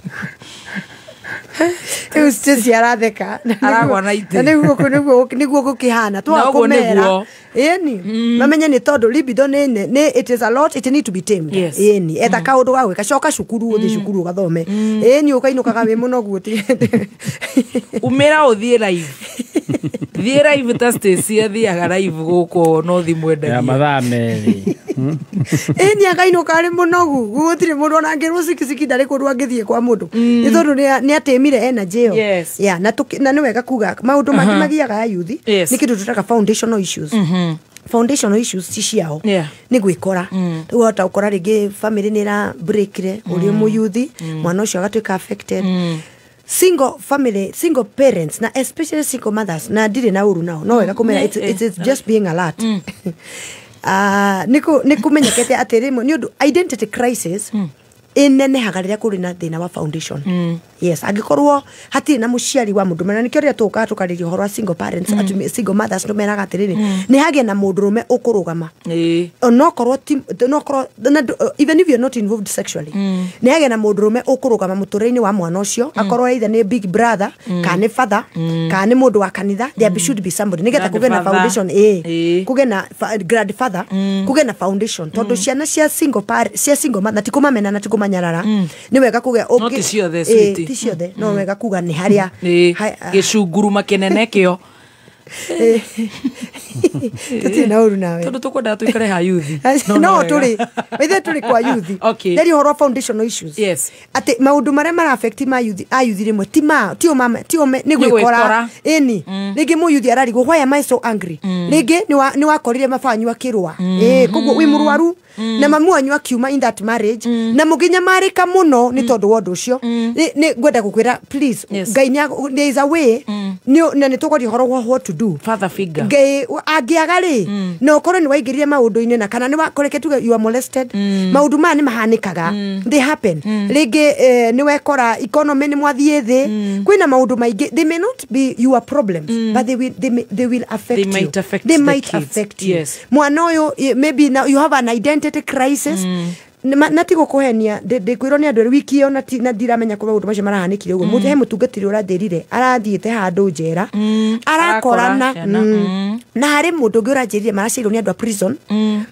Rĩu Stacy aratheka aragwa na itĩ. Na nĩguo gũkĩhana twakũmera. Ĩni mamenye nĩ tondũ libido nĩ it is a lot, it need to be tamed. Ĩni etha kaũndũ ga gwĩka, coka cukuru, ũthiĩ cukuru ũgathome. Ĩni ũkainũkaga wĩ mũnogu umĩra ũthiĩ live. Thiĩ live ta Stacy athiaga live gũkũ no thimũ endagia ya mathaa merĩ. Ĩni akainũka arĩ mũnogu, gũtirĩ mũndũ ona angĩrwo sikisiki ndarĩ kũndũ angĩthiĩ kwa mũndũ nĩ tondũ nĩ atĩmire energy ĩyo. Yeah, na nĩ wega kuga maũndũ mangĩ magiaga ayuthi nĩ kĩndũ tũtaga foundational issues. Foundational issues ti ciao nĩ gwĩkora. Rĩu wahota gũkora rĩngĩ family nĩ ĩra breakire ũrĩ mũyuthi, mwana ũcio agatuĩka affected. Single family, single parents, na especially single mothers, na ndirĩ na ũru nao, no wega kũmera it's just being alert. Nĩ kũmenyekete atĩ rĩmwe nĩ ũndũ identity crisis inenehaga rĩrĩa kũrĩ na thĩna wa foundation. Yes, angĩkorwo hatirĩ na mũciari wa mũndũ, na nĩkĩo rĩrĩa tũkaga tũkarĩria ũhoro wa single parents, atumia single mothers, nĩ meraga atĩrĩrĩ nĩ hagĩe na mũndũrũme ũkũrũgama, onokorwo even if you're not involved sexually, nĩ hagĩe na mũndũrũme ũkũrũgama mũtũrĩre-inĩ wa mwana ũcio, akorwo either nĩ big brother kana nĩ father kana nĩ mũndũ wa kanitha, there should be somebody nĩgetha kũgĩe na foundation. Kũgĩe na grandfather, kũgĩe na foundation, tondũ ciana cia single parent, cia single mother, ti kũmamena na ti kũmanyarara, nĩ wega kũgĩa ti ciothe, no wega kuga nĩ harĩa gĩcunguruma kĩnene kĩo. Tũtirĩ na ũru nawe tondũ tũkwendaga tũikare ha yuthi. No tũrĩ ithuĩ tũrĩ kwa yuthi. Nĩ ũhoro wa foundational issues. Atĩ maũndũ marĩa mara affect ma yuthi ayuthi rĩmwe ti ma ti o ti o nĩ gwĩkora. Ĩni rĩngĩ mũyuthi ararigwo why am I so angry, rĩngĩ nĩ wakorire mabanyu akĩrũa, koguo wĩ mũrwaru na mamu wanyu akiuma in that marriage na mũkĩnyamarĩka mũno nĩ tondũ wa ũndũ ũcio. Nĩ ngwenda gũkwĩra please, Ngai there is a way, na nĩ tũkwaria ũhoro wa what to to do. Father figure. Ngai angĩaga rĩ, na ũkorwo nĩ waingĩrire maũndũ-inĩ na kana nĩ wakoreke tuge you are molested. Maũndũ maya nĩ mahanĩkaga. They happen. Rĩngĩ nĩ wekora economy nĩ mwathiĩ thĩ. Kwĩna maũndũ maingĩ. They may not be your problems, but they will affect They you. might affect They the might kids. affect you. Yes. Mwana ũyũ maybe now you have an identity crisis. Na ti gũkũhenia ndĩkwĩrwo nĩ andũ wiki ĩyo na ndiramenya kũrĩa maũndũ macio marahanĩkire ũguo. He mũtungatĩri ũranjĩrire arathiĩte handũ njera arakorana na harĩ mũndũ ũngĩ ũranjĩrire maraciairwo nĩ andũ a prison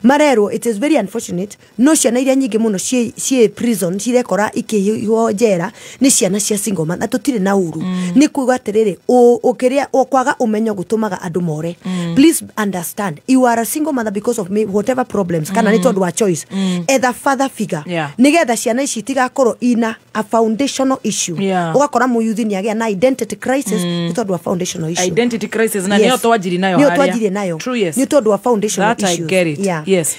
marerwo it is very unfortunate no ciana iria nyingĩ mũno ciĩ prison cirekora ikĩhwo njera nĩ ciana cia single mother na tũtirĩ na ũru. Nĩ kuga atĩrĩrĩ ũkĩrĩa kwaga ũmenyo gũtũmaga andũ more. Please understand you are a single mother because of me whatever problems kana nĩ tondũ wa choice. Etha father figure. Nigetha ciana ici itigakorwo ina a foundational issue. Ugakora muyuthi ni agĩa na identity crisis nĩ tondũ wa foundational issue. Identity crisis na nĩyo twanjirie nayo harĩa. Nĩyo twanjirie nayo. Nĩ tondũ wa foundational issues. That I get it. Yeah. Yes.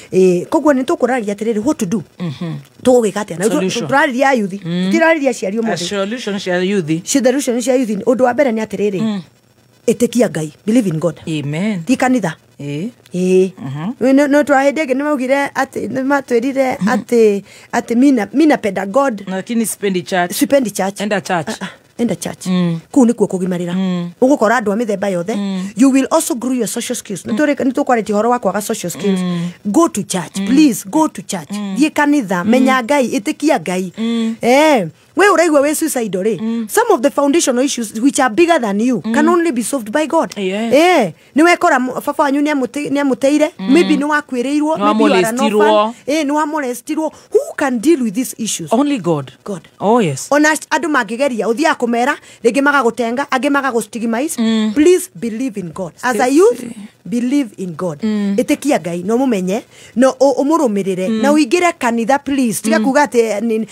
Koguo nĩ tũkũrarĩria atĩrĩrĩ what to do. Tũgũgĩka atĩa? Na tũrarĩria yuthi. Tũtirarĩria aciari ũmũthĩ. Solution cia yuthi. Solution cia yuthi. Ũndũ wa mbere nĩ atĩrĩrĩ. Ĩtĩkia Ngai. Believe in God. Amen. Ti kanitha. No twahĩndĩ ĩngĩ nĩmaugire atĩ nĩmatwĩrire atĩ mina penda God lakini sipendi church. Sipendi church. Enda church. Enda church. Kũu nĩkuo kũgimarĩra. Ũgũkora andũ a mĩthemba yothe. You will also grow your social skills. Nĩtũkwarĩtie ũhoro wa kwaga social skills. Go to church. Please go to church. Thiĩ kanitha, menya Ngai, ĩtĩkia Ngai. We ũraigua wĩ suicidal rĩ. Some of the foundational issues which are bigger than you can only be solved by God. Nĩ wekora baba wanyu nĩamũteire, maybe nĩ wakuĩrĩirwo, maybe you are an orphan. Nĩ wamolestirwo. Who can deal with these issues? Only God. God. Oh yes. Ona andũ mangĩgeria ũthiaga kũmera rĩngĩ magagũtenga angĩ magagũstigmatize. Please believe in God. As a youth, believe in God. Ĩtĩkia Ngai no mũmenye no ũmũrũmĩrĩre na ũingĩre kanitha please. Tiga kuga atĩ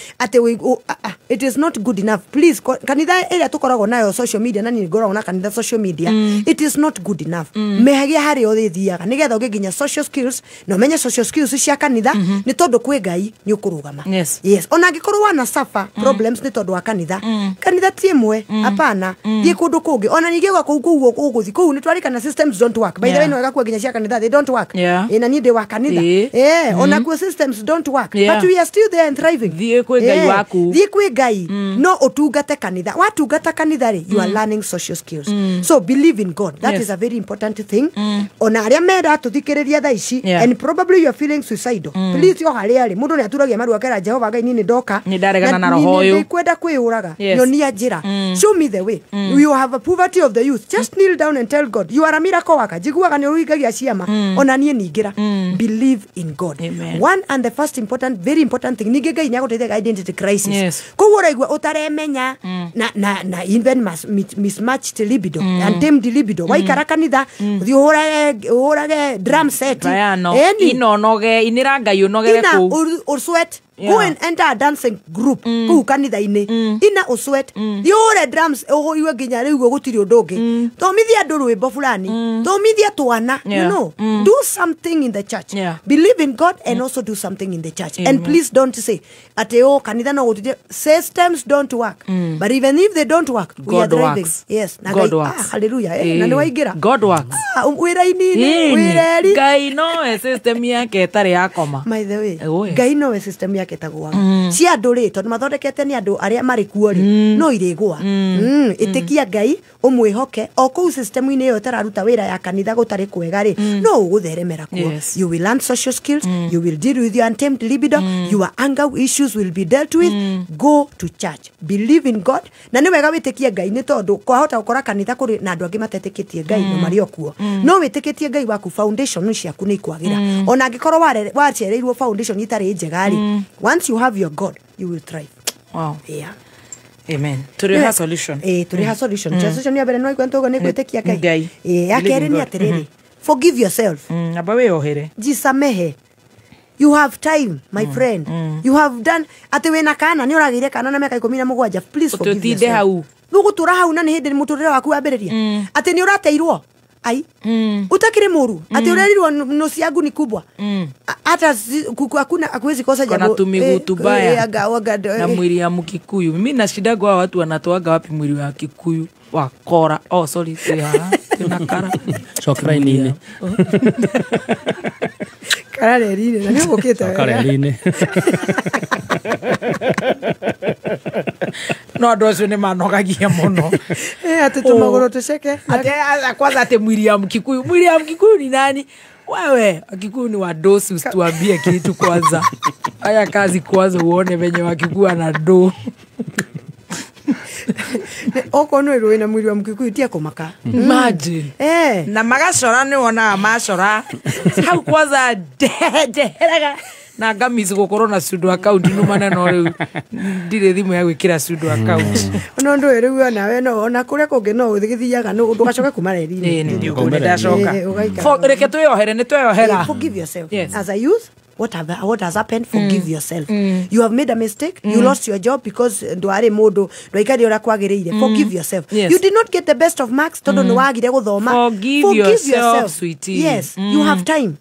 it is not good enough. Please kanitha ĩrĩa tũkoragwo nayo social media na niĩ ngoragwo na kanitha social media it is not good enough. Mehagia harĩa ũrĩthiaga nĩgetha ũgĩe nginya social skills na ũmenye social skills cia kanitha nĩ tondũ kwĩ Ngai nĩ ũkũrũgama. Yes. Yes. Ona angĩkorwo wana suffer problems nĩ tondũ wa kanitha. Kanitha ti ĩmwe hapana. Thiĩ kũndũ kũngĩ. Ona ningĩ gwa kũu kũu ũgũthiĩ kũu nĩ twarĩkana systems don't work. By the way no wega kuo nginya cia kanitha they don't work. Na niĩ ndĩ wa kanitha. Ona kuo systems don't work. But we are still there and thriving. Thiĩ kwĩ Ngai waku. Thiĩ kwĩ Ngai. No ũtungate kanitha. Watungata kanitha rĩ, you are learning social skills. So believe in God. That is a very important thing. Ona arĩa mera tũthikĩrĩria thaa ici and probably you are feeling suicidal. Please yo harĩa rĩ mũndũ nĩ aturagia maru akera Jehova Ngai niĩ nĩ ndoka. Nĩ ndaregana na roho ũyũ. Ndikwenda kwĩyũraga. Nyonia njĩra. Show me the way. You have a poverty of the youth. Just kneel down and tell God you are a miracle worker. Njiguaga nĩ ũringagia ciama. Ona niĩ ningĩra. Believe in God. Amen. One and the first important, very important thing. Ningĩ Ngai nĩagũteithagia identity crisis. Yes. Koguo ũraigua ũtaremenya na even mismatched libido, untamed libido. Waikara kanitha ũthiĩ ũhũrage drum set. Inonoge inĩra Ngai ũnogere kũu. Ina sweat. Go and enter a dancing group. Kũu kanitha-inĩ. Ina ũsweat. Thiĩ ũhũre drums ũigue nginya rĩu gũtirĩ ũndũ ũngĩ. Thomithia andũ rwĩmbo fulani. Thomithia twana. You know, do something in the church. Believe in God and also do something in the church. And please don't say atĩ oh kanitha no gũtirĩ. Systems don't work. But even if they don't work, we are driving. Yes. Na God works. Hallelujah. Na nĩ waingĩra. God works. Wĩra-inĩ, wĩra-eri. Ngai nowe system yake ĩtarĩ ya koma. By the way, Ngai nowe system yake ĩtagũaga. Cia andũ rĩ tondũ mathondekete nĩ andũ arĩa marĩ kuo rĩ no irĩgũa. Ĩtĩkia Ngai ũmwĩhoke o kũu system-inĩ ĩyo ĩtararuta wĩra ya kanitha gũtarĩ kwega rĩ no ũgũtheremera kuo. You will learn social skills, you will deal with your untamed libido, your anger issues will be dealt with. Go to church. Believe in God. Na nĩ wega wĩtĩkie Ngai nĩ tondũ kwahota gũkora kanitha kũrĩ na andũ angĩ matetĩkĩtie Ngai no marĩ o kuo. No wĩtĩkĩtie Ngai waku foundation ciaku nĩ ikwagĩra. Ona angĩkorwo wacereirwo foundation itarĩ njega rĩ, once you have your God, you will thrive. Wow. Yeah. Amen. Tũrĩ ha solution. Tũrĩ ha solution. Solution ya mbere no ikuwa nĩ gwĩtĩkia Ngai. Ya kerĩ nĩ atĩrĩrĩ, forgive yourself. Amba wĩyohere. Jisamehe. You have time, my friend. You have done atĩ wĩna kana nĩ ũragĩire kana na mĩaka 17. Please forgive yourself. Hau. Ũgũtũra hau na nĩ hĩndĩ mũtũrĩre waku wambĩrĩria. Atĩ nĩ ũrateirwo. Ai. Utakire muru. Ati urerirwo nusu yangu ni kubwa. Hata hakuna hakuwezi kosa jambo. Kuna tumigutu baya. Na mwili ya Mkikuyu. Mimi na shida kwa watu wanatoaga wapi mwili wa Kikuyu wakora. Oh sorry. Na kara Coka raini-inĩ. Kara reri-inĩ na nĩ ũgũkĩte Coka reri-inĩ. No andũ acio nĩ manogagia mũno. Atĩ tũmagũrũ tũceke. Ate kwanza ate William Kikuyu. William Kikuyu ni nani? Wewe, Wakikuyu ni wadosi, usituambie kitu kwanza. Haya kazi kwanza uone venye Wakikuyu ana do. Okorwo nĩ rũĩ na mwĩrĩ wa Mkikuyu tia kũmaka. Imagine. Na magacora nĩ wonaga macora. Hau kwanza ndeheraga na ngamisi gũkorwo na pseudo account numane no rĩu ndirĩ thimũ ya gwĩkĩra pseudo account. Ona ũndũ ũyũ rĩu onawe no ona kũrĩa kũngĩ no ũgĩthiaga no ndũgacoke kuma reri-inĩ. Ĩĩ nĩ ndacoka. Reke twĩyohere nĩ tweyohera. Forgive yourself. As a youth, what has happened, forgive yourself. You have made a mistake. You lost your job because ndwari mundu ndwaikari ura kwagiriire. Forgive yourself. Yes. You did not get the best of marks tondu ni wagire guthoma. Forgive yourself, sweetie. Yes, you have time.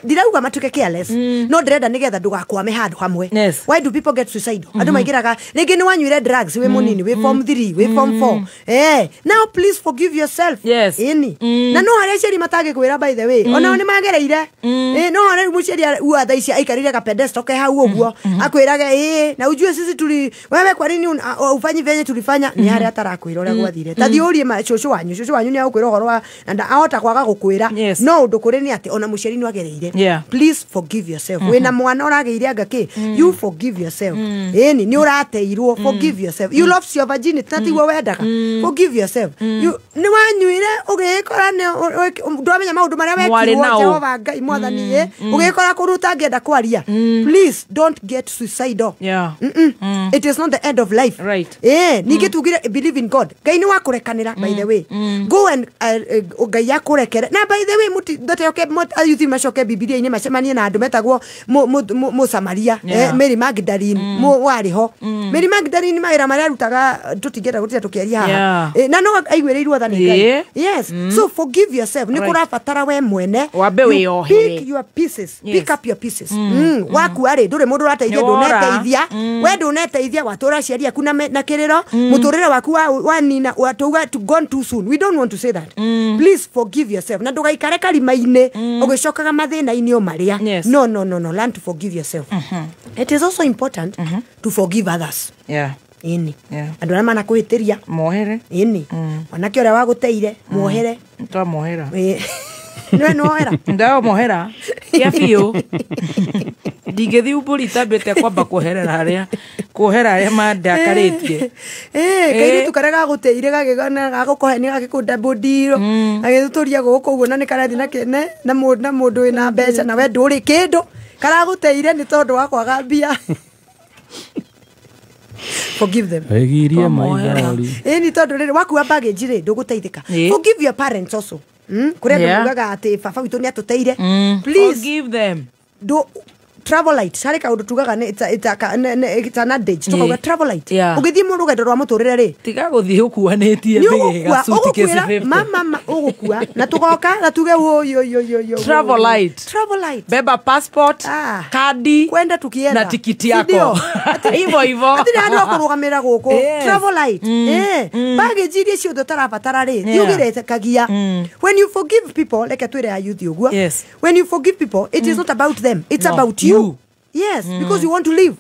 Ndirauga matuke careless. No ndirenda nigetha ndugakwame handu hamwe. Yes. Why do people get suicidal? Andu maigiraga ringi ni wanyuire drugs we munini, we form 3, we form 4. Now please forgive yourself. Yes. Ini. Na no haria aciari matangĩkwĩra by the way. Onao ni magereire. No haria muciari uwa thaa ici aikarire ka pedestal ke hau ũguo akwĩrage na ujue sisi tuli wewe kwa nini ufanyi venye tulifanya ni haria atarakwĩra ũrĩa gwathire ta thiĩ ũrie cũcũ wanyu nĩ agũkwĩra ũhoro wa na ahota kwaga gũkwĩra no ũndũ kũrĩ nĩ atĩ ona mũciari nĩ agereire. Please forgive yourself. Wĩna mwana ũragĩire anga kĩ, you forgive yourself. Ĩni nĩ ũrateirwo, forgive yourself. You lost your virginity na tiguo wendaga, forgive yourself. You nĩ wanyuire ũgĩkora ndwamenya maũndũ marĩa wekirwo Jehova Ngai mwathani ũgĩkora utangĩenda kwaria. Please don't get suicidal. Yeah. It is not the end of life. Right. Ningĩ tugire believe in God. Ngai nĩ wakũrekanĩra by the way. Go and Ngai akũrekere. Na by the way mũticoke ayuthi macoke Bibilia-inĩ macemanie na andũ metagwo Mũsamaria, Mary Magdalene warĩ ho. Mary Magdalene mawĩra marĩa arutaga tũtingĩenda gũtinda tũkĩaria haha. Na no aiguĩrĩirwo tha nĩ Ngai. Yes. So forgive yourself. Nĩ kũrabatara we mwene. Wambe wĩyohere. Pick your pieces. Pick up your pieces. Waku ari nduri mundu urateithia nduneteithia we nduneteithia watura aciari aku na kiriro muturire waku wa nina watuga to gone too soon. We don't want to say that. Please forgive yourself na ndugaikare karima-ini ugicokaga mathina-ini o maria. No no no no, learn to forgive yourself. It is also important to forgive others. Yeah. Ini andu aria manakuhitiria mohere. Ini mwanake uria waguteire muohere. Twamuohera. Nwe noera. Ndao mohera. Kia biũ. Ndingĩthiĩ mbũri itambĩte kwamba kuoherera harĩa kuohera harĩa mandakarĩtie. Kairĩtu karĩa gagũteire gagĩgana gagũkohe nĩ gagĩkũnda mbũndiro. Agĩtũria gũkũ ũguo na nĩ karathiĩ na kĩene na mũndũ wĩna mbeca na we ndũrĩ kĩndũ. Karagũteire nĩ tondũ wa kwaga mbia. Forgive them. Wegirie maithori. Ni tondũ rĩrĩ wakua baggage rĩ ndũgũteithĩka. Forgive your parents also. Kuria andu mugaga ati baba witũ nĩ atũteire. Please forgive them. Do travel light. Harĩ kaũndũ tugaga it's an adage. Tukauga travel light. Ũgĩthiĩ rũgendo rwa mũtũrĩre rĩ, tiga gũthiĩ ũkuanĩtie mĩgĩga suitcase 50. Mama ũgũkua na tũgoka na tuge wo. Travel light. Travel light. Beba passport, kadi, kwenda tukienda na tikiti yako. Hivyo hivyo. Hatirĩ handũ ha kũrũgamĩra gũkũ. Travel light. Baggage iria ciothe ũtarabatara rĩ, thiĩ ũgĩre kagia. When you forgive people, reke twĩre ayuthi ũguo. When you forgive people, it is not about them, it's about you. Yes, because you want to live.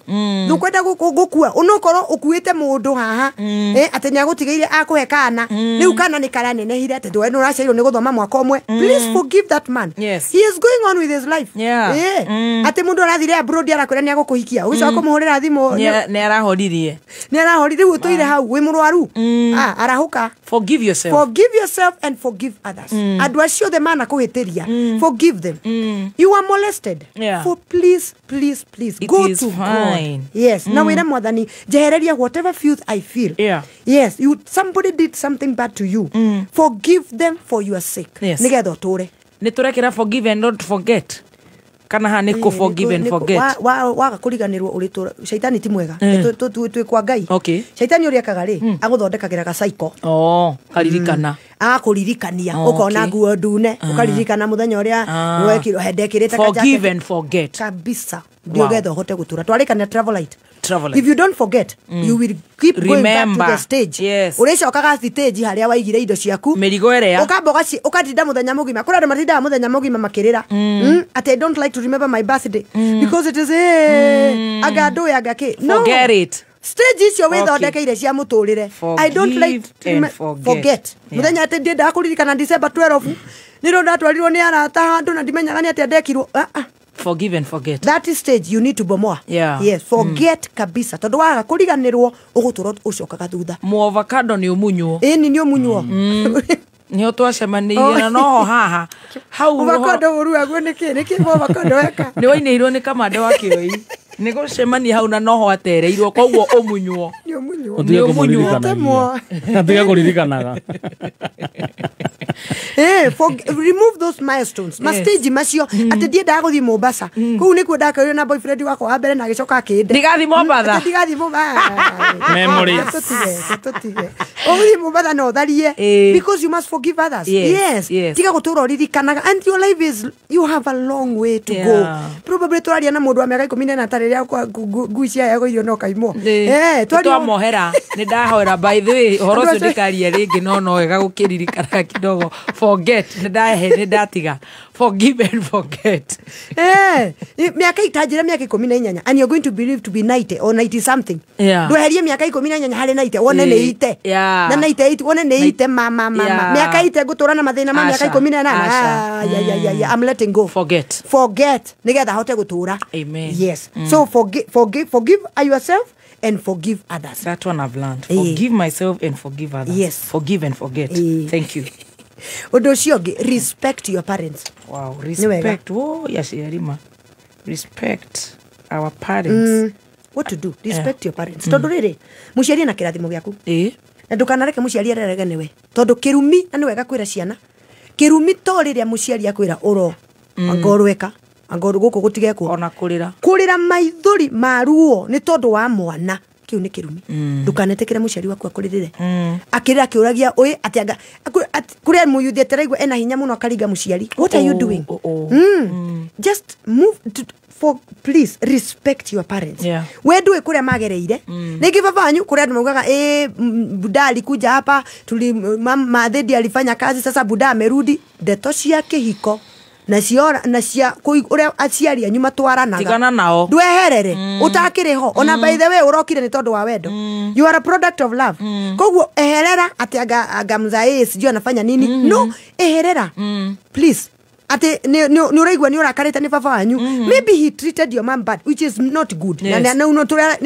Ndukwenda gukua unokorwo ukuite mundu haha ati ni agutigeire akuhe kana riu kana ni karanenehire ati ndwe nuraciairwo ni guthoma mwaka umwe. Please forgive that man. Yes. He is going on with his life. Ati mundu arathire abroad arakwira ni agukuhikia ugicoka kumuhurira thimu ni arahoririe ni arahoririe riu utuire hau wi murwaru arahuka. Forgive yourself. Forgive yourself and forgive others. Andu acio othe manakuhitiria, forgive them. You are molested. For please please please it go is to fine. God. Yes. Na wira mwathani njehereria whatever filth I feel. Yeah. Yes, you somebody did something bad to you. Forgive them for your sake. Yes. Nigetha uture. Ni turekera forgive and not forget. Kana ha niko forgive and forget. Waga kuriganirwo uri shaitani ti mwega. Twi kwa Ngai. Okay. Shaitani uri akaga ri aguthondekagira ga cycle. Oh, karirikana. Akakuririkania ukona nguo ndune ukaririkana muthenya uria wekirwo hendekirite ka jacket. Forgive and forget. Kabisa. Ndio getha uhote gutura. Twarikania travel light. Traveling. If you don't forget, you will keep going back to the stage. Yes. Ũrĩcokaga stage harĩa waigire indo ciaku. Mĩrigo ĩrĩa. Ũkamba ũkatinda mũthenya mũgima. Kũrĩ andũ matindaga mũthenya mũgima makĩrĩra. Atĩ I don't like to remember my birthday because it is anga ndũĩ anga kĩ. No. Forget it. Stage icio wĩthondekeire cia mũtũrĩre. I don't like to forget. Mũthenya atĩ ndiendaga kũririkana December 12 nĩrĩo ndatwarirwo nĩ arata handũ na ndimenyaga nĩ atĩa ndekirwo. Forgive and forget. That is stage you need to bomoa. Yeah. Yes, forget kabisa. Tondu waga kuriganirwo ugutura ucokaga thutha. Mu avocado ni umunywo. Ĩni ni umunywo. Nio twacemanirie na noho haha. Hau avocado uruagwo niki? Niki avocado weka? Ni wainĩirwo nĩ kamande wa kĩoi. Nĩ gũcemania hau na noho atereirwo koguo umunywo. Ni umunywo. Ni umunywo. Atiga kũririkanaga. Remove those milestones. Ma stage macio ati ndiendaga guthii Mombasa. Kuu nikuo ndakorire na boyfriend wakwa wa mbere na agicoka akinde. Ndigathi Mombasa. Ndigathi Mombasa. Memories. Tutige. Uguthii Mombasa no tharie because you must forgive others. Yes. Tiga gutura uririkanaga and your life is you have a long way to go. Probably turaria na mundu wa miaka 14 riria ngui ciaheagwo irio no kaimwo. Twamohera ni ndahoera by the way uhoro ucio ndikaria ringi no wega gukiririkanaga kidogo. Forget ni ndatiga. Forgive and forget. Miaka itanjira miaka 18 and you're going to believe to be 90 or 90 something. Ndweherie miaka 18 harĩ 90 wone nĩ ite. Na 98 wone nĩ ite mama mama. Miaka ite ngutura na mathina ma miaka 18. Yeah, I'm letting go. Forget. Forget nigetha hote gutura. Amen. Yes. So forgive yourself and forgive others. That one I've learned. Forgive myself and forgive others. Yes. Forgive and forget. Thank you. Ũndũ ũcio ũngĩ, respect your parents. Wow, respect. Oh, yes, Yarima. Respect our parents. What to do? Respect your parents. Tondũ rĩrĩ, mũciari ena kĩrathimo gĩaku. Na ndũkanareke mũciari arerege nĩwe. Tondũ kĩrumi, na nĩ wega kwĩra ciana. Kĩrumi to rĩrĩa mũciari akwĩra ũro, anga ũrweka, anga gũkũ gũtigekwo. Ona kũrĩra. Kũrĩra maithori ma ruo nĩ tondũ wa mwana. Kiu nĩ kĩrumi. Ndũkanetĩkĩre mũciari waku akũrĩrĩre. Akĩrĩra akĩũragia ũĩ atĩ anga kũrĩa mũyuthi ataraigua ena hinya mũno akaringa mũciari. What are you doing? Just move to, for please respect your parents. We ndũĩ kũrĩa magereire. Rĩngĩ baba wanyu kũrĩa andũ maugaga buda alikuja hapa tuli mathedi alifanya kazi sasa buda amerudi. Ndeto cia kĩhiko na cia na cia uria aciari anyu matwaranaga tigana nao ndweherere utakiri ho ona by the way urokire ni tondu wa wendo. You are a product of love. Koguo eherera ati anga mzae sijui anafanya nini. No, eherera please. Ati ni uraigua ni urakarite ni baba wanyu. Maybe he treated your mom bad, which is not good. Na no ni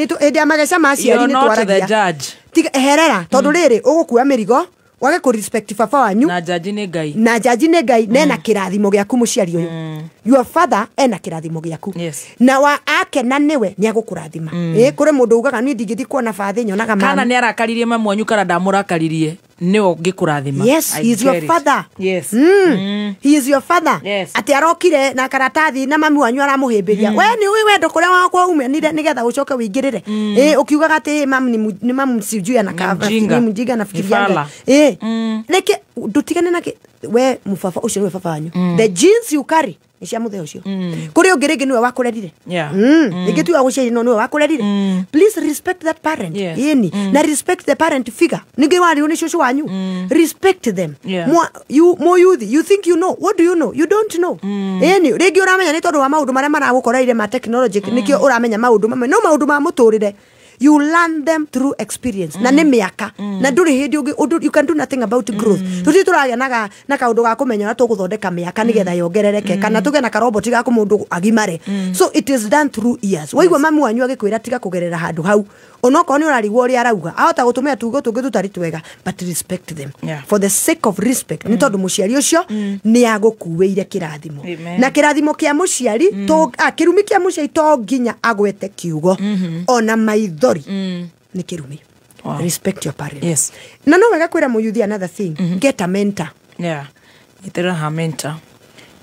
hĩndĩ ya mageca ma aciari ni twaragia. Tiga eherera tondu riri ugukua mĩrigo wage ku respect baba wanyu na jaji nĩ Ngai na jaji nĩ Ngai nena kĩrathimo gĩaku mũciari ũyũ. Your father ena kĩrathimo gĩaku. Na wa akena nĩwe nĩ agũkũrathima. Kũrĩ mũndũ ugaga niĩ ndingĩthiĩ kuona bathĩ nyonaga mama kana nĩ arakaririe mamu wanyu kana ndamũrakaririe nĩwe ũngĩkũrathima. Yes, he is your father. Yes. He is your father. Yes. Ati arokire na karatathi na mami wanyu aramũhĩmbĩria. We nĩ ũĩ wendo kũrĩa wakwa umenire nĩgetha ũcoke ũingĩrĩre. Ũkiugaga atĩ mamu ni mamu sijui anakaa ni mjinga nafikirianga. Reke ndutigane na we mũbaba ũcio nĩwe baba wanyu. The genes you carry nĩ cia mũthee ũcio. Kũrĩ ũngĩ rĩngĩ nĩwe wakũrerire. Rĩngĩ tu agũciarire no nĩwe wakũrerire. Please respect that parent. Yeni. Na respect the parent figure. Ningĩ warirwo nĩ cũcũ wanyu. Respect them. You more youth, you think you know. What do you know? You don't know. Yeni, rĩngĩ ũramenya nĩ tondũ wa maũndũ marĩa maragũkoreire ma technology nĩkĩo ũramenya maũndũ mamwe. No maũndũ ma mũtũrĩre you learn them through experience. Na nĩ mĩaka. Na ndũrĩ hĩndĩ ũngĩ you can do nothing about growth. Tũtirĩ tũragĩa na kaũndũ ga kũmenya ũrĩa tũgũthondeka mĩaka nĩgetha yongerereke kana tũgĩe na karoboti ga kũmũndũ agimare. So it is done through years. Waigua mamu wanyu agĩkwĩra tiga kũgerera handũ hau. Onokorwo nĩ ũrarigwo ũrĩa arauga ahota gũtũmĩra tugo tũngĩ tũtarĩ twega, but respect them. For the sake of respect. Nĩ tondũ mũciari ũcio nĩ agũkuĩire kĩrathimo. Na kĩrathimo kĩa mũciari kĩrumi kĩa mũciari to nginya agwete kiugo ona maithori nĩ kĩrumi. Respect your parents. Yes. Na no wega kwĩra mũyuthi another thing. Get a mentor. Yeah. Nyitĩrĩra ha mentor.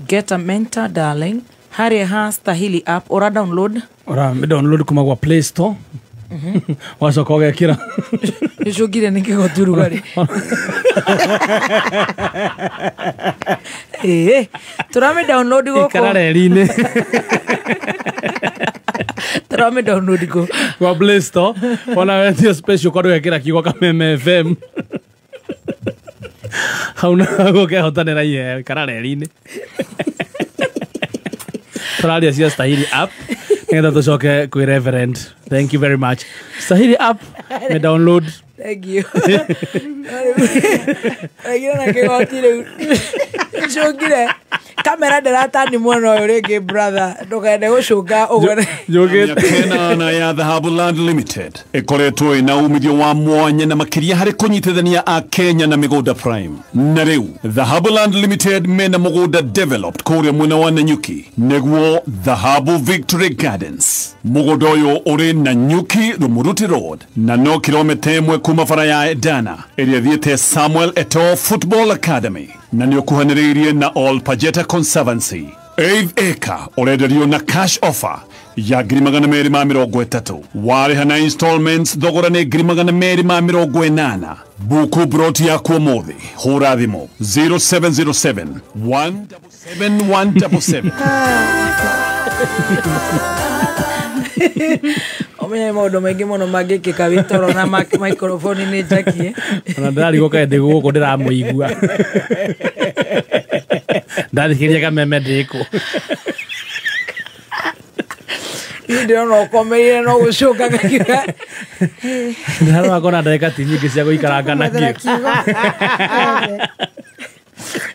Get a mentor darling. Harĩa ha Stahili app ora download. Ora download kuma kwa Play Store. Wacoka ũgekĩra nĩcũngire nĩ kĩgoturugarĩ tũrame download gũkũ ikara reri-inĩ Tũrame download kũ? Kwa Play Store ona wetie special kwa ndũgekĩra kiugo Kameme FM. Hau naguo ũkehotanĩra iheo ikara reri-inĩ. Tũraria cia Stahili app nĩgetha tũcoke kwĩ Reverend. Thank you very much. Stahili app me download. Thank you. Aigĩra na kĩgoti rĩu. Cũngire. Kamera ndĩratani mwena ũyũ rĩngĩ brother. Ndũkende gũcũnga ũguo. Kena ya Dhahabu Land Limited ĩkoretwo ĩna umithio wa mwanya na makĩria harĩ kũnyitithania a Kenya na mĩgũnda prime. Na rĩu Dhahabu Land Limited mena mũgũnda developed kũrĩa mwena wa Nanyuki nĩguo Dhahabu Victory Gardens. Mũgũnda ũyũ ũrĩ Nanyuki Rumuruti Road na no kilomita 1 kuma bara ya Dana ĩrĩa ĩthiĩte Samuel Eto'o Football Academy na nĩ ũkuhanĩrĩirie na All Pajeta Conservancy. 8 acre ũrenderio na cash offer ya 230,000. Warĩha na installments thogora nĩ 280,000. Buku broti yaku ũmũthĩ, hũra thimũ 0707 177 177. Omenye maũndũ maingĩ mũno mangĩkĩka wĩ toro na microphone nĩ njakie. Ona ndĩrarigwo kaĩ ndĩ gũkũ ndĩramũigua. Ndathikĩrĩria Kameme ndĩkũ. Niĩ ndĩrona ũkomeire no gũcũnga gakiuga. Ndarora kona ndagĩka ti nyingĩ cia gũikaranga nakĩo.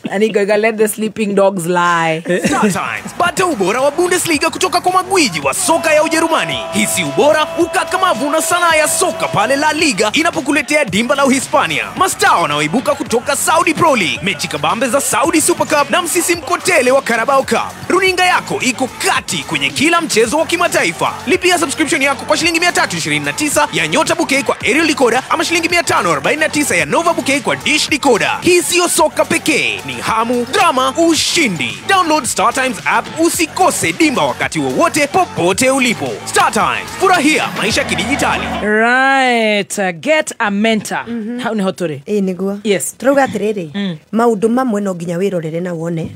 Na nikoiga let the sleeping dogs lie. Star Times, pata ubora wa Bundesliga kutoka kwa magwiji wa soka ya Ujerumani. Hisi ubora, ukakamavu na sanaa ya soka pale La Liga inapokuletea dimba la Uhispania. Mastaa wanaoibuka kutoka Saudi Pro League, mechi kabambe za Saudi Super Cup na msisimko tele wa Carabao Cup. Runinga yako iko kati kwenye kila mchezo wa kimataifa. Lipia subscription yako kwa shilingi 329 ya Nyota Bouquet kwa aerial decoder ama shilingi 549 ya Nova Bouquet kwa dish decoder. Hii sio soka pekee, ni hamu, drama, ushindi. Download Star Times app usikose dimba wakati wowote popote ulipo. Star Times, furahia maisha kidijitali. Right, get a mentor. Hau nĩho tũrĩ. Ĩĩ nĩguo. Yes. Tũrauga atĩrĩrĩ, maũndũ mamwe no nginya wĩrorere na wone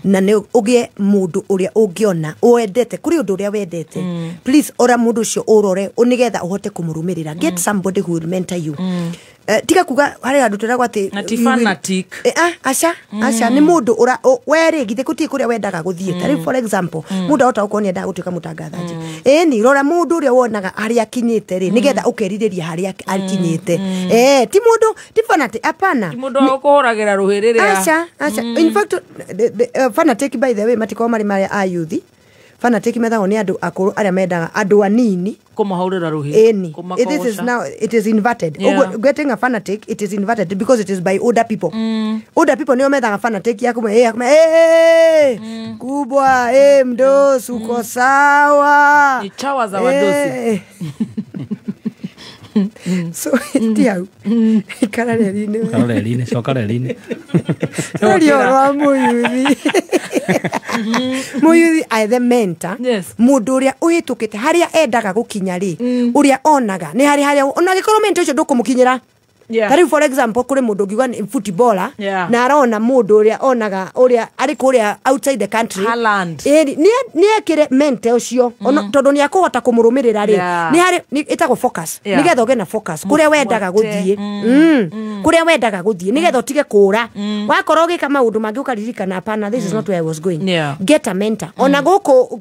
na nĩ ũgĩe mũndũ ũrĩa ũngĩona wendete, kũrĩ ũndũ ũrĩa wendete. Please ora mũndũ ũcio ũrore nĩgetha ũhote kũmũrũmĩrĩra. Get somebody who will mentor you. Tiga kuga harĩ andũ twĩragwo atĩ na ti fanatic. Aca aca nĩ mũndũ ũra we rĩ githĩ gũtirĩ kũrĩa wendaga gũthiĩ. Ta rĩu for example mũndũ ahota gũkorwo nĩ endaga gũtuĩka mũtangathaji. Ĩni rora mũndũ ũrĩa wonaga harĩa akinyĩte rĩ nĩgetha ũkerirĩria harĩa akinyĩte. Ti mũndũ ti fanatic, hapana. Ti mũndũ wa gũkũhũragĩra rũhĩ rĩrĩa. Aca aca. In fact the fanatic by the way matikoragwo marĩ marĩa a youth. Fanatic methagwo nĩ andũ akũrũ arĩa mendaga andũ anini kũmahũrĩra rũhĩ. Ĩni. This is now it is inverted. Yeah. Getting a fanatic, it is inverted because it is by older people. Older people nĩo methaga fanatic ya kumwe kubwa mdosi uko sawa. Ni chawa za wadosi. So ti hau. Ikara reri-inĩ. Ikara reri-inĩ, coka reri-inĩ. Rĩo rwa mũyuthi. Mũyuthi aethe mentor. Mũndũ ũrĩa ũhĩtũkĩte harĩa endaga gũkinya rĩ, ũrĩa onaga nĩ harĩ harĩa ona angĩkorwo mentor ũcio ndũkũmũkinyĩra. Ta rĩu for example kũrĩ mũndũ ũngiuga nĩ footballer na arona mũndũ ũrĩa onaga ũrĩa arĩ kũrĩa outside the country. Haaland. Nĩ ekĩre mentor ũcio tondũ nĩ akũhota kũmũrũmĩrĩra rĩ. Nĩ harĩ ĩtagwo focus. Nĩgetha ũgĩe na focus kũrĩa wendaga gũthiĩ. Kũrĩa wendaga gũthiĩ nĩgetha ũtige kũra. Wakorwo ũgĩka maũndũ mangĩ ũkaririkana hapana, this is not where I was going. Get a mentor. Ona gũkũ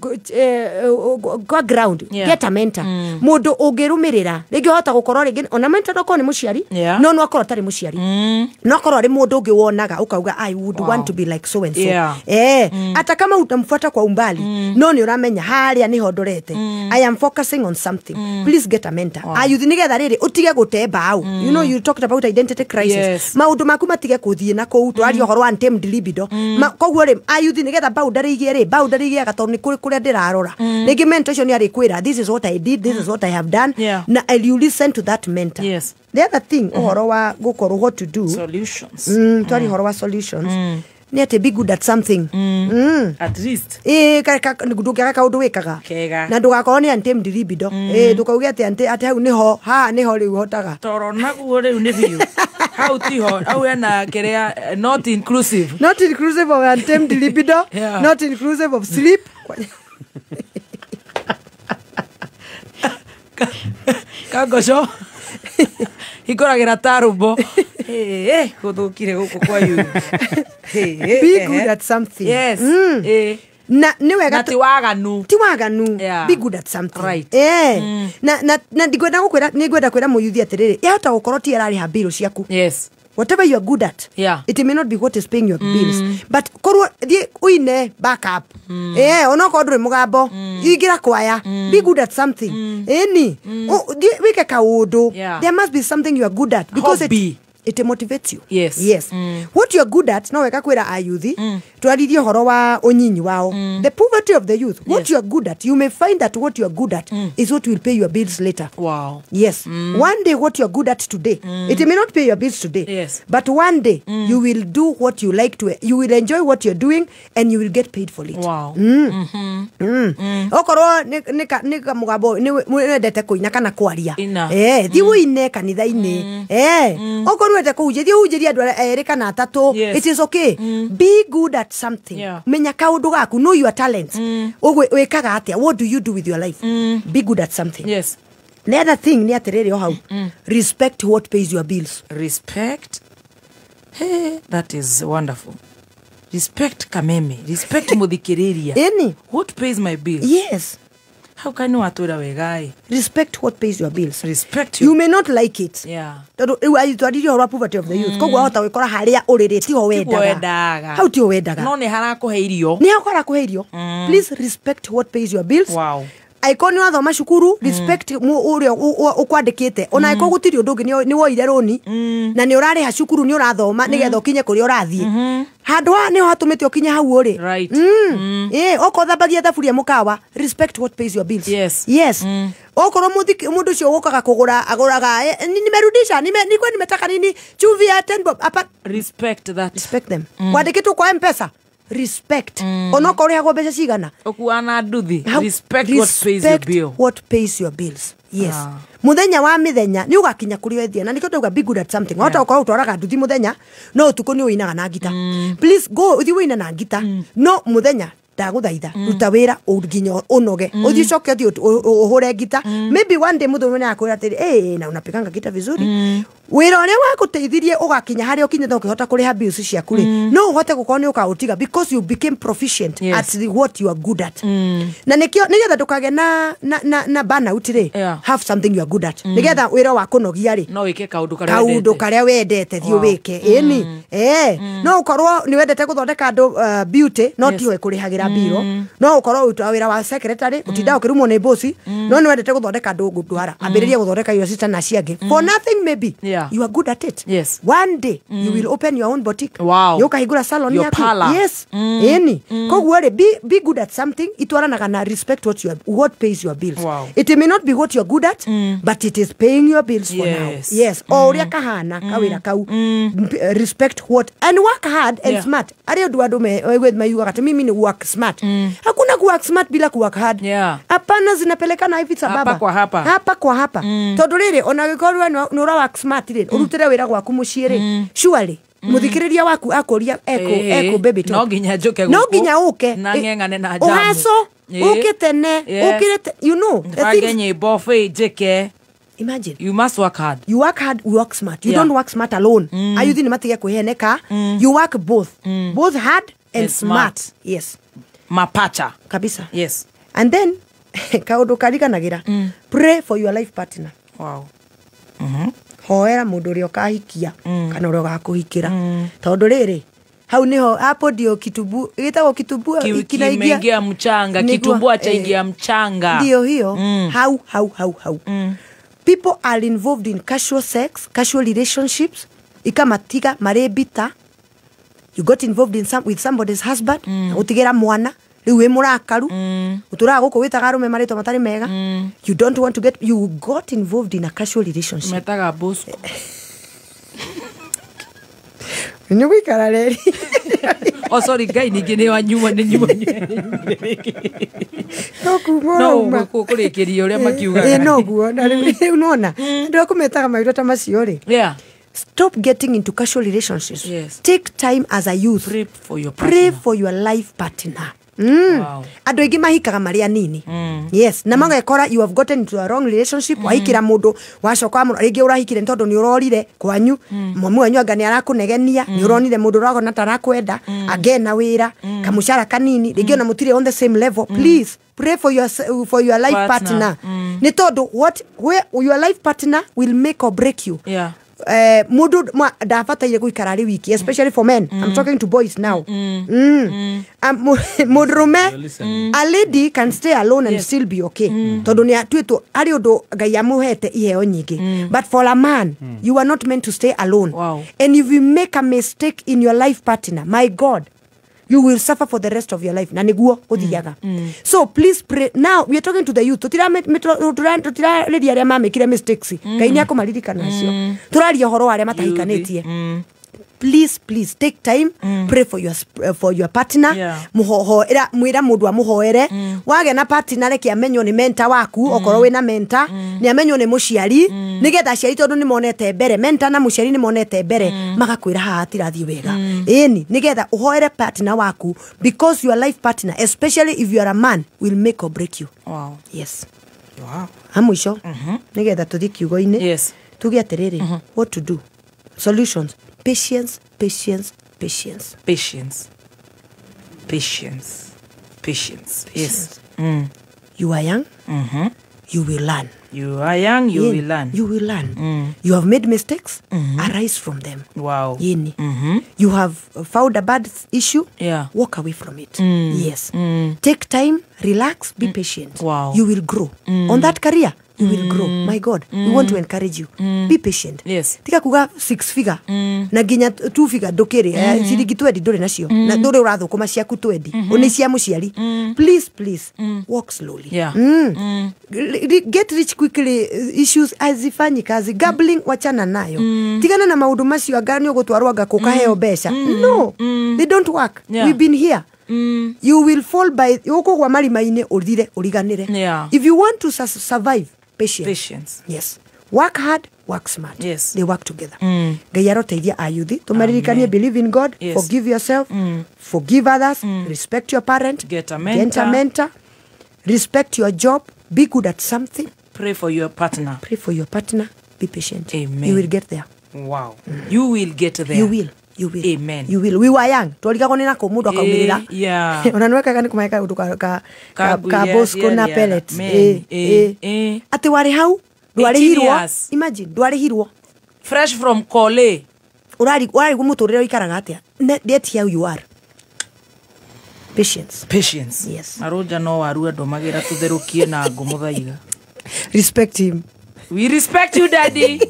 kwa ground get a mentor. Mũndũ ũngĩrũmĩrĩra rĩngĩ ũhota gũkorwo rĩngĩ ona mentor no korwo nĩ mũciari. No no akorwo atarĩ mũciari. No akorwo arĩ mũndũ ũngĩ wonaga ũkauga I would want to be like so and so. Hata kama utamfuata kwa umbali no nĩ ũramenya harĩa nĩho ndorete. I am focusing on something. Please get a mentor. Ayuthi nĩgetha rĩrĩ ũtige gũte mbaũ. You know you talked about identity crisis. Maũndũ maku matige kũthiĩ na kũu twaria ũhoro wa untamed libido. Koguo rĩ ayuthi nĩgetha boundary igĩe rĩ boundary igĩaga tondũ nĩ kũrĩ kũrĩa ndĩrarora. Rĩngĩ mentor ũcio nĩ arĩkwĩra this is what I did, this is what I have done. Na you listen to that mentor. The other thing ũhoro wa gũkorwo what to do solutions. Twari ũhoro wa solutions. Nĩ atĩ be good at something. At least. Ndũngĩaga kaũndũ wĩkaga. Na ndũgakorwo nĩ untamed libido. Ndũkauge atĩ atĩ hau nĩho haha nĩho rĩu hotaga. Toro naguo rĩu nĩ biũ. Hau tiho hau hena kĩrĩa not inclusive. Not inclusive of untamed libido. Not inclusive of sleep. Kangoco hingũragĩra ta rũmbo. Gũthũkire gũkũ kwa you. Be good at something. Yes. Na nĩ wega ti waganu. Ti waganu. Be good at something. Right. Na ndigwenda gũkwĩra, nĩngwenda kwĩra mũyuthi atĩrĩrĩ, yahota gũkorwo ti ararĩha mbirũ ciaku. Yes. Whatever you are good at, it may not be what is paying your bills, but korwo thiĩ ũine back up. Onokorwo ndũrĩ mũgambo, ingĩra kwaya. Be good at something. Ĩni thiĩ wĩke kaũndũ. There must be something you are good at because it motivates you. Yes. Yes. What you are good at, no wega kwĩra ayuthi, twaririe ũhoro wa ũnyinyi wao. The poverty of the youth. What you are good at, you may find that what you are good at is what will pay your bills later. Wow. Yes. One day what you are good at today, it may not pay your bills today. Yes. But one day you will do what you like to, you will enjoy what you're doing and you will get paid for it. Wow. Okorwo nĩ kamũgambo nĩ wendete kũina kana kwaria. Thiĩ ũine kanitha-inĩ. Okorwo wendete kũhunjia, thiĩ ũhunjĩrie andũ erĩ kana atatũ. It is okay. Be good at something. Menya kaũndũ gaku, know your talents. Wĩkaga atĩa? What do you do with your life? Be good at something. Yes. The other thing nĩ atĩrĩrĩ o hau, respect what pays your bills. Respect. Hey, that is wonderful. Respect Kameme, respect muthikiriria. Ĩni. What pays my bills? Yes. How can you atwĩra wega? Respect what pays your bills. Respect you. You may not like it. Yeah. Tondũ rĩu twaririe ũhoro wa poverty of the youth. Koguo wahota gwĩkora harĩa ũrĩ rĩ tiho wendaga. Hau tiho wendaga. No nĩ harakũhe irio. Nĩ harakũhe irio. Please respect what pays your bills. Wow. Angĩkorwo nĩ wathoma cukuru, respect ũrĩa ũkwandĩkĩte. Ona angĩkorwo gũtirĩ ũndũ ũngĩ, nĩ woire rũni na nĩ ũrarĩha cukuru, nĩ ũrathoma nĩgetha ũkinye kũrĩa ũrathiĩ. Handũ haha nĩho hatũmĩte ũkinye hau ũrĩ. Right. Okorwo thambagia thaburia mũkawa, respect what pays your bills. Yes. Yes. Okorwo mũndũ ũcio ũkaga kũgũra agũraga, nimerudisha, nilikuwa nimetaka nini, chumvi ya 10 bob. Apa, respect that. Respect them. Kwandĩkĩtwo kwa M-Pesa, respect. Onokorwo ũrĩhagwo mbeca cigana, ũkuana nduthi. Respect what pays your bill. What pays your bills. Yes. Muthenya wa mithenya ni ugakinya kuri wethia na nikio ndauga be good at something. Wahota gukorwo utwaraga nduthi muthenya no utuku ni uinaga na ngita. Please go uthi uine na ngita no muthenya ndaguthaitha ruta wira nginya unoge uthi ucoke uthi uhure ngita. Maybe one day mundu ni akwira atiri, eh, na unapikanga ngita vizuri. Wira uria waguteithirie ugakinya haria ukinyite ukihota kuriha bills ciaku ri, no uhote gukorwo ni ukautiga because you became proficient at what you are good at. Na nikio nigetha ndukage na burnout ri, have something you are good at. Nigetha wira wa kunogia ri no wike kaundu karia wendete thi wike ini. No ukorwo ni wendete guthondeka andu beauty no tiwe kurihagira biro, no ukorwo utwa wira wa secretary utinda ukirumwo ni boss, no ni wendete guthondeka andu ngundwara, ambiriria guthondeka your sister na ciangi for nothing maybe. You are good at it. Yes. One day you will open your own boutique. Wow. Yokahingura salon yaku. Yes. Eni. Koguo ri, be good at something. Itwaranaga na respect what pays your bills. Wow. It may not be what you are good at, but it is paying your bills for now. Yes. O uria kahana kawira kau. Respect what and work hard and smart. Ari undu andu mayugaga ati mimi ni work smart. Hakuna ku work smart bila ku work hard. Hapana, zinapelekana hivi sababa. Hapa kwa hapa. Hapa kwa hapa. Tondu riri ona gikorwo ni ura work smart riri, urutire wira gwaku mucii ri, surely muthikiriria waku akuria eko baby talk. No nginya njuke no nginya uke na ng'eng'ane na jamu uhaco uke tene ukire, you know, bange nyimbo njike. Imagine. You must work hard. You work hard, you work smart. You don't work smart alone. Ayuthi ni matige kuheneka. You work both. Both hard and smart. Yes. Mapacha. Kabisa. Yes. And then kaundu kariganagira, pray for your life partner. Wow. Hoera mundu uria ukahikia kana uria ugakuhikira, tondu riri hau niho hapo ndio kitubu gitagwo kitubu kinaingia mchanga, kitumbua cha ingia mchanga, ndio hiyo. Hau people are involved in casual sex, casual relationships, ikamatiga marebita. You got involved in with somebody's husband, utigera mwana riu wi murakaru, uturaga guku witaga arume maritwa matari mega. You don't want to get, you got involved in a casual relationship. Metaga Bosco. Ni gwikara reri. Oh sorry guy, ningĩ nĩ wanyua nĩ nyua. No kuma no kũrĩkĩria ũrĩa makiugaga. Noguo na rĩu nona andũ aku metaga maitho ta macio rĩ. Yeah. Stop getting into casual relationships. Yes. Take time as a youth. Pray for your partner. Pray for your life partner. Andũ aingĩ mahikaga marĩ anini. Yes, na magekora you have gotten into a wrong relationship. Wahikĩra mũndũ wacoka rĩngĩ ũrahikire nĩ tondũ nĩ ũrorire kwanyu, mwamu wanyu anga nĩ arakũnegenia, nĩ ũronire mũndũ ũragona ta arakwenda, agena wĩra kamũcara kanini, rĩngĩ ona mũtirĩ on the same level. Please pray for your life partner. Nĩ tondũ where your life partner will make or break you. Yeah. Mundu ndabataire guikara ari wiki, especially for men. I'm talking to boys now. Mundurume, a lady can stay alone and still be okay. Tondu ni atuitwo ari undu Ngai amuhete iheo nyingi. But for a man, you are not meant to stay alone. Wow. And if you make a mistake in your life partner, my God, you will suffer for the rest of your life. Na niguo uthiaga. So please pray. Now we are talking to the youth. Tutira aria mamekire mistakes. Ngai ni akũmaririkana acio. Tũraria ũhoro wa arĩa matahikanĩtie. Please, please take time. Pray for your partner. Muhoera mwira mundu amuhoere. Wage na partner reke amenyo ni mentor waku, okorwo wina mentor, ni amenyo ni muciari, nigetha aciari tondu ni monete mbere, mentor na muciari ni monete mbere, magakwira haha atirathi wega. Ĩni nigetha uhoere partner waku, because your life partner, especially if you are a man, will make or break you. Wow. Yes. Wow. Hamwisho nigetha tuthi kiugo-inĩ. Yes. Tuge atiriri, what to do? Solutions. Patience, patience, patience. Patience. Patience. Patience. Yes. You are young. You will learn. You are young, you will learn. You will learn. You have made mistakes. Arise from them. Wow. Yeni. You have found a bad issue. Yeah. Walk away from it. Yes. Take time, relax, be patient. Wow. You will grow. On that career, you will grow. My God, we want to encourage you. Be patient. Yes. Tika kuga 6 figure. Na ginya 2 figure ndukiri. Ciringi 20 nduri nacio. Na nduri urathukuma ciaku 20. Oni cia muciari. Please, please, walk slowly. Yeah. Get rich quickly issues azifanyi kazi. Gambling wachana nayo. Tigana na maundu macio anga ni ugutwarwo anga kukaheo mbeca. No. They don't work. Yeah. We've been here. You will fall by ukugwa marima-inĩ uthire uriganire. Yeah. If you want to survive, patience. Patience. Yes. Work hard, work smart. Yes. They work together. Ngai aroteithia ayuthi tumaririkanie, believe in God, yes. Forgive yourself, forgive others, respect your parent, get a mentor. Get a mentor, respect your job, be good at something, pray for your partner. Pray for your partner, be patient. Amen. You will get there. Wow. You will get there. You will. You will. Amen. You will. We were young. Twarigagwo ni nako mundu akaumirira. Yeah. Ona nwekaga ni kumaika undu ka Bosco na pellets. Ati wari hau ndwarihirwo. Imagine ndwarihirwo. Fresh from Kole. Urari gumuturire uikaraga atia? That here you are. Patience. Patience. Yes. Maroja no waru andu magira tutherukie na ngumuthaiga. Respect him. We respect you, Daddy.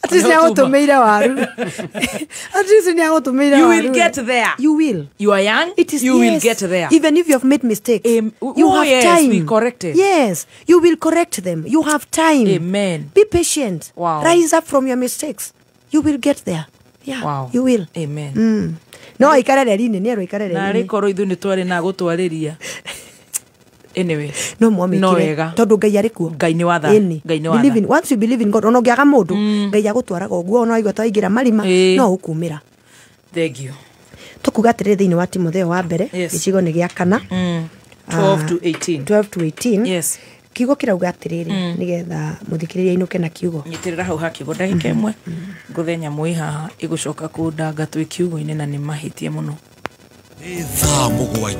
At least ni agotumeire waru. At least ni agotumeire waru. You will get there. You will. You are young. It is, you yes. will get there. Even if you have made mistakes, you have yes, time. We correct it. Yes, you will correct them. You have time. Amen. Be patient. Wow. Rise up from your mistakes. You will get there. Yeah. Wow. You will. Amen. No, ikare reri-inĩ, nĩ erwo ikare reri-inĩ. Na rĩkorwo ithuĩ nĩ twarĩ na gũtwarĩria. Anyway, no mwamikire tondu Ngai ari kuo. Ngai ni watha. Ngai ni watha. Once you believe in God, ona ũngĩaga mũndũ, Ngai agũtwaraga ũguo, ona waigua ta waingĩra marima, no ũkumĩra. Thank you. Tũkuga atĩrĩrĩ thĩinĩ wa Timotheo wa mbere, gĩcigo nĩ gĩa kana. 12 to 18. 12 to 18. Yes. Kiugo kĩrauga atĩrĩrĩ, nĩgetha mũthikĩrĩria ainũke na kiugo. Nyitĩrĩra hau ha kiugo ndagĩka ĩmwe. Ngũthe nyamũ ĩ haha ĩgũcoka kũndanga twĩ kiugo-inĩ na nĩ mahĩtie mũno. Thaa 7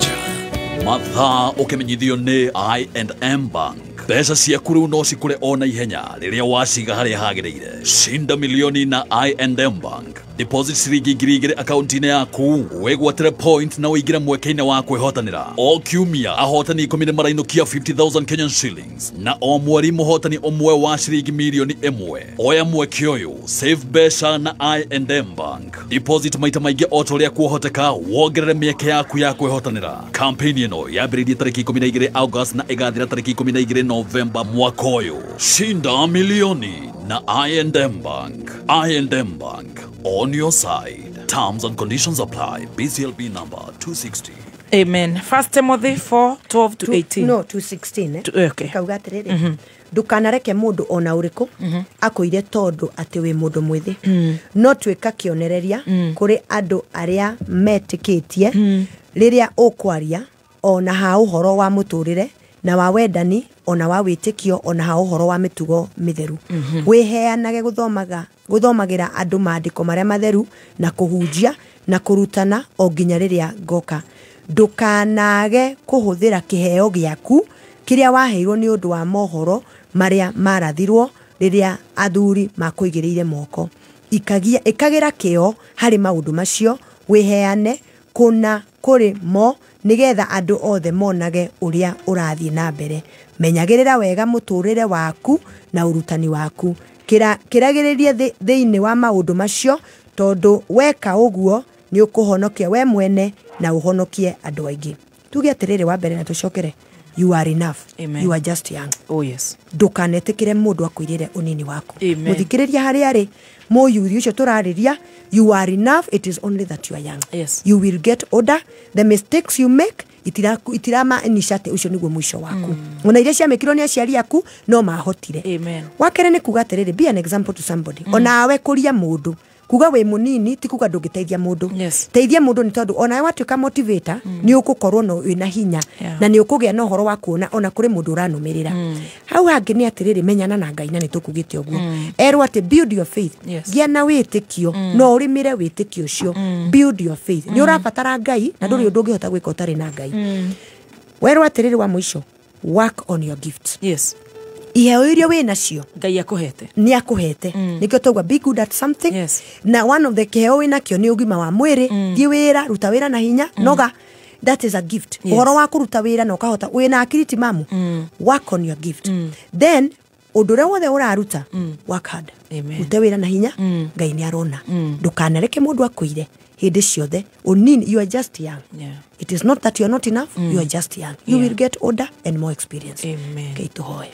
mathaa ũkĩmenyithio nĩ I&M Bank. Mbeca ciaku rĩu no cikũre o na ihenya rĩrĩa waciga harĩa hagĩrĩire. Shinda milioni na I&M Bank. Deposit ciringi 2,000 akaunti-inĩ yaku, wĩgwatĩre point na ũingĩre mweke-inĩ wa kwĩhotanĩra. O kiumia ahotani 10 nĩ marainũkia 50,000 Kenyan shillings, na o mweri mũhotani ũmwe wa ciringi milioni 1. Oya mweke ũyũ, save mbeca na I&M Bank. Deposit maita maingĩ o ta ũrĩa kuohoteka, wongerere mĩeke yaku ya kwĩhotanĩra. Campaign ĩno yambĩrĩirie tarĩki 12 August na ĩgathira tarĩki 12 Novemba mwaka ũyũ. Shinda milioni na I&M Bank. I&M Bank, on your side. Terms and conditions apply. BCLB number 260. Amen. 1 Timothy 4, 12 to 18. No, 2:16. Okay. Kauga atĩrĩrĩ, ndukanareke mũndũ ona ũrĩkũ akũire tondũ atĩ wĩ mũndũ mwĩthĩ, no tuĩka kĩonereria kũrĩ andũ arĩa metĩkĩtie rĩrĩa ũkwaria, O na ha ũhoro wa mũtũrĩre na wa wendani ona wa wĩtĩkio ona ha ũhoro wa mĩtugo mĩtheru. Wĩheanage gũthomagĩra andũ maandĩko marĩa matheru na kũhunjia na kũrutana o nginya rĩrĩa ngoka. Ndũkanage kũhũthĩra kĩheo gĩaku kĩrĩa waheirwo nĩ ũndũ wa mohoro marĩa marathirwo rĩrĩa athuri makũigĩrĩire moko. Ĩkagĩra kĩo harĩ maũndũ macio, wĩheane kũna kũrĩ mo nĩgetha andũ othe monage ũrĩa ũrathiĩ na mbere. Menyagĩrĩra wega mũtũrĩre waku na ũrutani waku. Kĩragĩrĩrie thĩinĩ wa maũndũ macio, tondũ weka ũguo nĩ ũkũhonokia we mwene na ũhonokie andũ aingĩ. Tuge atĩrĩrĩ, wa mbere na tũcokere, you are enough. Amen. You are just young. Oh yes. Ndũkanetĩkĩre mũndũ akwĩrĩre ũnini waku. Mũthikĩrĩria harĩa arĩ mũyuthi ũcio tũrarĩria, you are enough, it is only that you are young. Yes. You will get older. The mistakes you make itiramaanisha atĩ ũcio nĩguo mũico waku. Ona iria ciamĩkirwo nĩ aciari aku no mahotire. Amen. Wa kerĩ nĩ kuga atĩrĩrĩ, be an example to somebody. Onawe kũria mũndũ kuga wĩ mũnini ti kuga ndũngĩteithia mũndũ. Yes. Teithia mũndũ nĩ tondũ onawe watuĩka motivator nĩ ũgũkorwo no wĩna hinya na nĩ ũkũgĩa na ũhoro wa kuona ona kũrĩ mũndũ ũranũmĩrĩra. Hau hangĩ nĩ atĩrĩrĩ, menyana na Ngai na nĩ tũkugĩte ũguo. Erwo atĩ build your faith. Yes. Gĩa na wĩtĩkio, no ũrĩmĩre wĩtĩkio ũcio. Build your faith. Nĩ ũrabatara Ngai na ndũrĩ ũndũ ũngĩhota gwĩka ũtarĩ na Ngai. Werwo atĩrĩrĩ, wa mũico, work on your gift. Yes. Iheo iria wĩ nacio Ngai akũhete nĩ akũhete. Nĩkĩo tauga be good at something. Yes. Na one of the kĩheo wĩ nakĩo nĩ ũgima wa mwĩrĩ. Thiĩ wĩra, ruta wĩra na hinya, noga. That is a gift. Yes. Ũhoro wa kũruta wĩra na ũkahota wĩna akiri timamu. Work on your gift. Then ũndũ ũrĩa wothe ũraruta, work hard. Amen. Rute wĩra na hinya. Ngai nĩ arona. Ndũkanareke mũndũ akwĩre hĩndĩ ciothe ũnini. You are just young. Yeah. It is not that you are not enough. You are just young. You will get older and more experience. Amen. Ngai tũhoe.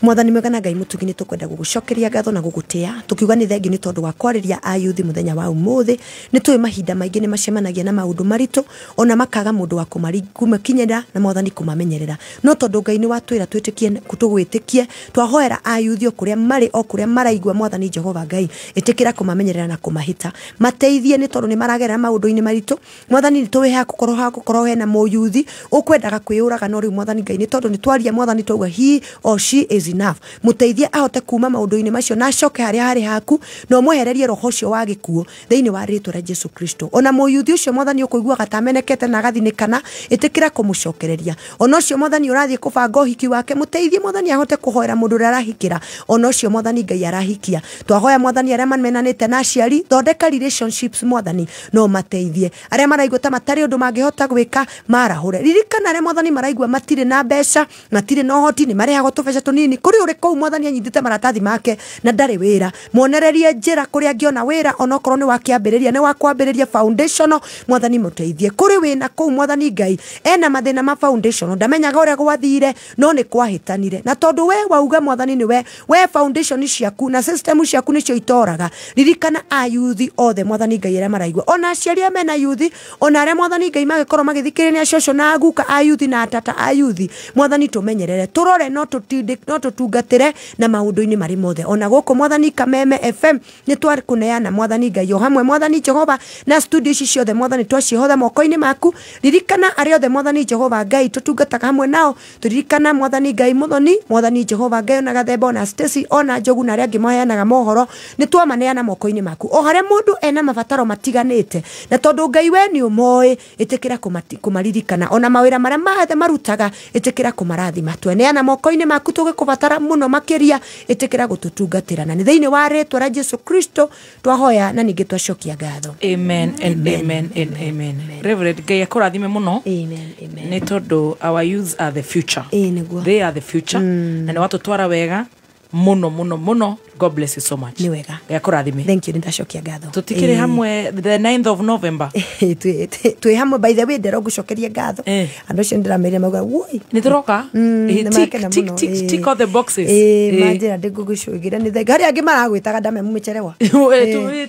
Mwathani mwega na Ngai mũtugi, nĩ tũkwenda gũgũcokeria ngatho na gũgũtĩa, tũkiuga nĩ thengiũ nĩ tondũ wa kwarĩria ayuthi mũthenya wa ũmũthĩ. Nĩ tũĩ mahinda maingĩ nĩ macemanagia na maũndũ maritũ, ona makaga mũndũ wa kũmakinyĩra na Mwathani kũmamenyerera. No tondũ Ngai nĩ watwĩra twĩtĩkie, tũgwĩtĩkie, twahoera ayuthi o kũrĩa marĩ, o kũrĩa maraigua, Mwathani Jehova Ngai, ĩtĩkĩra kũmamenyerera na kũmahĩta, mateithie nĩ tondũ nĩ maragerera maũndũ-inĩ maritũ. Mwathani, nĩ tũĩ hakukorwo hena mũyuthi ũkwendaga kwĩyũraga, no rĩu Mwathani Ngai, nĩ tondũ nĩ twaria Mwathani twauga he or she is enough, mũteithie ahote kuma maũndũ-inĩ macio na acoke harĩa harĩ haku, na ũmwehererie roho ũcio wa gĩkuũ thĩinĩ wa rĩtwa rĩa Jesu Kristo. Ona mũyuthi ũcio Mwathani ũkũiguaga ta amenekete na agathinĩkana, ĩtĩkĩra kũmũcokereria. Ona ũcio Mwathani ũrathiĩ kũbanga ũhiki wake, mũteithie Mwathani ahote kũhoera mũndũ ũrĩa arahikĩra, ona ũcio Mwathani Ngai arahikia. Twahoya Mwathani arĩa mamenanĩte na aciari, thondeka relationships Mwathani, no mateithie arĩa maraigua ta matarĩ ũndũ mangĩhota gwĩka, marahũre. Ririkana arĩa Mwathani maraigua matirĩ na mbeca, matirĩ na ũhoti, nĩ marĩhagwo tũbeca tũnini. Kũrĩ ũrĩ kũu Mwathani anyitĩte maratathi make na ndarĩ wĩra, muonererie njĩra kũrĩa angĩona wĩra, onokorwo nĩ wa kĩambĩrĩria, nĩ wa kwambĩrĩria foundational, Mwathani mũteithie. Kũrĩ wĩna kũu Mwathani Ngai ena mathĩna ma foundational, ndamenyaga ũrĩa gwathire, no nĩ kwahĩtanire, na tondũ we wauga Mwathani nĩ we foundation ciaku na system ciaku nĩcio itoraga. Ririkana ayuthi othe Mwathani Ngai arĩa maraigua, ona aciari arĩa mena yuthi, ona arĩa Mwathani Ngai magĩkorwo magĩthikĩrĩria nĩ acũcũ na aguka ayuthi na atata ayuthi, Mwathani tũmenyerere, tũrore, no tũtinde, no tũtungatĩre na maũndũ-inĩ marĩ mothe. Ona gũkũ Mwathani Kameme FM nĩ twakũneana Mwathani Ngai o hamwe Mwathani Jehova na studio ici ciothe Mwathani twaciĩhotha moko-inĩ maku. Ririkana arĩa othe Mwathani Jehova Ngai tũtungataga hamwe nao, tũririkana Mwathani Ngai Mũthoni, Mwathani Jehova Ngai ona Gathemba, ona Stacy, ona Njogu na arĩa angĩ maheanaga mohoro, nĩ twamaneana moko-inĩ maku. O harĩa mũndũ ena mabataro matiganĩte, na tondũ Ngai we nĩ ũmoĩ, ĩtĩkĩra kũmaririkana, ona mawĩra marĩa mathe marutaga, ĩtĩkĩra kũmarathima. Tweneana moko-inĩ maku, tũgĩkũbatara mũno makĩria, ĩtĩkĩra gũtũtungatĩra, na nĩ thĩinĩ wa rĩtwa rĩa Jesu Kristo twahoya na ningĩ twacokia ngatho. Amen and amen and amen. Reverend, Ngai akũrathime mũno. Amen, amen. Nĩ tondũ our youths are the future. Nĩguo. They are the future. Na nĩ watũtwara wega mũno mũno mũno. God bless you so much. Nĩ wega. Ngai akũrathime. Thank you, nĩ ndacokia ngatho. Tũtikĩrĩ hamwe the 9th of November. Twĩ hamwe. By the way, ndĩro ngũcokeria ngatho. Andũ acio ndĩramerire mauga woi Nĩ tũroka. Nĩ Tick, makena tick, mũno. tick, tick all the boxes. Manjĩra ndĩngũgũcũgĩra nĩ thengi harĩa angĩ maragwĩtaga ndame mũmĩcherewa.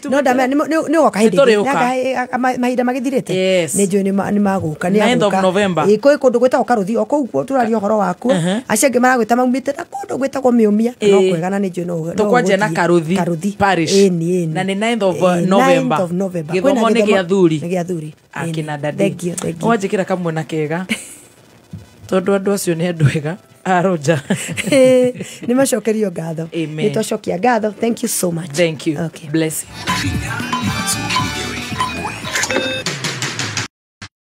No ndame nĩ ũgoka hĩndĩ ĩngĩ. Nĩtũrĩũka. Mahinda magĩthirĩte. Yes. Nĩ njũĩ nĩ magũka, nĩ 9th of agũka. November. Kwĩ kũndũ gwĩtagwo Karũthi, o kũu tũraria ũhoro wakuo. Acio angĩ maragwĩta maumĩte na kũndũ gwĩtagwo Mĩũmia, no kwega na nĩ njũĩ no Tũkwaria Kwanja na ũgũthiĩ. Karuthi Karuthi Parish. Ĩni, ĩni. Na nĩ 9th of Ĩĩ, November. 9th of November. Gĩthomo Kwĩna nĩ gĩa athuri. Nĩ gĩa athuri. Akina dadi. Thank you, thank you. Wanjĩkĩra kamwena kega tondũ andũ acio nĩ andũ ega aroja. Nĩ macokerio ngatho. Amen. Nĩ twacokia ngatho. Thank you so much. Thank you. Okay. Bless you.